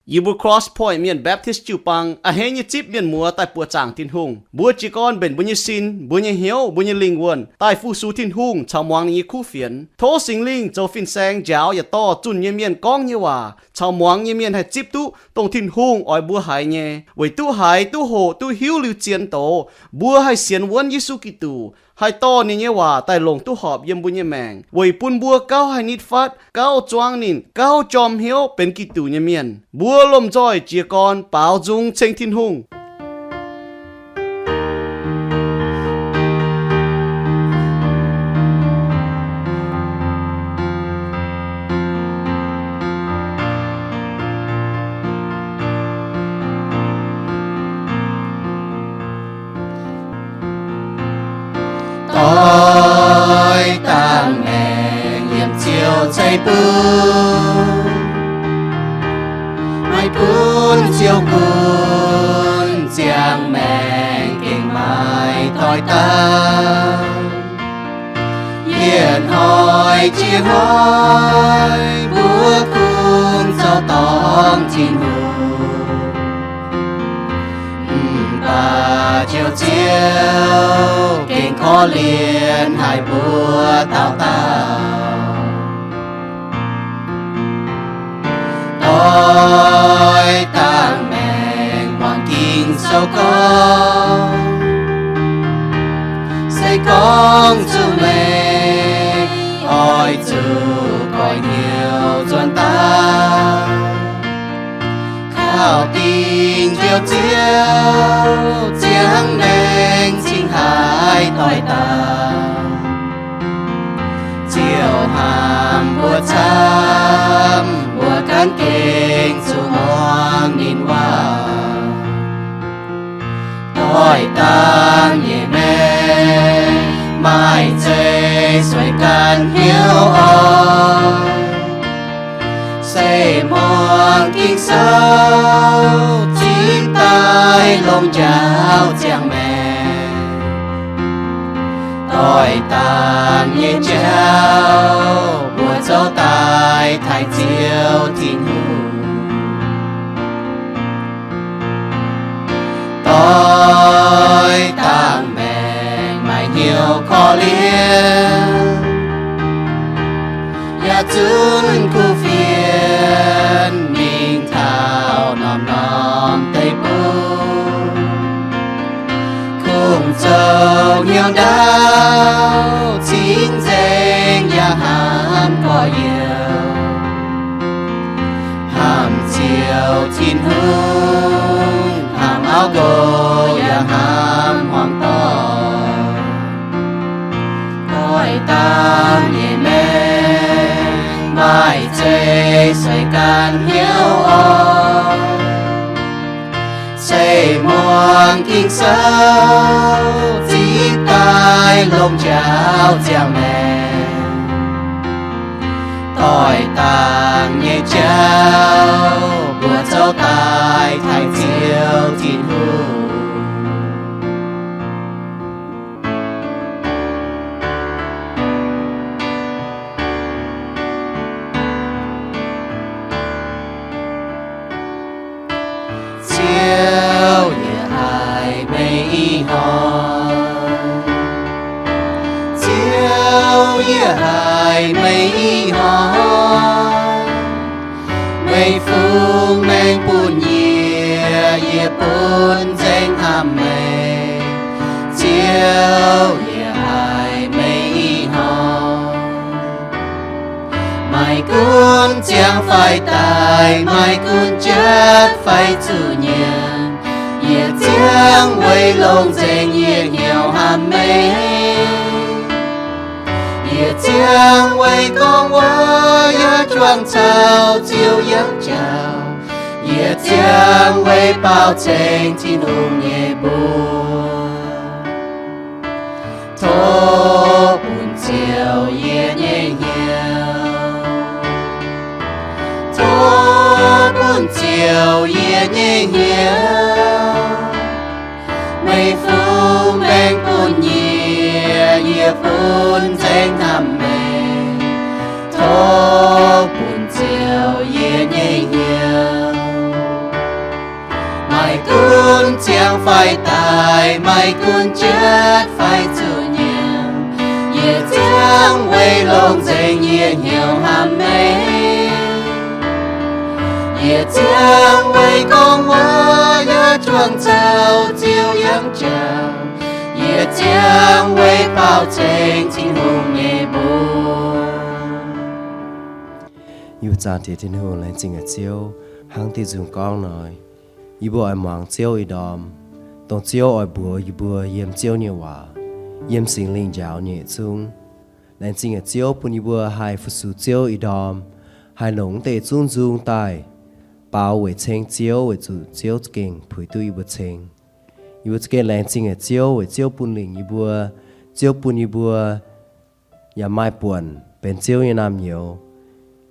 Yie mbuo Cross Point Mienh Baptist jiu-baang a'hneiv nyei zipv mienh muoz daaih buoqc zaangc Tin-Hungh. Mbuo jiez gorn mbenc mbuo nyei sin, mbuo nyei hnyouv, mbuo nyei lingh wuonh daaih fu-sux Tin-Hungh caux muangx ninh nyei kuv fienx. Tov Singx Lingh zoux fin-saeng njaaux yaac dorh zunh nyei mienh gorngv nyei waac caux muangx nyei mienh haih zipv duqv dongh Tin-Hungh oix mbuo haiz nyei, weic duqv haiz, duqv hoqc, duqv hiuv liuz zien doz, mbuo haih sienx wuonv Yesu Giduc, haih dorh ninh nyei waac daaih longc duqv horpc yiem mbuo nyei maengc, weic bun mbuo gauh haih nitv fatv, gauh zuangv ninh, gauh jorm hnyouv benx Giduc nyei mienh. Mbuo lomh nzoih jiez gorn baaux nzung ceng Tin-Hungh. Doix dangh maengc yiem Ziouv ceix bun, maiv gunv Ziouv gunv ziangh maengc gengh maaih doix dangh. Yietc hnoi jiex hnoi mbuo kungx zoux dorngc Tin-Hungh, mv baac Ziouv, Ziouv gengh korv-lienh haic mbuo dauh dauh. Doix dangh maengc muangx Ging-Sou gorngv, se gorngv zuqc meih oix zuqc goiv hnyouv nzuonx daaih, kaux dingc Njoux Ziouv ziangh maengc cingx haaix doix dangh, Ziouv hnamv mbuo camv, mbuo ganh gengh zuqc muangx ninh waac. Doix dangh nyei maengc maaih zeiv sueih ganh hnyouv oc. Se muangx Ging-Sou zipv daaih longc njaaux ziangh maengc. Doix dangh nyei jauv mbuo zoux daaih taaih Ziouv Tin-Hungh. Doix dangh maengc maaih hnyouv korv-lienh, yaac zunv kuv fienx mingh taux norm-norm deic-bung. Kungx zoux hnyouv ndaauv cingx nzengc yaac hnamv gorx-youz, hnamv Ziouv Tin-Hungh, hnamv auv nqox yaac hnamv hmuangx doic. Doix dangh nyei maengc maaih zeiv sueih ganh hnyouv oc. Se muangx Ging-Sou zipv daaih longc njaaux ziangh maengc. Doix dangh nyei jauv mbuo zoux daaih taaih Ziouv Tin-Hungh. Ziouv yaac haiz meih ih hnoi. Ziouv yaac haiz meih ih hnoi. Meih fungx maengc bun yie, yie bun nzengc hnamv meih. Ziouv yaac haiz meih ih hnoi. Maiv gunv ziangh fai daic, maiv gunv jatv fai zuqc nyiemc, yie ziangh weic longc nzengc yie hnyouv hnamv meih. Yie ziangh weic gorngv wuov yaac juangc caux Ziouv yangh jauv. Yie ziangh weic baaux ceng Tin-Hungh nyei mbuox. Tov bun Ziouv yie nyei hnyouv. Tov bun Ziouv yie nyei hnyouv. Meih fungx maengc bun yie, yie bun nzengc hnamv meih. Tov bun Ziouv yie nyei hnyouv. Maiv gunv ziangh fai daic, maiv gunv jatv fai zuqc nyanc, yie ziangh weic longx nzengc, yie hnyouv hnamv meih. Yie ziangh weic gorngv waac yaac juangc caux Ziouv yangh jangx. Yie ziangh weic baaux ceng Tin-Hungh nyei mbuox. Yie mbuo zaangc Diex Tin-Hungh, laengz zingh haic Ziouv, hnangv diuh nzung gorngv nor, yie mbuo oix muangx Ziouv ih ndorm, dongh Ziouv oix mbuox yie mbuo yiem Ziouv nyei waac, yiem Singx Lingh njaaux nyei yietc zungv. Laengz zingh haic Ziouv bun yie mbuo haih fu-sux Ziouv ih ndorm, haih longc wuov deix zungv nzung daaih baaux weic ceng Ziouv, weic zuqc Ziouv za'gengh puix duqv yie mbuo ceng. Yie mbuo za'gengh laengz zingh haic Ziouv weic Ziouv bun lingc yie mbuo, Ziouv bun yie mbuo yaac maaih buonc benx Ziouv nyei naamh nyouz.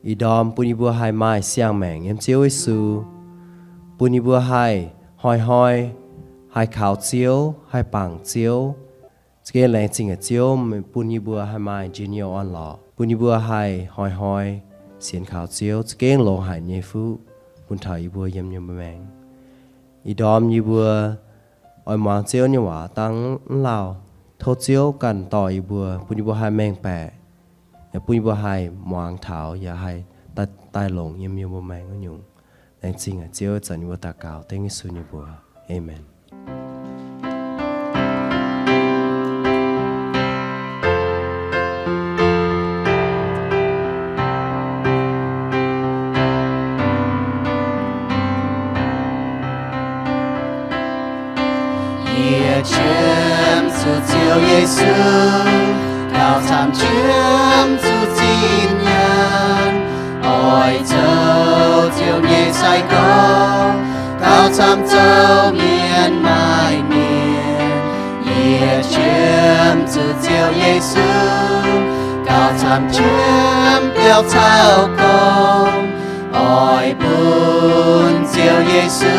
Ih ndorm bun yie mbuo haih maaih siang-maengc yiem Ziouv Yesu, bun yie mbuo haih hnoi-hnoi haih kaux Ziouv, haih bangc Ziouv. Za'gengh laengz zingh haic Ziouv bun yie mbuo haih maaih njien-youh orn-lorqc, bun yie mbuo haih hnoi-hnoi sienx kaux Ziouv za'gengh longx haic nyei fuqv bun taux yie mbuo yiem nyei maengc. Ih ndorm yie mbuo oix muangx Ziouv nyei waac dangh mv lauh, tov Ziouv ganh dorh yie mbuo, bun yie mbuo haih mengh baeqc, yaac bun yie mbuo haih muangx taux, yaac haih daaih, daaih longc yiem yie mbuo maengc wuov nyungc. Laengz zingh haic Ziouv, zanc yie mbuo daux gaux dengv Yesu nyei mbuox. Aamen. Yie qiemx zuqc Ziouv Yesu, gauh camv qiemx zuqc zinh nyaanh, oix zoux Ziouv nyei sai-gorx, gauh camv zoux mienh maaih mienh. Yie qiemx zuqc Ziouv Yesu, gauh camv qiemx biauv caux gorngv, oix bun Ziouv Yesu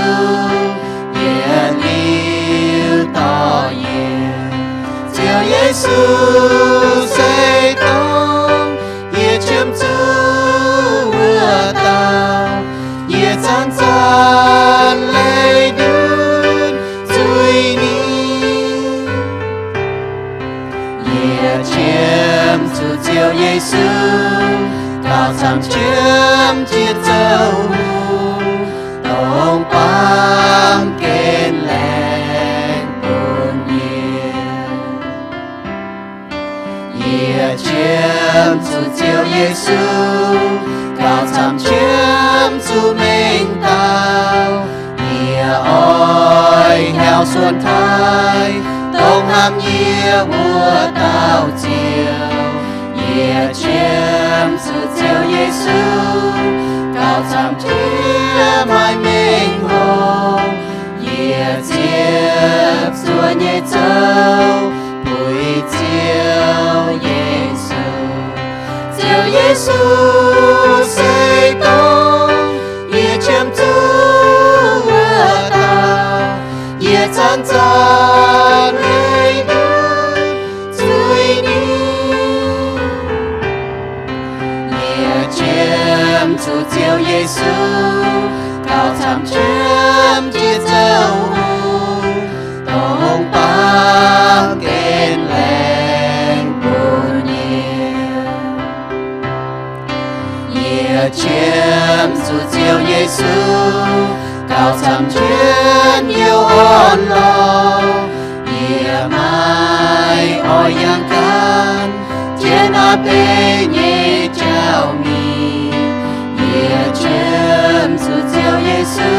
yietc liuz dorh yie. Ziouv Yesu, se gorngv yie qiemx zuqc wuov dauh, yie zanc-zanc leih ndutv zuiz-mingh. Yie qiemx zuqc Ziouv Yesu, gauh camv qiemx jiex zoux hungh, dongh baamh gen laengz bun yie. Yie qiemx zuqc Ziouv Yesu, gauh camv qiemx zuqc mengh dauh. Yie oix hnyouv suonc taaih, dongh hnamv yie wuov dauh Ziouv. Yie qiemx zuqc Ziouv Yesu, gauh camv qiemx maaih mengh hlo. Yie ziepc zuoqv nyei zoux puix Ziouv Yesu. Ziouv Yesu, se dongh yie qiemx zuqc wuov dauh, yie zanc-zanc leih ndutv zuiz-mingh. Yie qiemx zuqc Ziouv Yesu, gauh camv qiemx jiex zoux hungh, dongh baamh gen laengz bun yie. Yie qiemx zuqc Ziouv Yesu, gauh camv qiemx youh orn-lorqc. Yie maiv oix yangh gan jienv naaiv beiv nyei jauv mingh. Yie qiemx zuqc Ziouv Yesu,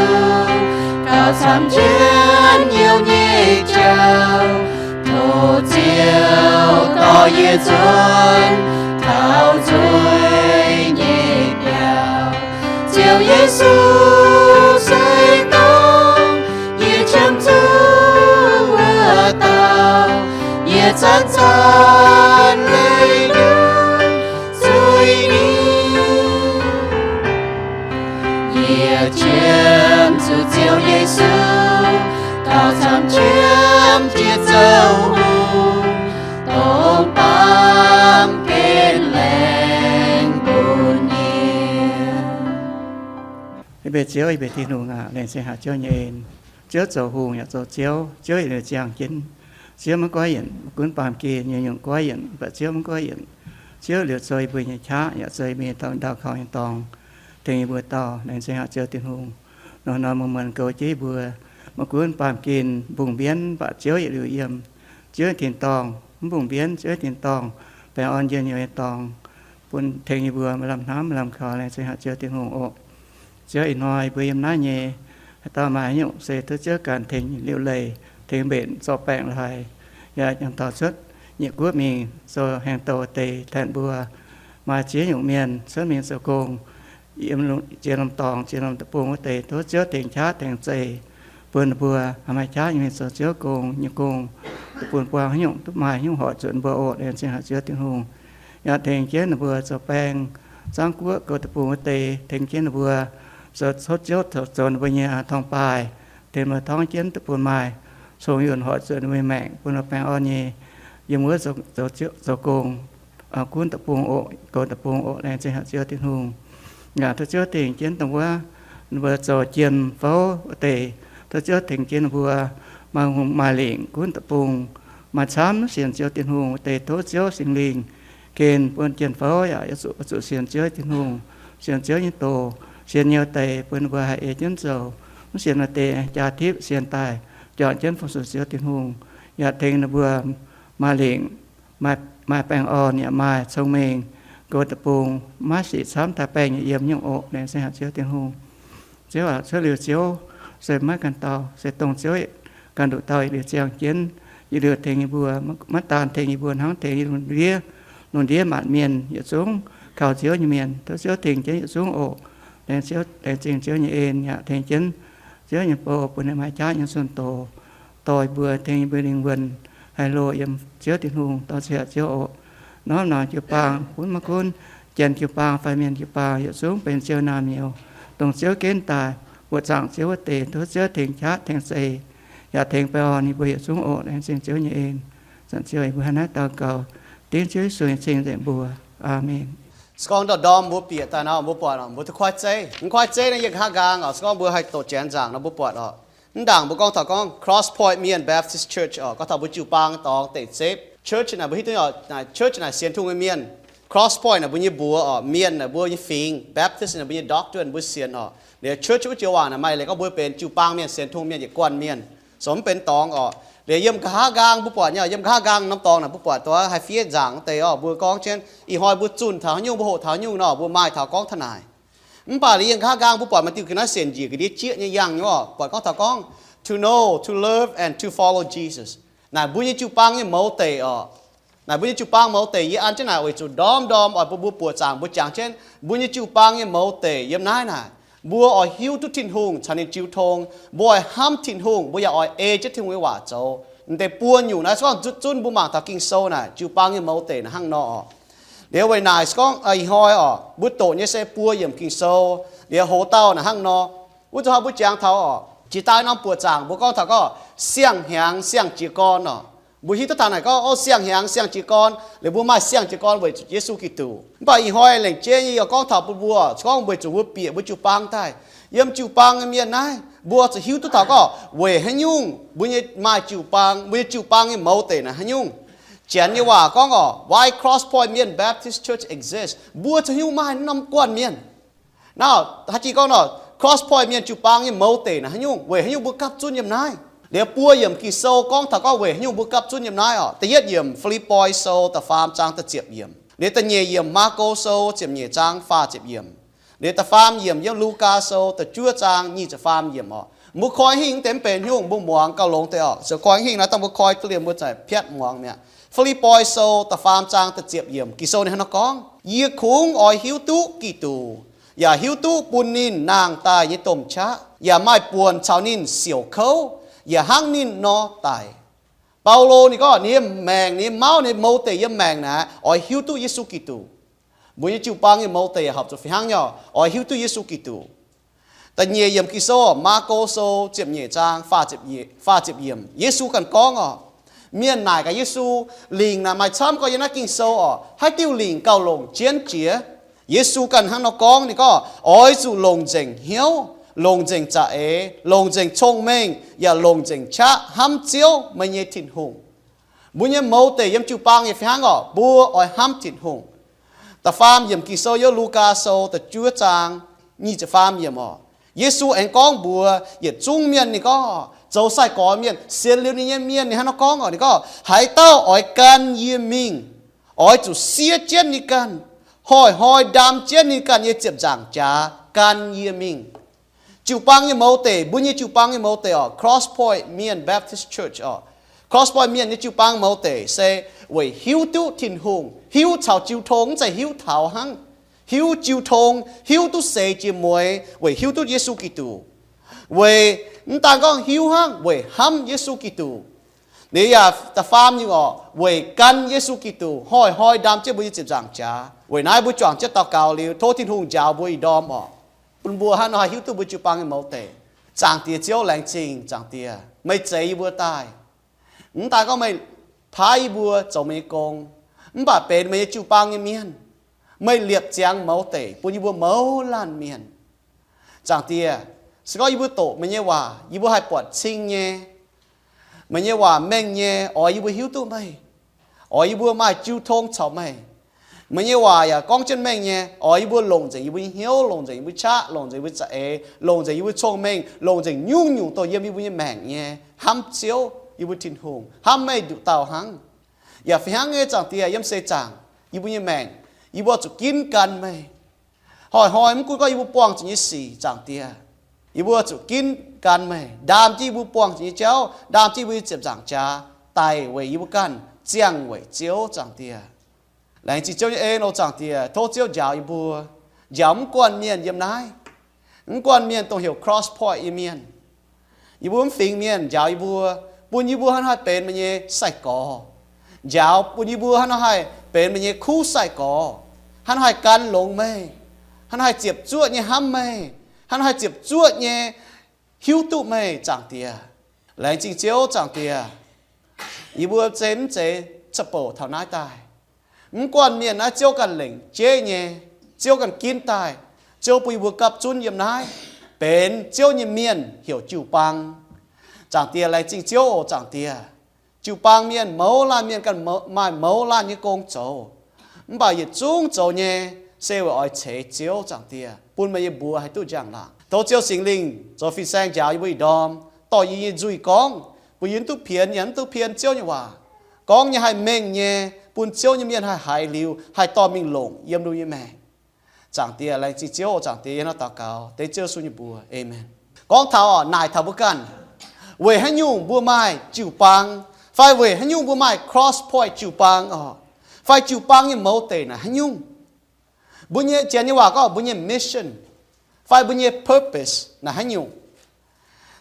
gauh camv jienv youh nyei jauv. Tov Ziouv dorh yie nzuonx taux nzueic nyei biauv. Ziouv Yesu, se dongh yie qiemx zuqc wuov dauh, yie zanc-zanc leih ndutv zuiz-mingh. Yie qiemx zuqc Ziouv Yesu, gauh camv qiemx jiex zoux hungh, dongh baamh gen laengz bun yie. Yie mbuo Ziouv, yie mbuo Tin-Hungh aac, laengz zingh haic Ziouv nyei en. Ziouv zoux hungh yaac zoux Ziouv. Ziouv yietc liuz ziangh jienv. Ziouv maiv goiv yienc, maiv gunv baamh gen nyei nyungc goiv yienc, mv baac Ziouv maiv goiv yienc. Ziouv liuz zoux yie mbuo nyei qaqv yaac zoux mingh taux ndau kaux nyei dorngx, tengx yie mbuo dauh. Laengz zingh haic Ziouv Tin-Hungh. Nor nor muonz-muonz goux jienv yie mbuo, maiv gunv baamh gen mbungh mbienv, mv baac Ziouv yietc liuz yiem. Ziouv tin-dorngh mv mbungh mbienv, Ziouv tin-dorngh baengh orn njien-youh nyei dorngx, bun tengx yie mbuo maaih lamh hnamv maaih lamh kaux. Laengz zingh haic Ziouv Tin-Hungh oc. Ziouv, ih hnoi yie mbuo yiem naaiv nyei, haaix dauh maaih haaix nyungc se tov Ziouv ganh tengx liuc leiz, tengx mbenc zorqv baengc laaix, yaac jangx taux cuotv nyeic guoqv mingh zoux hengx douc deix tengx mbuo. Maaih ziex nyungc mienh cuotv mingh zoux gong yiem ziex norm dorngx, ziex norm deic-bung wuov deix, tov Ziouv tengx qaqv tengx zeix bun ninh mbuo haih maaih qaqv nyei mingh zoux Ziouv gong nyei gong, duqv bun buang haaix nyungc, duqv maaih haaix nyungc hoic zuqc ninh mbuo oc. Laengz zingh haic Ziouv Tin-Hungh. Yaac tengx jienv ninh mbuo zoux baeng, zaangv guoqv goux deic-bung wuov deix, tengx jienv ninh mbuo zoux, tov Ziouv zoux ninh mbuo nyei torngv-baaih, tengx ninh mbuo torngv jienv duqv bun maaih cong-yunh hoic zuqc ninh mbuo nyei maengc, bun ninh mbuo baengh orn nyei yiem wuov zoux, zoux gong, gunv deic-bung oc, goux deic-bung oc. Laengz zingh haic Ziouv Tin-Hungh. Yaac tov Ziouv tengx jienv dongh wuov ninh mbuo zoux jiem fouv wuov deix, tov Ziouv tengx jienv ninh mbuo maaih hungh maaih lingc gunv deic-bung, maaih camv sienx Ziouv Tin-Hungh wuov deix, tov Ziouv Singx Lingh gen bun jien fouv yaac zuqc, zuqc sienx Ziouv Tin-Hungh, sienx Ziouv nyei doz, sienx nyei wuov deix bun ninh mbuo haih ei jienv zoux, mv sienx wuov deix jaa tipv sienx daaih juangc jienv fu-sux Ziouv Tin-Hungh. Yaac tengx ninh mbuo maaih lingc, maaih, maaih baengh orn yaac maaih cong-mengh, goux deic-bung, maiv sic camv taaih baengh yaac yiem nyungc oc. Laengz zingh haic Ziouv Tin-Hungh. Ziouv aac, cuotv liuz Ziouv se maiv ganh dauh, se dongh Ziouv ganh nduqc dauh yietc liuz ziangh jienv, yietc liuz tengx yie mbuo, maiv daan tengx yie mbuo hnangv, tengx yie lungh ndiev, lungh ndiev maanc mienh yietc zungv kaux Ziouv nyei mienh. Tov Ziouv tengx jienv yietc zungv oc. Laengz Ziouv, laengz zingh Ziouv nyei en yaac tengx jienv Ziouv nyei bou bun ninh maaih qaqv nyei zunh doz, dorh yie mbuo, tengx yie mbuo lingh wuonh haih hlo yiem Ziouv Tin-Hungh. Dorh zieqc Ziouv oc. Norm norm jiu-baang, gunv maiv gunv janx jiu-baang fai mienh jiu-baang yietc zungv benx Ziouv naamh nyouz, dongh Ziouv genv daaih buoqc zaangc Ziouv wuov deix, tov Ziouv tengx qaqv tengx zeix, yaac tengx baengh orn yie mbuo yietc zungv oc. Laengz zingh Ziouv nyei en. Zanc Ziouv yie mbuo hnangv naaiv daux gaux, dengv Ziouv Yesu nyei cing nzengc mbuox. Aamen. Se gorngv ndorm-ndorm mbuo bieqc daaih nor, mbuo buatc oc, mbuo duqv kuaaiv zeiv. Mv kuaaiv zeiv naaiv yie nqa'haav nqaang oc. Se gorngv mbuo haih doqc janx nzaangc nor, mbuo buatc oc, mv ndaangc mbuo gorngv taux gorngv Cross Point Mienh Baptist Church oc, gorngv taux mbuo jiu-baang dorngx deic-zepv. Church naaic mbuo hiuv duqv oc, naaic church naaic sienx Tin-Hungh nyei mienh. Cross Point naaic mbuo nyei mbuox oc, mienh naaic mbuo nyei fingx, Baptist naaic mbuo nyei doctrine mbuo sienx oc. Liuz church wuov joux waac naaic maaih leiz gorngv mbuo benx jiu-baang mienh, sienx Tin-Hungh mienh yietc guanh mienh, zoux mv benx dorngx oc. Liuz yiem nqa'haav nqaang mbuo buatc nyei, yiem nqa'haav nqaang norm dorngx naaic mbuo buatc duqv haih fiev nzaangc wuov deix oc. Mbuo gorngv jienv ih hnoi mbuo zunh taux haaix nyungc, mbuo hoqc taux haaix nyungc nor, mbuo maaih taux gorngv taux naaic. Mv baac liuz yiem nqa'haav nqaang mbuo buatc maaih diuh ga'naaiv sienx njiec ga'ndiev jieqv nyei yangh nyei oc, buatc gorngv taux gorngv to know, to love, and to follow Jesus. Naaic mbuo nyei jiu-baang nyei mouz deic oc. Naaic mbuo nyei jiu-baang mouz deic yie an jienv naaic weic zuqc ndorm-ndorm oix bun mbuo buoqc zaangc mbuo jangx jienv mbuo nyei jiu-baang nyei mouz deic yiem naaiv naaic. Mbuo oix hiuv duqv Tin-Hungh caux ninh jiu tong, mbuo oix hnamv Tin-Hungh, mbuo yaac oix ei jienv Tin-Hungh nyei waac zoux. M'deix buo nyungc naaiv se gorngv nzutv zunv mbuo mangc taux Ging-Sou naaic, jiu-baang nyei mouz deic naaic hnangv nor oc. Liuz weic naaic se gorngv ih hnoi oc, mbuo doqc nyei se buo yiemc Ging-Sou, liuz hoz dauh naaic hnangv nor. Wuov zuqc hnoi mbuo jangx taux oc, jiex daaih norm buoqc zaangc mbuo gorngv taux gorngv siang-hnyangx siang-jiez gorn oc. Mbuo hiuv duqv taux naaic gorngv, o, siang-hnyangx siang-jiez gorn, liuz mbuo maaih siang-jiez gorn weic zuqc Yesu Giduc. Mv baac ih hnoi lengc jeiv nyei yie gorngv taux bun mbuo, se gorngv weic zuqc mbuo bieqc mbuo jiu-baang daaih, yiem jiu-baang nyei mienh naaiv, mbuo zuqc hiuv duqv taux gorngv weic haaix nyungc mbuo nyei maaih jiu-baang, mbuo nyei jiu-baang nyei mouz deic naaic haaix nyungc. Janx nyei waac gorngv oc, why Cross Point Mienh Baptist Church exists. Mbuo zuqc hiuv maaih norm guanh mienh. Naaiv haaix jih gorngv nor, Cross Point Mienh jiu-baang nyei mouz deic naaic haaix nyungc, weic haaix nyungc mbuo gapv zunv yiem naaiv. Liuz buo yiemc Ging-Sou gorngv taux gorngv weic haaix nyungc mbuo gapv zunv yiem naaiv oc. Da'yietv yiemc Fi^lipv^poi Sou da'faam zaang da'ziepc yiemc. Liuz da'nyeic yiemc Maako Sou ziepc nyeic zaang faah ziepc yiemc. Liuz da'faam yiemc yiem Lugaa Sou da'juov zaang nyic ziepc faam yiemc oc. Mbuo koi hingh deix mv benx nyungc, mbuo muangx gauh longx deix oc. Ziouc koi hingh naaiv dangh mbuo koi duqv liemh mbuo za'gengh piatv muangx mi'aqv. Fi^lipv^poi Sou da'faam zaang da'ziepc yiemc, Ging-Sou ninh hnangv nor gorngv, yie kungx oix hiuv duqv Giduc, yaac hiuv duqv bun ninh nangh daaih nyei domh qaqv, yaac maaih buonc caux ninh siouc kouv, yaac hnangv ninh nor daic. Baulo ninh gorngv ninh nyei maengc, ninh nyei mauv, ninh nyei mouz deic yiem maengc naaic oix hiuv duqv Yesu Giduc. Mbuo nyei jiu-baang nyei mouz deic horpc zuqc fih hnangv nyei oc, oix hiuv duqv Yesu Giduc. Da'nyeic yiemc Ging-Sou, Maako Sou ziepc nyeic zaang faah ziepc yiemc, Yesu ganh gorngv oc, mienh naaic gaax Yesu, lingc naaic maaih camv gorx yiem naaiv Ging-Sou oc, haaix diuh lingc gauh longc jienv jiex? Yesu ganh hnangv nor gorngv, ninh gorngv, oix zuqc longc nzengc hnyouv, longc nzengc za'eix, longc nzengc cong-mengh, yaac longc nzengc qaqv hnamv Ziouv, meih nyei Tin-Hungh. Mbuo nyei mouz deic yiem jiu-baang nyei fih hnangv orqc, mbuo oix hnamv Tin-Hungh. Da'faam yiemc Ging-Sou yiem Lugaa Sou da'juov zaang nyic ziepc faam yiemc orqc, Yesu aengx gorngv mbuox yietc zungv mienh, ninh gorngv, zoux sai-gorx mienh, sienx liuz ninh nyei mienh, ninh hnangv nor gorngv orqc, ninh gorngv, haaix dauh oix gan yie mingh, oix zuqc siev jienv ninh ganh, hnoi-hnoi ndaam jienv ninh ganh nyei ziepc nzaangc jaax gan yie mingh. Jiu-baang nyei mouz deic, mbuo nyei jiu-baang nyei mouz deic orqc, Cross Point Mienh Baptist Church orqc, Cross Point Mienh nyei jiu-baang mouz deic se weic hiuv duqv Tin-Hungh, hiuv caux jiu tong, mv zeiz hiuv taux hnangv. Hiuv jiu tong, hiuv duqv seix jiex mueiz weic hiuv duqv Yesu Giduc. Weic mv daan gorngv hiuv hnangv, weic hnamv Yesu Giduc. Ninh yaac da'faam nyungc orqc, weic gan Yesu Giduc hnoi-hnoi ndaam jienv mbuo nyei ziepc nzaangc jaax. Weic naaiv mbuo juangc jienv daux gaux liuz, tov Tin-Hungh njaaux mbuo ih ndorm orqc, bun mbuo hnangv nor haih hiuv duqv mbuo jiu-baang nyei mouz deic. Zaangc Diex Ziouv, laengz zingh Zaangc Diex, meih zeix yie mbuo daaih. Mv daan gorngv meih paaiv yie mbuo zoux meih nyei gong, mv baac benx meih nyei jiu-baang nyei mienh. Meih liepc ziangx mouz deic bun yie mbuo mouz laanh mienh. Zaangc Diex, se gorngv yie mbuo doqc meih nyei waac, yie mbuo haih buatc cing nyei. Meih nyei waac mengh nyei, oix yie mbuo hiuv duqv meih, oix yie mbuo maaih jiu tong caux meih. Meih nyei waac yaac gorngv jienv mengh nyei, oix yie mbuo longc nzengc yie mbuo nyei hnyouv, longc nzengc yie mbuo qaqv, longc nzengc yie mbuo za'eix, longc nzengc yie mbuo cong-mengh, longc nzengc nyungc-nyungc dongh yiem yie mbuo nyei maengc nyei hnamv Ziouv, yie mbuo Tin-Hungh, hnamv meih nduqc dauh hnangv. Yaac fih hnangv nyei, Zaangc Diex, yiem seix zaangc yie mbuo nyei maengc, yie mbuo zuqc ginv gan meih. Hnoi-hnoi mv gunv gorngv yie mbuo buangh zuqc nyei sic, Zaangc Diex, yie mbuo zuqc ginv gan meih, ndaam jienv yie mbuo buangh zuqc nyei jauv, ndaam jienv yie mbuo nyei ziepc nzaangc jaax daic weic yie mbuo ganh, ziangh weic Ziouv, Zaangc Diex. Laengz zingh Ziouv nyei en oc, Zaangc Diex. Tov Ziouv njaaux yie mbuo, njaaux mv guanh mienh yiem naaiv, mv guanh mienh dongh heuc Cross Point nyei mienh. Yie mbuo mv fingx mienh, njaaux yie mbuo, bun yie mbuo hnangv haih benx meih nyei sai-gorx. Njaaux bun yie mbuo hnangv nor haih benx meih nyei kuv sai-gorx, hnangv nor haih gan longx meih, hnangv nor haih ziepc zuoqv nyei hnamv meih, hnangv nor haih ziepc zuoqv nyei hiuv duqv meih, Zaangc Diex. Laengz zingh Ziouv, Zaangc Diex. Yie mbuo se mv zeiz ca'bouc taux naaiv daaih. Mv guanh mienh naaiv Ziouv ganh lengc jeiv nyei, Ziouv ganh ginv daaih. Ziouv bun yie mbuo gapv zunv yiem naaiv benx Ziouv nyei mienh, heuc jiu-baang. Zaangc Diex, laengz zingh Ziouv oc, Zaangc Diex. Jiu-baang mienh, mouz laanh mienh ganh maaih mouz laanh nyei gong zoux, mv baac yietc zungv zoux nyei se weic oix ceix Ziouv, Zaangc Diex, bun meih nyei mbuox haih duqv njang-laangc. Tov Ziouv Singx Lingh zoux fin-saeng njaaux yie mbuo ih ndorm, dorh yie nyei nzuih gorngv, bun yie mv duqv pienx, yaac mv duqv pien Ziouv nyei waac. Gorngv nyei haih mengh nyei, bun Ziouv nyei mienh haih haiz liuz haih dorh mingh longc yiem ninh nyei maengc. Zaangc Diex, laengz zingh Ziouv oc, Zaangc Diex. Yie hnangv naaiv daux gaux dengv Ziouv Yesu nyei mbuox, aamen. Gorngv taux oc, naaic taux mbuo ganh, weic haaix nyungc mbuo maaih jiu-baang, fai weic haaix nyungc mbuo maaih Cross Point jiu-baang oc, fai jiu-baang nyei mouz deic naaic haaix nyungc? Mbuo nyei, Janx nyei waac gorngv mbuo nyei mission fai mbuo nyei purpose naaic haaix nyungc?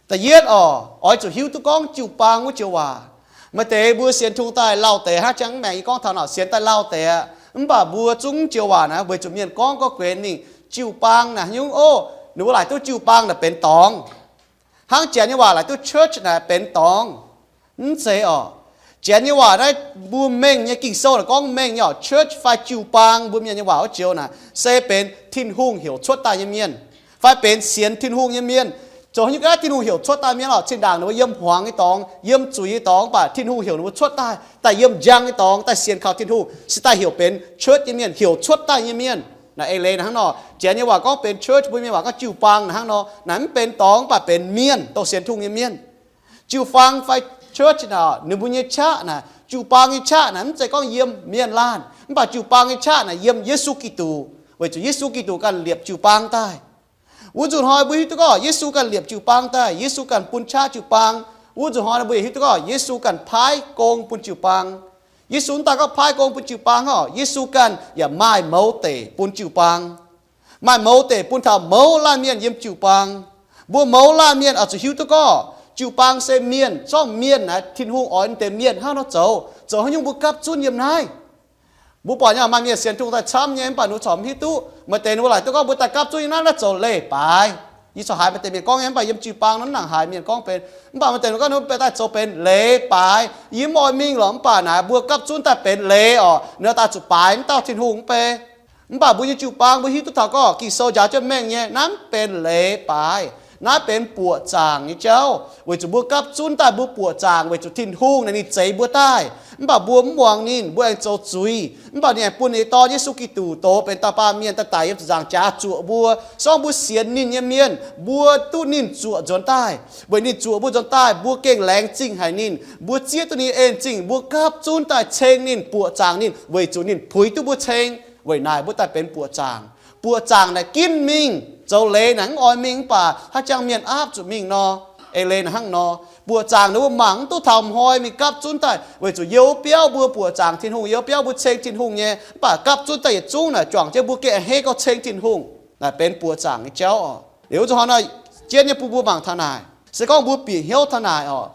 Da'yietv oc, oix zuqc hiuv duqv gorngv jiu-baang wuov joux waac. Maaih deix mbuo sienx tungh daaih lauh deix, hnangv jangx mv maengc yie gorngv taux naaic, sienx daaih lauh deix aqv, mv baac mbuo zungv joux waac naaiv weic zuqc mienh gorngv gorngv guenx mingh, jiu-baang naaic haaix nyungc oc? Ninh mbuo laaic duqv jiu-baang naaic benx dorngx. Hnangv Janx nyei waac laaic duqv church naaic benx dorngx. Mv zeiz oc. Janx nyei waac naaiv mbuo mengh nyei, Ging-Sou naaic gorngv mengh nyei oc, church fai jiu-baang mbuo mienh nyei waac wuov joux naaic se benx Tin-Hungh heuc cuotv daaih nyei mienh, fai benx sienx Tin-Hungh nyei mienh. Zoux haaix nyungc gaax Tin-Hungh heuc cuotv daaih mienh oc? Zinh ndaangc ninh mbuo yiem hmuangx nyei dorngx, yiem zuiz nyei dorngx, mv baac Tin-Hungh heuc ninh mbuo cuotv daaih, daaih yiem njang nyei dorngx, daaih sienx kaux Tin-Hungh, se daaih heuc benx church nyei mienh, heuc cuotv daaih nyei mienh. Naaic eix leiz naaic hnangv nor, Janx nyei waac gorngv benx church, mbuo mienh waac gorngv jiu-baang naaic hnangv nor, naaic mv benx dorngx, mv baac benx mienh, dongh sienx Tin-Hungh nyei mienh. Jiu-baang fai church naaic, ninh mbuo nyei qaqv naaic, jiu-baang nyei qaqv naaic mv zeiz gorngv yiem mienh laanh, mv baac jiu-baang nyei qaqv naaic yiem Yesu Giduc, weic zuqc Yesu Giduc ganh liepc jiu-baang daaih. Wuov nzunc hnoi mbuo hiuv duqv gorngv Yesu ganh liepc jiu-baang daaih, Yesu ganh bun qaqv jiu-baang. Wuov nzunc hnoi mbuo yaac hiuv duqv gorngv Yesu ganh paaiv gong bun jiu-baang. Yesu mv daan gorngv paaiv gong bun jiu-baang oc, Yesu ganh yaac maaih mouz deic bun jiu-baang, maaih mouz deic bun taux mouz laanh mienh yiem jiu-baang. Mbuo mouz laanh mienh oix zuqc hiuv duqv gorngv jiu-baang se mienh, zorngv mienh naaic Tin-Hungh oix deix mienh hnangv nor zoux. Zoux haaix nyungc mbuo gapv zunv yiem naaiv? Mbuo buatc nyei maaih mienh sienx Tin-Hungh daaih camv nyei, mv baac ninh corc mv hiuv duqv. Maaih deix ninh mbuo laaic duqv gorngv mbuo daaih gapv zunv yiem naaiv, naaiv zoux leiz-baaix. Yie corc haiz maaih deix mienh gorngv nyei, mv baac yiem jiu-baang nor mv nangc haiz mienh gorngv benx. Mv baac maaih deix ninh gorngv ninh mbuo daaih zoux benx leiz-baaix. Yie mv oix mingh lorqc, mv baac naaic mbuo gapv zunv daaih benx leiz oc, ninh daaih zuqc baaix mv dauh Tin-Hungh mv bei. Mv baac mbuo nyei jiu-baang mbuo hiuv duqv taux gorngv Ging-Sou njaaux jienv mengh nyei, naaiv mv benx leiz-baaix. Naaiv benx buoqc zaangc nyei jauv, weic zuqc mbuo gapv zunv daaih mbuo buoqc zaangc weic zuqc Tin-Hungh naaic ninh zeix mbuo daaih. Mv baac mbuo mv muangx ninh, mbuo aengx zoux zuiz. Mv baac ninh aengx bun ninh nyei Dorn, Yesu Giduc, dox benx dauh baamh mienh daaih daic yiem ziepc nzaangc jaax zuoqc mbuo. Se gorngv mbuo sienx ninh nyei mienh, mbuo duqv ninh zuoqc nzuonx daaih. Weic ninh zuoqc mbuo nzuonx daaih, mbuo gengh laengz zingh haic ninh. Mbuo zieqv duqv ninh en zingh, mbuo gapv zunv daaih ceng ninh, buoqc zaangc ninh, weic zuqc ninh puix duqv mbuo ceng. Weic naaic mbuo daaih benx buoqc zaangc. Buoqc zaangc naaic ginv mingh, zoux leiz naaic mv oix mingh, mv baac haaix jangx mienh aapv zuqc mingh nor. Eix leiz naaic hnangv nor. Buoqc zaangc naaic mbuo mangc mv duqv taux hnoi mingh gapv zunv daaih, weic zuqc youh biauv mbuo buoqc zaangc Tin-Hungh, youh biauv mbuo ceng Tin-Hungh nyei, mv baac gapv zunv daaih yietc zungv naaic juangc jienv mbuo gengh a'hneiv gorngv ceng Tin-Hungh. Naaic benx buoqc zaangc nyei jauv oc. Liuz wuov zanc hnoi naaic, jienv nyei bun mbuo mangc taux naaic. Se gorngv mbuo bieqc hnyouv taux naaic oc,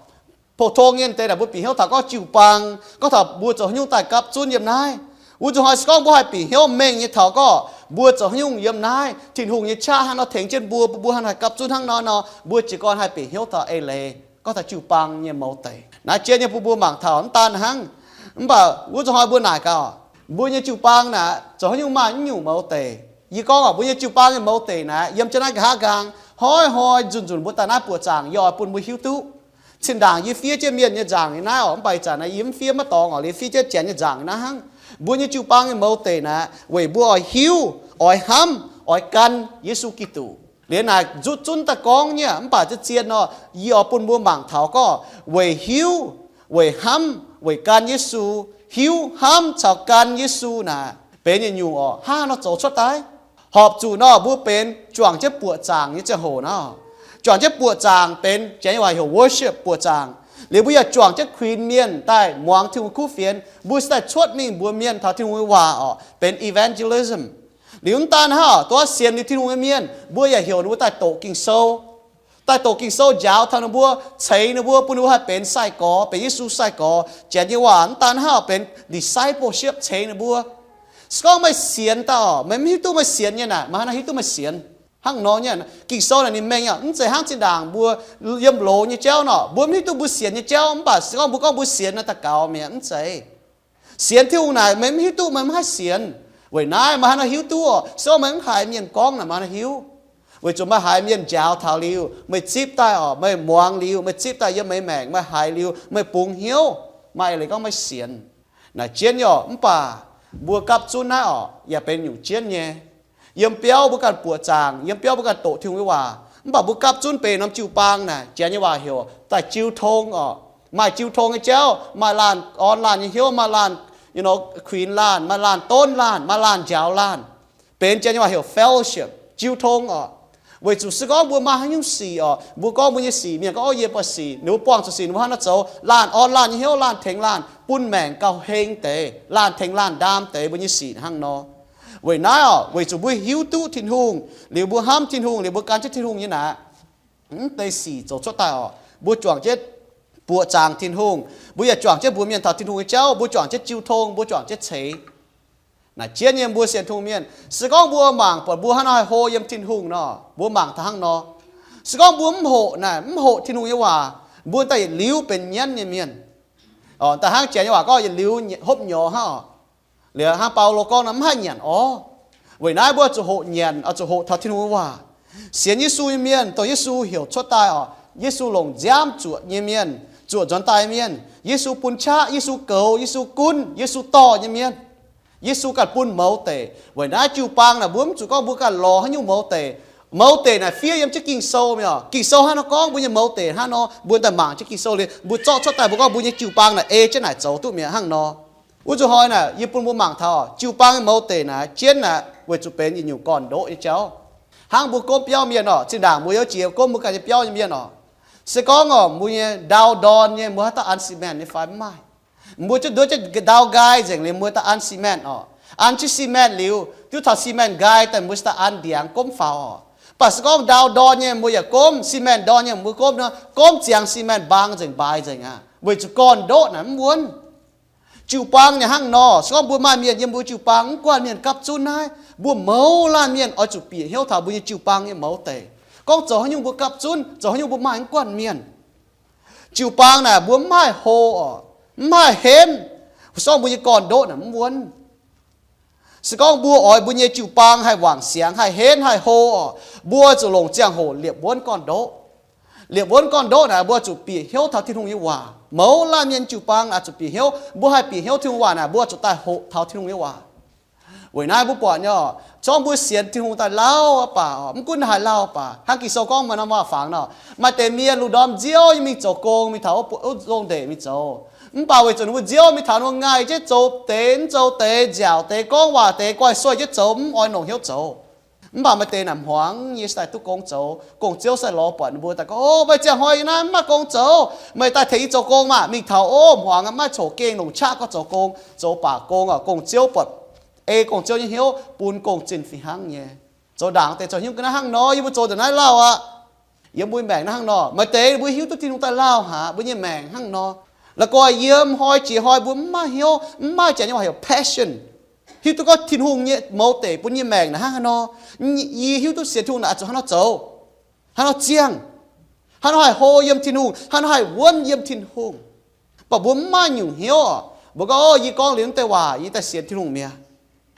pou-tong nyei deix naaic mbuo bieqc hnyouv taux gorngv jiu-baang, gorngv taux mbuo zoux haaix nyungc daaih gapv zunv yiem naaiv. Wuov zanc hnoi se gorngv mbuo haih bieqc hnyouv mengh nyei taux gorngv mbuo zoux haaix nyungc yiem naaiv, Tin-Hungh nyei qaqv hnangv nor tengx jienv mbuo, mbuo, mbuo hnangv haaix gapv zunv hnangv nor nor, mbuo jiez gorn haih bieqc hnyouv taux eix leiz gorngv taux jiu-baang nyei mouz deic. Naaiv jienv nyei bun mbuo mangc taux mv daan hnangv. Mv baac wuov zanc hnoi mbuo naaic gaax, mbuo nyei jiu-baang naaic zoux haaix nyungc maaih haaix nyungc mouz deic. Yie gorngv oc, mbuo nyei jiu-baang nyei mouz deic naaic yiem jienv naaiv nqa'haav nqaang, hnoi-hnoi nzunc-nzunc mbuo daaih naaiv buoqc zaangc yie oix bun mbuo hiuv duqv. Zinh ndaangc yie fiev jienv mienh nyei nzaangc nyei naaiv oc, mv baac ih zanc naaiv yie mv fiev maiv dorngx oc, liuz fiev jienv janx nyei nzaangc nyei naaiv hnangv. Mbuo nyei jiu-baang nyei mouz deic naaic weic mbuo oix hiuv, oix hnamv, oix gan Yesu Giduc. Liuz naaic nzutv zunv daaih gorngv nyei, mv baac zien-zien nor, yie oix bun mbuo mangc taux gorngv weic hiuv, weic hnamv, weic gan Yesu, hiuv, hnamv caux gan Yesu naaic benx yietc nyungc oc. Hnangv haaix nor zoux cuotv daaih? Horpc zuqc nor mbuo benx juangc jienv buoqc zaangc nyei ziangh hoc nor. Juangc jienv buoqc zaangc benx janx nyei waac heuc worship, buoqc zaangc. Liuz mbuo yaac juangc jienv kuinx mienh daaih muangx Tin-Hungh kuv fienx. Mbuo se daaih cuotv mingh mbuox mienh taux Tin-Hungh nyei waac oc, benx evangelism. Liuz mv daan hnangv oc, duqv sienx liuz Tin-Hungh nyei mienh, mbuo yaac heuc ninh mbuo daaih doqc Ging-Sou. Daaih doqc Ging-Sou njaaux taux ninh mbuo, ceix ninh mbuo, bun ninh mbuo haih benx sai-gorx, benx Yesu sai-gorx. Janx nyei waac mv daan hnangv oc, benx discipleship, ceix ninh mbuo. Se gorngv meih sienx daaih oc, meih mv hiuv duqv meih sienx nyei naaic, meih hnangv naaiv hiuv duqv meih sienx. Hnangv nor nyei, Ging-Sou naaic ninh mengh aqv, mv zeiz hnangv zinh ndaangc mbuo yiem loz nyei jauv nor, mbuo mv hiuv duqv mbuo sienx nyei jauv, mv baac se gorngv mbuo gorngv mbuo sienx naaic daux gaux mi'aqv, mv zeiz. Sienx Tin-Hungh naaic meih mv hiuv duqv meih mv haih sienx. Weic naaiv meih hnangv naaiv hiuv duqv oc, se gorngv meih mv haiz mienh gorngv naaic meih hnangv naaiv hiuv. Weic zuqc meih haiz mienh njaaux taux liuz, meih zipv daaih oc, meih muangx liuz, meih zipv daaih yiem meih maengc, meih haiz liuz, meih bungx hnyouv, maaih eix leiz gorngv meih sienx. Naaic jienv nyei oc, mv baac mbuo gapv zunv naaiv oc, yaac benx nyungc jienv nyei. Yiem biauv mbuo ganh buoqc zaangc, yiem biauv mbuo ganh doqc Tin-Hungh nyei waac, mv baac mbuo gapv zunv benx norm jiu-baang naaic, janx nyei waac heuc daaih jiu tong oc. Maaih jiu tong nyei jauv, maaih laanh orn laanh nyei hnyouv, maaih laanh, you know, kuinx laanh, maaih laanh donv laanh, maaih laanh njaaux laanh. Benx janx nyei waac heuc fellowship, jiu tong oc. Weic zuqc se gorngv mbuo maaih haaix nyungc sic oc, mbuo gorngv mbuo nyei sic, mienh gorngv, ov, yie mbuo sic, ninh mbuo buangh zuqc sic, ninh mbuo hnangv naaiv zoux, laanh orn laanh nyei hnyouv, laanh tengx laanh, bun maengc gauh heng deix, laanh tengx laanh ndaam deix mbuo nyei sic hnangv nor. Weic naaiv oc, weic zuqc mbuo hiuv duqv Tin-Hungh, liuz mbuo hnamv Tin-Hungh, liuz mbuo gan jienv Tin-Hungh nyei naaic, mv deix sic zoux cuotv daaih oc, mbuo juangc jienv buoqc zaangc Tin-Hungh, mbuo yaac juangc jienv mbuox mienh taux Tin-Hungh nyei jauv, mbuo juangc jienv jiu tong, mbuo juangc jienv ceix. Naaic jienv nyei mbuo sienx Tin-Hungh mienh, se gorngv mbuo mangc buatc mbuo hnangv naaiv haih hlo yiem Tin-Hungh nor, mbuo mangc taux hnangv nor. Se gorngv mbuo mv hoqc naaic, mv hoqc Tin-Hungh nyei waac, mbuo daaih yietc liuz benx nyienv nyei mienh. Daaih hnangv janx nyei waac gorngv yietc liuz hopv nyorx hnangv oc. Liuz hnangv Baulo gorngv nor, mv haih nyanc orv. Weic naaiv mbuo zuqc hoqc nyanc, oix zuqc hoqc taux Tin-Hungh nyei waac. Sienx Yesu nyei mienh, dongh Yesu heuc cuotv daaih oc, Yesu longc nziaamv zuoqc nyei mienh, zuoqc nzuonx daaih mienh, Yesu bun qaqv, Yesu goux, Yesu gunv, Yesu dorh nyei mienh. Yesu ganh bun mouz deic. Weic naaiv jiu-baang naaic mbuo mv zuqc gorngv mbuo ganh lorz haaix nyungc mouz deic. Mouz deic naaic fiev yiem jienv Ging-Sou mi'aqv. Ging-Sou hnangv nor gorngv mbuo nyei mouz deic hnangv nor, mbuo daaih mangc jienv Ging-Sou liuz, mbuo zorqv cuotv daaih mbuo gorngv mbuo nyei jiu-baang naaic ei jienv naaic zoux duqv mi'aqv hnangv nor. Wuov zuqc hnoi naaic yie bun mbuo mangc taux jiu-baang nyei mouz deic naaic jienv naaic weic zuqc benx yietc nyungc gorn-ndoqv nyei jauv. Hnangv mbuo gomv biauv mienh oc, zinh ndaangc mbuo youz jiex gomv mbuo ganh nyei biauv nyei mienh oc. Se gorngv oc, mbuo nyei ndau ndorn nyei mbuo haaix dauh an cement nyei fai? Mv maaih. Mbuo jienv nduov jienv ndau nqaai nzengc liuz mbuo daaih an cement oc. An jienv cement liuz, duqv taux cement nqaai daaih mbuo se daaih an ndiangx gomv faaux oc. Mv baac se gorngv ndau ndorn nyei mbuo yaac gomv, cement ndorn nyei mbuo gomv nor, gomv ziangx cement mbaang nzengc mbaaix nzengc aqv, weic zuqc gorn-ndoqv naaic mv wuonv. Jiu-baang naaic hnangv nor, se gorngv mbuo maaih mienh yiem mbuo jiu-baang mv guanh mienh gapv zunv naaiv, mbuo mouz laanh mienh oix zuqc bieqc hnyouv taux mbuo nyei jiu-baang nyei mouz deic. Gorngv zoux haaix nyungc mbuo gapv zunv, zoux haaix nyungc mbuo maaih mv guanh mienh. Jiu-baang naaic mbuo mv haih hlo oc, mv haih henv, se gorngv mbuo nyei gorn-ndoqv naaic mv wuonv. Se gorngv mbuo oix mbuo nyei jiu-baang haih wangc siangx, haih henv, haih hlo oc, mbuo zuqc longc ziangh hoc liepc wuonv gorn-ndoqv. Liepc wuonv gorn-ndoqv naaic, mbuo zuqc bieqc hnyouv taux Tin-Hungh nyei waac. Mouz laanh mienh jiu-baang naaic zuqc bieqc hnyouv. Mbuo haih bieqc hnyouv Tin-Hungh waac naaic, mbuo zuqc daaih hoqc taux Tin-Hungh nyei waac. Weic naaiv mbuo buatc nyei, zorngv mbuo sienx Tin-Hungh daaih lauh aqv baac, mv gunv haaix lauh baac, hnangv Ging-Sou gorngv maaih norm waac-fangx nor, maaih deix mienh lungh ndorm nziouv nyei mingh zoux gong, mingh taux wuov zong ndeic mingh zoux. Mv baac weic zuqc ninh mbuo nziouv mingh taux ninh mbuo ngaih jienv zoux deix, mv zoux deix, nziaauc deix, gorngv waac deix, guai sueih jienv zoux, mv oix longc hnyouv zoux. Mv baac maaih deix naaic hmuangx nyei se daaih duqv gong zoux. Gong-ziouv se lorz buatc ninh mbuo daaih gorngv, Ov, meih ziangh hnoi yiem naaiv mv maaih gong zoux, meih daaih tengx yie zoux gong maah. Mingh taux, ov, hmuangx, mv maaih coc gengh longc qaqv gorngv zoux gong, zoux baac gong oc. Gong-ziouv buatc, ei gong-ziouv nyei hnyouv bun gong zinh fih hnangv nyei. Zoux ndaangc deix zoux hnyouv ga'naaiv hnangv nor, yie mbuo zoux ndongc naaiv lauh aqv. Yiem mbuo maengc naaiv hnangv nor, maaih deix mbuo hiuv duqv Tin-Hungh daaih lauh haic, mbuo nyei maengc hnangv nor. La'guaih yiem hnoi jiex hnoi mbuo mv maaih hnyouv, mv maaih, janx nyei waac heuc passion, hiuv duqv gorngv Tin-Hungh nyei mouz deic bun nyei maengc naaic hnangv haaix nor. Yie hiuv duqv sienx Tin-Hungh naaic oix zuqc hnangv nor zoux, hnangv nor ziangh, hnangv nor haih hlo yiem Tin-Hungh, hnangv nor haih wuonv yiem Tin-Hungh. Mv baac mbuo mv maaih nyungc hnyouv oc. Mbuo gorngv, Ov, yie gorngv liuz naaiv deix waac yie daaih sienx Tin-Hungh mi'aqv.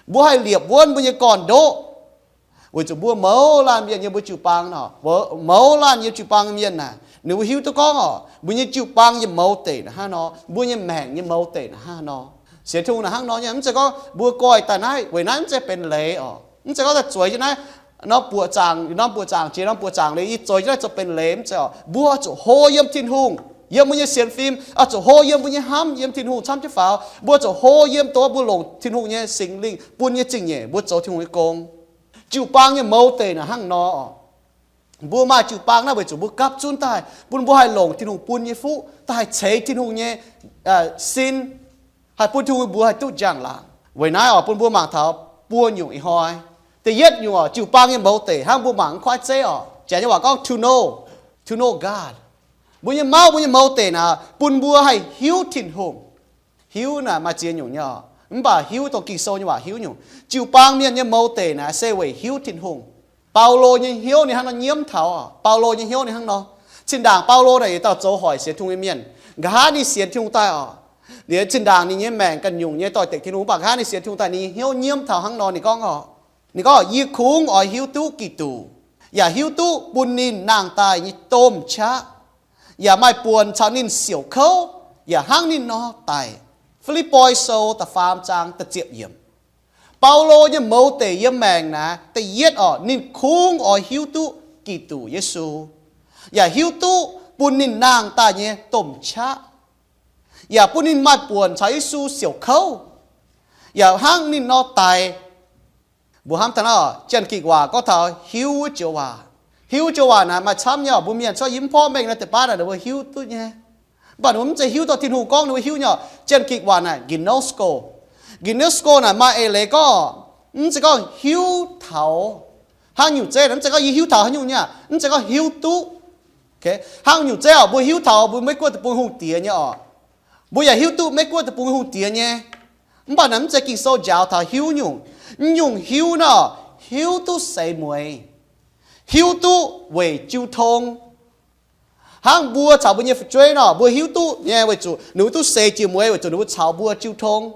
Mbuo haih liepc wuonv mbuo nyei gorn-ndoqv. Weic zuqc mbuo mouz laanh mienh yiem mbuo jiu-baang nor, mouz laanh yiem jiu-baang mienh naaic, ninh mbuo hiuv duqv gorngv oc, mbuo nyei jiu-baang nyei mouz deic naaic hnangv nor, mbuo nyei maengc nyei mouz deic naaic hnangv nor. Sienx Tin-Hungh naaic hnangv nor nyei, mv zeiz gorngv mbuo goiv daaih naaiv, weic naaiv mv zeiz benx leiz oc. Mv zeiz gorngv daaih zueiz jienv naaiv, norm buoqc zaangc, norm buoqc zaangc jiex norm buoqc zaangc liuz, yie zueiz jienv naaiv zoux benx leiz, mv zeiz oc. Mbuo oix zuqc hlo yiem Tin-Hungh, yiem mbuo nyei sienx fim, oix zuqc hlo yiem mbuo nyei hnamv yiem Tin-Hungh camv jienv faaux. Mbuo zuqc hlo yiem dongh mbuo longc Tin-Hungh nyei Singx Lingh bun nyei zingh nyeic mbuo zoux Tin-Hungh nyei gong. Jiu-baang nyei mouz deic naaic hnangv nor oc. Mbuo maaih jiu-baang naaiv weic zuqc mbuo gapv zunv daaih bun mbuo haih longc Tin-Hungh bun nyei fuqv, daaih haih ceix Tin-Hungh nyei sin, haih bun Tin-Hungh mbuox haih duqv njang-laangc. Weic naaiv oc, bun mbuo mangc taux buo nyungc ih hnoi. Da'yietv nyungc oc, jiu-baang nyei mouz deic hnangv mbuo mangc mv kuaaiv zeiv oc. Janx nyei waac gorngv to know, to know God. Mbuo nyei mauv, mbuo nyei mouz deic naaic bun mbuo haih hiuv Tin-Hungh. Hiuv naaic maaih ziex nyungc nyei oc, mv baac hiuv dongh Ging-Sou nyei waac hiuv nyungc. Jiu-baang mienh nyei mouz deic naaic se weic hiuv Tin-Hungh. Baulo nyei hnyouv ninh hnangv nor nyiemv taux oc. Baulo nyei hnyouv ninh hnangv nor. Zinh ndaangc Baulo naaic yietc dauh zoux hoic sienx Tin-Hungh nyei mienh. Nqa'haav ninh sienx Tin-Hungh daaih oc, liuz zinh ndaangc ninh nyei maengc ganh nyungc nyei doix-dekc Tin-Hungh, mv baac nqa'haav ninh sienx Tin-Hungh daaih ninh nyei hnyouv nyiemv taux hnangv nor. Ninh gorngv oc, ninh gorngv, Yie kungx oix hiuv duqv Giduc, yaac hiuv duqv bun ninh nangh daaih nyei domh qaqv, yaac maaih buonc caux ninh siouc kouv, yaac hnangv ninh nor daic. Fi^lipv^poi Sou da'faam zaang da'ziepc yiemc. Baulo nyei mouz deic yiem maengc naaic, da'yietv oc, ninh kungx oix hiuv duqv Giduc Yesu, yaac hiuv duqv bun ninh nangh daaih nyei domh qaqv, yaac bun ninh maaih buonc caux Yesu siouc kouv, yaac hnangv ninh nor daic. Mbuo hnamv taux naaiv oc, Janx-Gikc waac gorngv taux hiuv wuov joux waac. Hiuv wuov joux waac naaic maaih camv nyei oc. Mbuo mienh cuotv yiem mv porv mengh nor, deix baav naaic ninh mbuo hiuv duqv nyei. Mv baac ninh mbuo mv zeiz hiuv dongh Tin-Hungh gorngv ninh mbuo hiuv nyei oc. Janx-Gikc waac naaic ginosko. Ginosko naaic maaih eix leiz gorngv, mv zeiz gorngv hiuv taux hnangv nyungc zeiv, mv zeiz gorngv yie hiuv taux haaix nyungc nyei, mv zeiz gorngv hiuv duqv. Hnangv nyungc zeiv oc, mbuo hiuv taux mbuo Meiv Guoqv deic-bung hungh diex nyei oc. Mbuo yaac hiuv duqv Meiv Guoqv deic-bung hungh diex nyei. Mv baac naaic mv zeiz Ging-Sou njaaux taux hiuv nyungc. Mv nyungc hiuv nor, hiuv duqv seix mueiz, hiuv duqv weic jiu tong. Hnangv mbuo caux mbuo nyei fu'jueiv nor, mbuo hiuv duqv nyei weic zuqc ninh mbuo duqv seix jiex mueiz weic zuqc ninh mbuo caux mbuo jiu tong.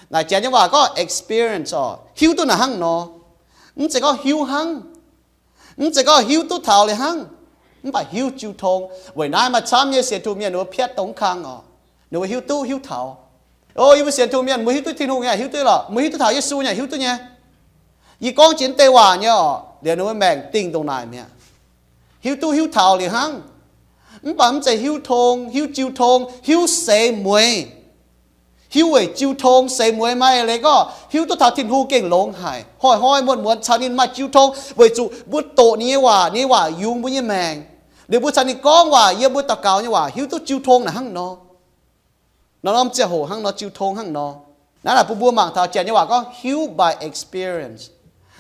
Naaic Janx nyei waac gorngv experience oc, hiuv duqv naaic hnangv nor. Mv zeiz gorngv hiuv hnangv. Mv zeiz gorngv hiuv duqv taux liuz hnangv, mv baac hiuv jiu tong. Weic naaiv maaih camv nyei sienx Tin-Hungh mienh ninh mbuo piatv dongh mv kang oc. Ninh mbuo hiuv duqv hiuv taux. O, yie mbuo sienx Tin-Hungh mienh mbuo hiuv duqv Tin-Hungh nyei hiuv duqv lorqc, mbuo hiuv duqv taux Yesu nyei hiuv duqv nyei. Yie gorngv jiex deix waac nyei oc, liuz ninh mbuo maengc dingh ndongc naaic mi'aqv. Hiuv duqv hiuv taux liuz hnangv. Mv baac mv zeiz hiuv tong, hiuv jiu tong, hiuv seix mueiz. Hiuv weic jiu tong seix mueiz maaih leiz gorngv hiuv duqv taux Tin-Hungh gengh longx haic, hnoi-hnoi muonz-muonz caux ninh maaih jiu tong weic zuqc mbuo doqc ninh nyei waac, ninh nyei waac yungz mbuo nyei maengc. Liuz mbuo caux ninh gorngv waac yiem mbuo daux gaux nyei waac hiuv duqv jiu tong naaic hnangv nor. Norm-norm ziangh hoc hnangv nor, jiu tong hnangv nor. Naaiv naaic bun mbuo mangc taux Janx nyei waac gorngv hiuv by experience.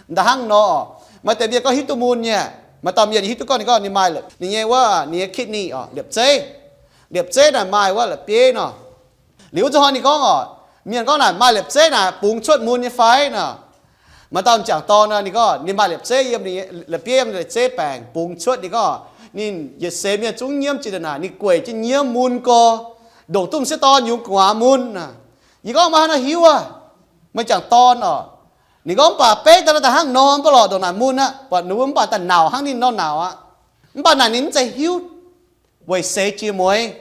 Nda'hnangv nor, maaih deix mienh gorngv hiuv duqv mun nyei. Maaih dauh mienh hiuv duqv gorngv ninh gorngv ninh maaih ninh nyei wuov ninh nyei kidney oc, liepc zeiv. Liepc zeiv naaic maaih wuov la'bieiv nor. Liuz wuov zuqc hnoi ninh gorngv oc, mienh gorngv naaic maaih liepc zeiv naaic bungx cuotv mun nyei fai nor. Maaih dauh m'jangc dorn nor ninh gorngv ninh maaih liepc zeiv yiem, liepc bieiv yiem liepc zeiv baengc bungx cuotv. Ninh gorngv ninh yietc seix mienh zungv nyiemv jiex naaic, ninh gueic jienv nyiemv mun gorx, ndongc duqv m'sieqv dorn yungz gu'nguaaz mun aqv. Yie gorngv meih haaix nor hiuv aqv? M'jangc dorn oc. Ninh gorngv, mv baac beiv daaih naaiv daaih hnangv nor, mv baac lorqc ndongc naaic mun aqv, buatc ninh mbuo mv baac daaih nauc hnangv ninh nor nauc aqv. Mv baac naaic ninh mv zeiz hiuv weic seix jiex mueiz.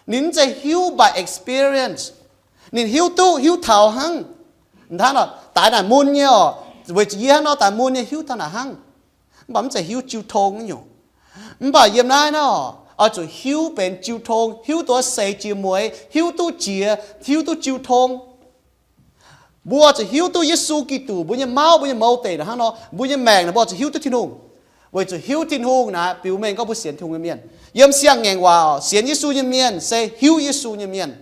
Ninh mv zeiz hiuv by experience. Ninh hiuv duqv hiuv taux hnangv. Hnangv nor, daix naaic mun nyei oc, weic zuqc yie hnangv nor daix mun nyei hiuv taux naaic hnangv. Mv baac mv zeiz hiuv jiu tong nyungc. Mv baac yiem naaiv nor, oix zuqc hiuv benx jiu tong, hiuv duqv seix jiex mueiz, hiuv duqv jiex, hiuv duqv jiu tong. Mbuo zuqc hiuv duqv Yesu Giduc, mbuo nyei mauv, mbuo nyei mouz deic naaic hnangv nor, mbuo nyei maengc naaic mbuo zuqc hiuv duqv Tin-Hungh. Weic zuqc hiuv Tin-Hungh naaic biux mengh gorngv mbuo sienx Tin-Hungh nyei mienh. Yiem siang-ngaengc waac oc, sienx Yesu nyei mienh se hiuv Yesu nyei mienh.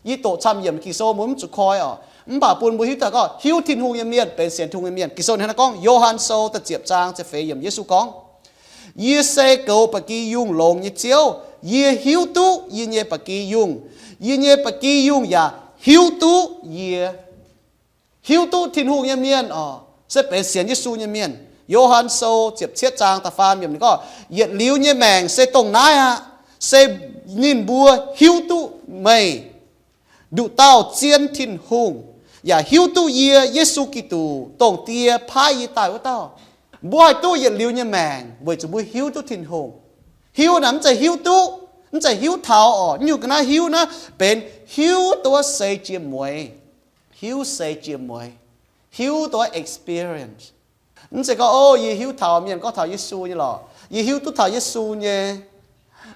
Yie doqc camv yiemc Ging-Sou mbuo mv zuqc koi oc, mv baac bun mbuo hiuv duqv gorngv hiuv Tin-Hungh nyei mienh benx sienx Tin-Hungh nyei mienh. Ging-Sou hnangv naaiv gorngv, Yo^han Sou da'ziepc zaang ziepc feix yiemc, Yesu gorngv, yie se goux ba'gi yungh longx nyei Ziouv. Yie hiuv duqv yie nyei ba'gi yungh. Yie nyei ba'gi yungh yaac hiuv duqv yie. Hiuv duqv Tin-Hungh nyei mienh oc, se benx sienx Yesu nyei mienh. Yo^han Sou ziepc cietv zaang da'faam yiemc ninh gorngv, yietc liuz nyei maengc se dongh naaiv aqv, se ninh mbuo hiuv duqv meih, nduqc dauh zien Tin-Hungh, yaac hiuv duqv yie, Yesu Giduc, dongh Die paaiv yie daaih wuov dauh. Mbuo haih duqv yietc liuz nyei maengc weic zuqc mbuo hiuv duqv Tin-Hungh. Hiuv naaic mv zeiz hiuv duqv, mv zeiz hiuv taux oc. Nyungc ga'naaiv hiuv naaiv benx hiuv duqv seix jiex mueiz, hiuv seix jiex mueiz, hiuv duqv experience. Mv zeiz gorngv, o, yie hiuv taux mienh gorngv taux Yesu nyei lorqc, yie hiuv duqv taux Yesu nyei.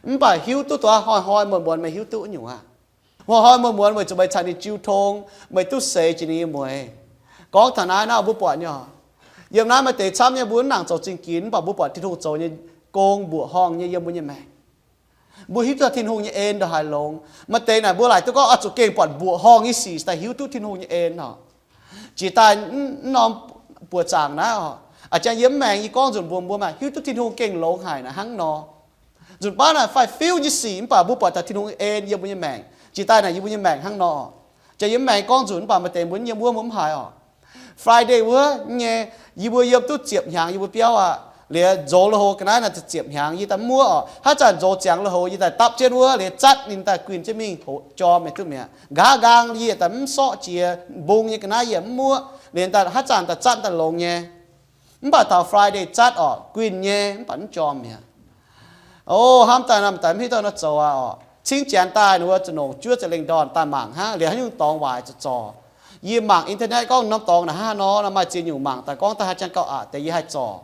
Mv baac hiuv duqv duqv hnoi-hnoi muonz-muonz meih hiuv duqv nyungc aqv. Hnoi-hnoi muonz-muonz weic zuqc meih caux ninh jiu tong, meih duqv seix jiex ninh nyei mueiz. Gorngv taux naaiv nor mbuo buatc nyei oc, yiem naaiv maaih deix camv nyei mbuo mv nangc zoux zingh ginx, mv baac mbuo buatc Tin-Hungh zoux nyei gong mbuoqc horngh nyei yiem mbuo nyei maengc. Mbuo hiuv duqv Tin-Hungh nyei en ndongc haaix longx. Maaih deix naaic mbuo laaic duqv gorngv oix zuqc gengh buatc mbuoqc horngh nyei sic daaih hiuv duqv Tin-Hungh nyei en oc. Jiex daaih mv norm buoqc zaangc naaiv oc, a'jang yiem mv maengx yie gorngv nzunc mbuox mbuo maah, hiuv duqv Tin-Hungh gengh longx haic naaic hnangv nor. Nzunc baav naaic faix-fiuv nyei sic mv baac mbuo buatc taux Tin-Hungh en yiem mbuo nyei maengc. Jiex daaih naaic yie mbuo nyei maengc hnangv nor. Jiex yiem mv maengx gorngv nzunc mv baac maaih deix mbuo yiem wuov mbuo mv haiz oc. Friday wuov nyei, yie mbuo yiem duqv ziepc hnyangx yie mbuo biauv aqv. Liuz zoux lui-houx ga'naaiv naaic ziepc hnyangx yie daaih mv muoqv oc. Haaix zanc zoux ziangx lui-houx yie daaih dapv jienv wuov liuz zatv ninh daaih guinh jienv mingh jorm meih duqv mi'aqv. Nqa'haav nqaang yie daaih mv sorqv jiex, mbung nyei ga'naaiv yie mv muoqv. Liuz daaih haaix zanc daaih zatv daaih longx nyei. Mv baac taux Friday zatv oc, guinh nyei mv baac mv jorm mi'aqv. O, hnamv daaih naaic daaih mv hiuv duqv nor zoux aqv oc. Cingv janx daaih ninh mbuo zuqc nongc juov ziepc lengh ndorn daaih mangc hnangv liuz haaix nyungc dorngx waaic zuqc zorc. Yie mangc internet gorngv norm dorngx naaic hnangv haaix nor, naaiv maaih ziex nyungc mangc daaih gorngv daaih haaix jangx gauh aqc deix yie haih zorc.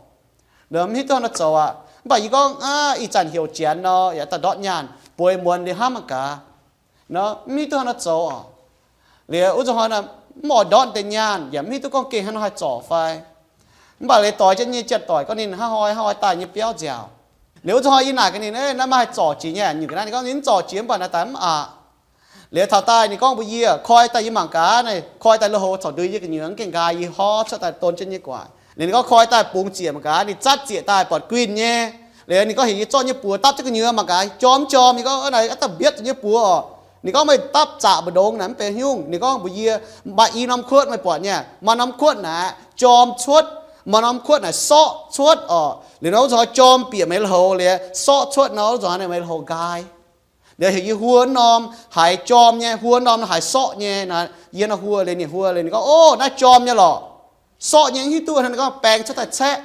Nor mv hiuv duqv nor zoux aqv. Mv baac yie gorngv aav, ih zanc heuc janx nor yaac daaih ndortv nyaanh bueix muonz liuz hnamv mangc gaax. Nor mv hiuv duqv haaix nor zoux oc. Liuz wuov zuqc hnoi naaic mv oix ndortv deix nyaanh yaac mv hiuv duqv gorngv gengh haaix nor haih zorc fai. Mv baac liuz doix jienv nyei janx-doic gorngv ninh hnangv hoi hnangv hoi daaih nyei biauv nziaauc. Liuz wuov zuqc hnoi yie naaic gaax ninh, naaiv maaih haih zorc jiex nyei, nyungc ga'naaiv ninh gorngv ninh mv zorc jiex mv baac naaiv daaih mv aqc. Liuz taux daaih ninh gorngv mbuox yie, koi daaih yie mangc gaax naaic, koi daaih lui-houx caux ndui yie gu'nyuoz mv gengh nqaai yie horv cuotv daaih don jienv nyei guaic. Liuz ninh gorngv koi daaih bungx ziec mangc gaax, ninh zatv ziec daaih buatc guinh nyei. Liuz ninh gorngv heuc yie zorqv nyei buoz dapv jienv gu'nyuoz mangc gaax jorm mv jorm. Yie gorngv naaic daaih mbietv zuqc nyei buoz oc. Ninh gorngv meih dapv zaqc mbu'ndongx naaic mv benx nyungc. Ninh gorngv mbuox yie, maaih i norm kuotv meih buatc nyei, maaih norm kuotv naaic jorm cuotv, maaih norm kuotv naaic sorqv cuotv oc. Liuz nor wuov zuqc hnoi jorm bieqc meih lui-houx liuz sorqv cuotv nor wuov zuqc hnoi meih lui-houx nqaai. Liuz heuc yie huo norm haiz jorm nyei, huo norm haiz sorqv nyei. Yie nor huo liuz ninh huo liuz ninh gorngv, o, naaiv jorm nyei lorqc. Sorqv nyei mv hiuv duqv. Ninh gorngv baeng cuotv daaih caeqv.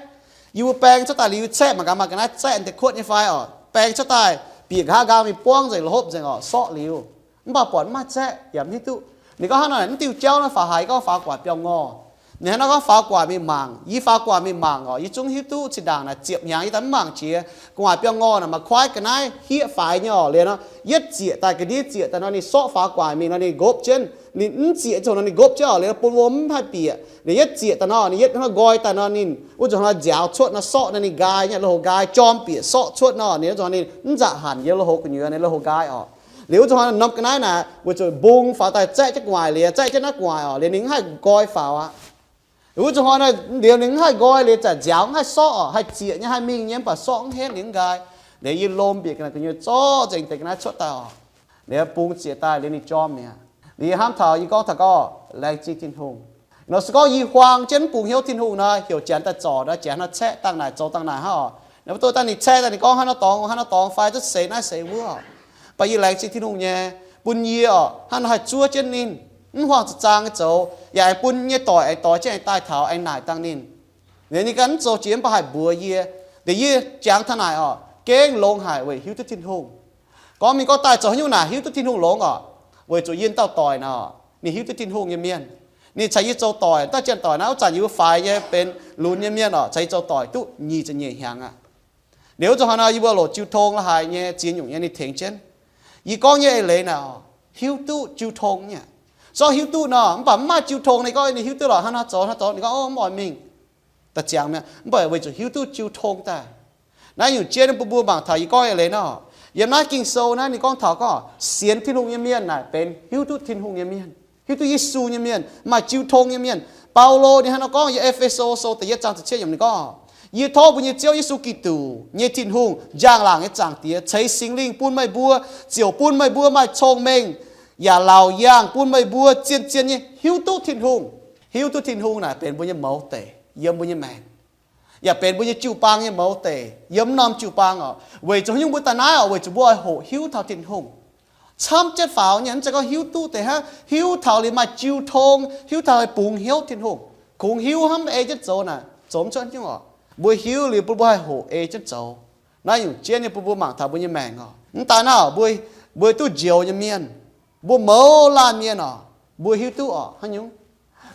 Yie mbuo baeng cuotv daaih liuz caeqv mangc gaax, mangc gaax naaiv caeqv deix kuotv nyei fai oc. Baeng cuotv daaih bieqc nqa'haav nqaang mingh buangv nzengc, la'hopv nzengc oc, sorqv liuz. Mv baac buatc mv maaih caeqv yaac mv hiuv duqv. Ninh gorngv hnangv naaic, mv diuh jauv naaiv faaux haaix? Yie gorngv faaux gu'nguaaic biauv-ngorh. Ninh hnangv nor gorngv faaux gu'nguaaic mingh mangc. Yie faaux gu'nguaaic mingh mangc oc, yie zungv hiuv duqv zinh ndaangc naaic ziepc hnyangx yie daaih mv mangc jiex. Gu'nguaaic biauv-ngorh naaic maaih kuaaiv ga'naaiv hieqv faix nyei oc. Liuz nor yietv ziec daaih ga'ndiev ziec daaih nor ninh sorqv faaux gu'nguaaic mingh nor ninh nqopv jienv. Ninh mv ziec zuqc nor ninh nqopv jienv oc. Liuz bun wuom mv haih bieqc. Liuz yietv ziec daaih nor ninh yietv hnangv nqoi daaih nor ninh wuov zuqc hnoi nziaaux cuotv nor sorqv nor ninh nqaai nyei, lui-houx nqaai jorm bieqc sorqv cuotv nor ninh wuov zuqc hnoi ninh mv nzaqc hanc yiem lui-houx gu'nyuoz, ninh lui-houx nqaai oc. Liuz wuov zuqc hnoi norm ga'naaiv naaic weic zuqc mbung faaux daaih zaeqv jienv gu'nguaaic liuz, zaeqv jienv naaiv gu'nguaaic oc, liuz ninh mv haih nqoi faaux aqv. Wuov zuqc hnoi naaiv liuz ninh mv haih nqoi liuz, zanc nziaaux mv haih sorqv oc, haih ziec nyei haih mingh nyei mv baac sorqv mv henv, ninh mv nqaai. Liuz yie lomh mbiec ga'naaiv gu'nyuoz zorqv nzengc deix ga'naaiv cuotv daaih oc. Liuz bungx ziec daaih liuz ninh jorm mi'aqv. Liuz yie hnamv taux yie gorngv taux gorngv laengz zingh Tin-Hungh. Nor se gorngv yie huaang jienv mv bungx hnyouv Tin-Hungh nor, heuc janx daaih zorc nor, janx hnangv caeqv dangh naaic, zoux dangh naaic hnangv oc. Naaiv mv duqv dangh ninh caeqv daaih ninh gorngv hnangv nor dorngx, hnangv nor dorngx fai, duqv seix naaiv seix wuov. Mv baac yie laengz zingh Tin-Hungh nyei, bun yie oc hnangv nor haih zuov jienv ninh. Mv huaang za'zaang nyei zoux, yaac aengx bun nyei doic aengx doix jienv aengx daaih taux aengx naaic dangh ninh. Ninh ganh mv zoux jiex mv baac haih mbuox yie. Deix yie jangx taux naaic oc, gengh longx haic weic hiuv duqv Tin-Hungh. Gorngv mingh gorngv daaih zoux haaix nyungc naaic hiuv duqv Tin-Hungh longx oc, weic zuqc yie dauh doic naaic, ninh hiuv duqv Tin-Hungh nyei mienh. Ninh caux yie zoux doic, daaih janx doic naaiv wuov zanc yie mbuo faix nyei benx lunx nyei mienh oc, caux yie zoux doic duqv nyic ziepc nyeic hnyangx aqv. Liuz wuov zanc haaix nor yie mbuo loc jiu tong la'haaix nyei ziex nyungc nyei ninh tengx jienv. Yie gorngv nyei eix leiz naaic oc, hiuv duqv jiu tong nyei. Zorqv hiuv duqv nor, mv baac mv maaih jiu tong, ninh gorngv ninh hiuv duqv lorqc, hnangv naaiv zoux, hnangv zoux, ninh gorngv, Ov, mv oix mingh. Da'ziangx mi'aqv, mv baac weic zuqc hiuv duqv jiu tong daaih. Naaiv nyungc jienv bun mbuo mangc taux yie gorngv eix leiz nor. Yiem naaiv Ging-Sou naaiv ninh gorngv taux gorngv sienx Tin-Hungh nyei mienh naaic benx hiuv duqv Tin-Hungh nyei mienh, hiuv duqv Yesu nyei mienh, maaih jiu tong nyei mienh. Baulo ninh hnangv nor gorngv yiem E^fe^so Sou da'yietv zaang ziepc cietv yiemc ninh gorngv, Yie tov mbuo nyei Ziouv Yesu Giduc nyei Tin-Hungh, njang-laangc nyei Zaangc Diex, ceix Singx Lingh bun meih mbuo, ziouc bun meih mbuo maaih cong-mengh yaac laauc yaangh bun meih mbuo zien-zien nyei hiuv duqv Tin-Hungh. Hiuv duqv Tin-Hungh naaic benx mbuo nyei mouz deic yiem mbuo nyei maengc, yaac benx mbuo nyei jiu-baang nyei mouz deic yiem norm jiu-baang oc. Weic zuqc haaix nyungc mbuo daaih naaiv oc? Weic zuqc mbuo oix hoqc hiuv taux Tin-Hungh. Camv jienv faaux nyei, mv zeiz gorngv hiuv duqv deix hnangv, hiuv taux liuz maaih jiu tong, hiuv taux bungx hnyouv Tin-Hungh. Kungx hiuv hnangv, ei jienv zoux naaic zoux mv cuotv nyungc oc. Mbuo hiuv liuz bun mbuo haih hoqc ei jienv zoux. Naaiv nyungc jienv nyei bun mbuo mangc taux mbuo nyei maengc oc. Mv daaih naaiv oc, mbuo, mbuo duqv njoux nyei mienh, mbuo mouz laanh mienh oc, mbuo hiuv duqv oc haaix nyungc.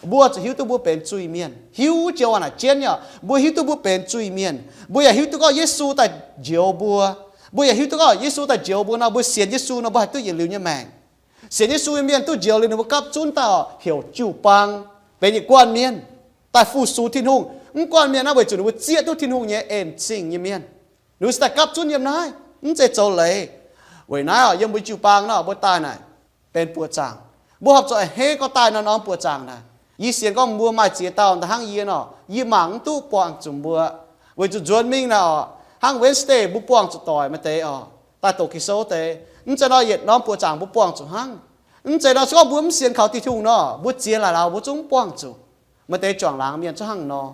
Mbuo zuqc hiuv duqv mbuo benx zuiz-mienh. Hiuv joux waac naaic jienv nyei oc, mbuo hiuv duqv mbuo benx zuiz-mienh. Mbuo yaac hiuv duqv gorngv Yesu daaih njoux mbuo. Mbuo yaac hiuv duqv gorngv Yesu daaih njoux mbuo nor, mbuo sienx Yesu nor mbuo haih duqv yietc liuz nyei maengc. Sienx Yesu nyei mienh duqv njoux liuz ninh mbuo gapv zunv daaih oc, heuc jiu-baang benx yietc guanh mienh daaih fu-sux Tin-Hungh. Mv guanh mienh naaiv weic zuqc ninh mbuo zieqv duqv Tin-Hungh nyei en-zingh nyei mienh. Ninh mbuo se daaih gapv zunv yiem naaiv, mv zeiz zoux leiz. Weic naaiv oc, yiem mbuo jiu-baang nor mbuo daaih naaic benx buoqc zaangc. Mbuo horpc zuqc a'hneiv gorngv daaih norm-norm buoqc zaangc naaic. Yie sienx gorngv mbuo maaih ziex dauh da'hnangv yie nor, yie mangc mv duqv buangh zuqc mbuo. Weic zuqc nzuonx mingh naaic oc, hnangv Wednesday mbuo buangh zuqc doic maaih deix oc, daaih doqc Ging-Sou deix. Mv zeiz nor yietc norm buoqc zaangc mbuo buangh zuqc hnangv. Mv zeiz nor se gorngv mbuo mv sienx kaux Tin-Hungh nor, mbuo ziex laic lauz mbuo zungv mv buangh zuqc. Maaih deix juangc laangz mienh zungv hnangv nor.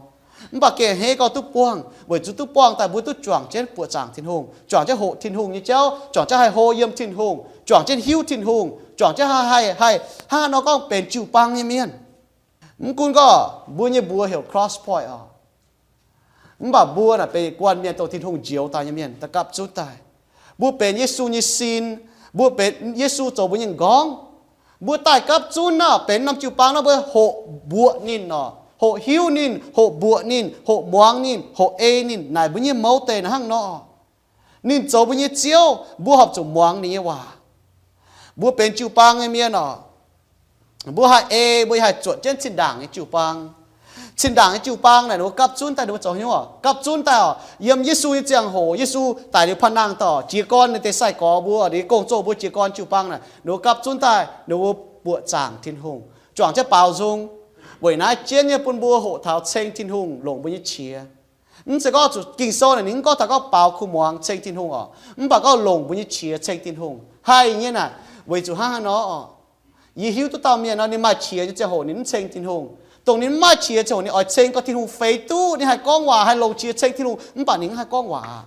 Mv baac gengh a'hneiv gorngv duqv buangh, weic zuqc duqv buangh daaih mbuo duqv juangc jienv buoqc zaangc Tin-Hungh, juangc jienv hoqc Tin-Hungh nyei jauv, juangc jienv haih hlo yiem Tin-Hungh, juangc jienv hiuv Tin-Hungh, juangc jienv haih, haih, haih hnangv nor gorngv benx jiu-baang nyei mienh. Mv gunv gorngv mbuo nyei mbuox heuc Cross Point oc, mv baac mbuo naaic benx yietc guanh mienh dongh Tin-Hungh njoux daaih nyei mienh daaih gapv zunv daaih. Mbuo benx Yesu nyei sin, mbuo benx Yesu zoux mbuo nyei m'nqorngv. Mbuo daaih gapv zunv naaic benx norm jiu-baang nor mbuo hoqc mbuoqc ninh oc, hoqc hiuv ninh, hoqc mbuoqc ninh, hoqc muangx ninh, hoqc ei ninh naaic mbuo nyei mouz deic naaic hnangv nor. Ninh zoux mbuo nyei Ziouv, mbuo horpc zuqc muangx ninh nyei waac. Mbuo benx jiu-baang nyei mienh oc, mbuo haih ei, mbuo haih zuotc jienv zinh ndaangc nyei jiu-baang. Zinh ndaangc nyei jiu-baang naaic ninh mbuo gapv zunv daaih ninh mbuo zoux haaix nyungc oc? Gapv zunv daaih oc, yiem Yesu nyei ziangh hoc, Yesu daic liuz paan nangh daaih oc, jiez gorn ninh deix sai-gorx mbuo, ninh nyei gong-zoh mbuo jiez gorn jiu-baang naaic, ninh mbuo gapv zunv daaih ninh mbuo buoqc zaangc Tin-Hungh, juangc jienv baaux nzung. Weic naaiv jienv nyei bun mbuo hoqc taux ceng Tin-Hungh longc mbuo nyei qiex. Mv zeiz gorngv zuqc Ging-Sou naaic ninh mv gorngv taux gorngv baaux kuh muangx ceng Tin-Hungh oc, mv baac gorngv longc mbuo nyei qiex ceng Tin-Hungh. Haih nyei naaic, weic zuqc hnangv haaix nor oc? Yie hiuv duqv dauh mienh nor, ninh maaih qiex nyei ziangh hoc ninh mv ceng Tin-Hungh. Dongh ninh mv maaih qiex ziangh hoc ninh oix ceng gorngv Tin-Hungh feix duqv, ninh haih gorngv waac, haih longc qiex ceng Tin-Hungh, mv baac ninh mv haih gorngv waac.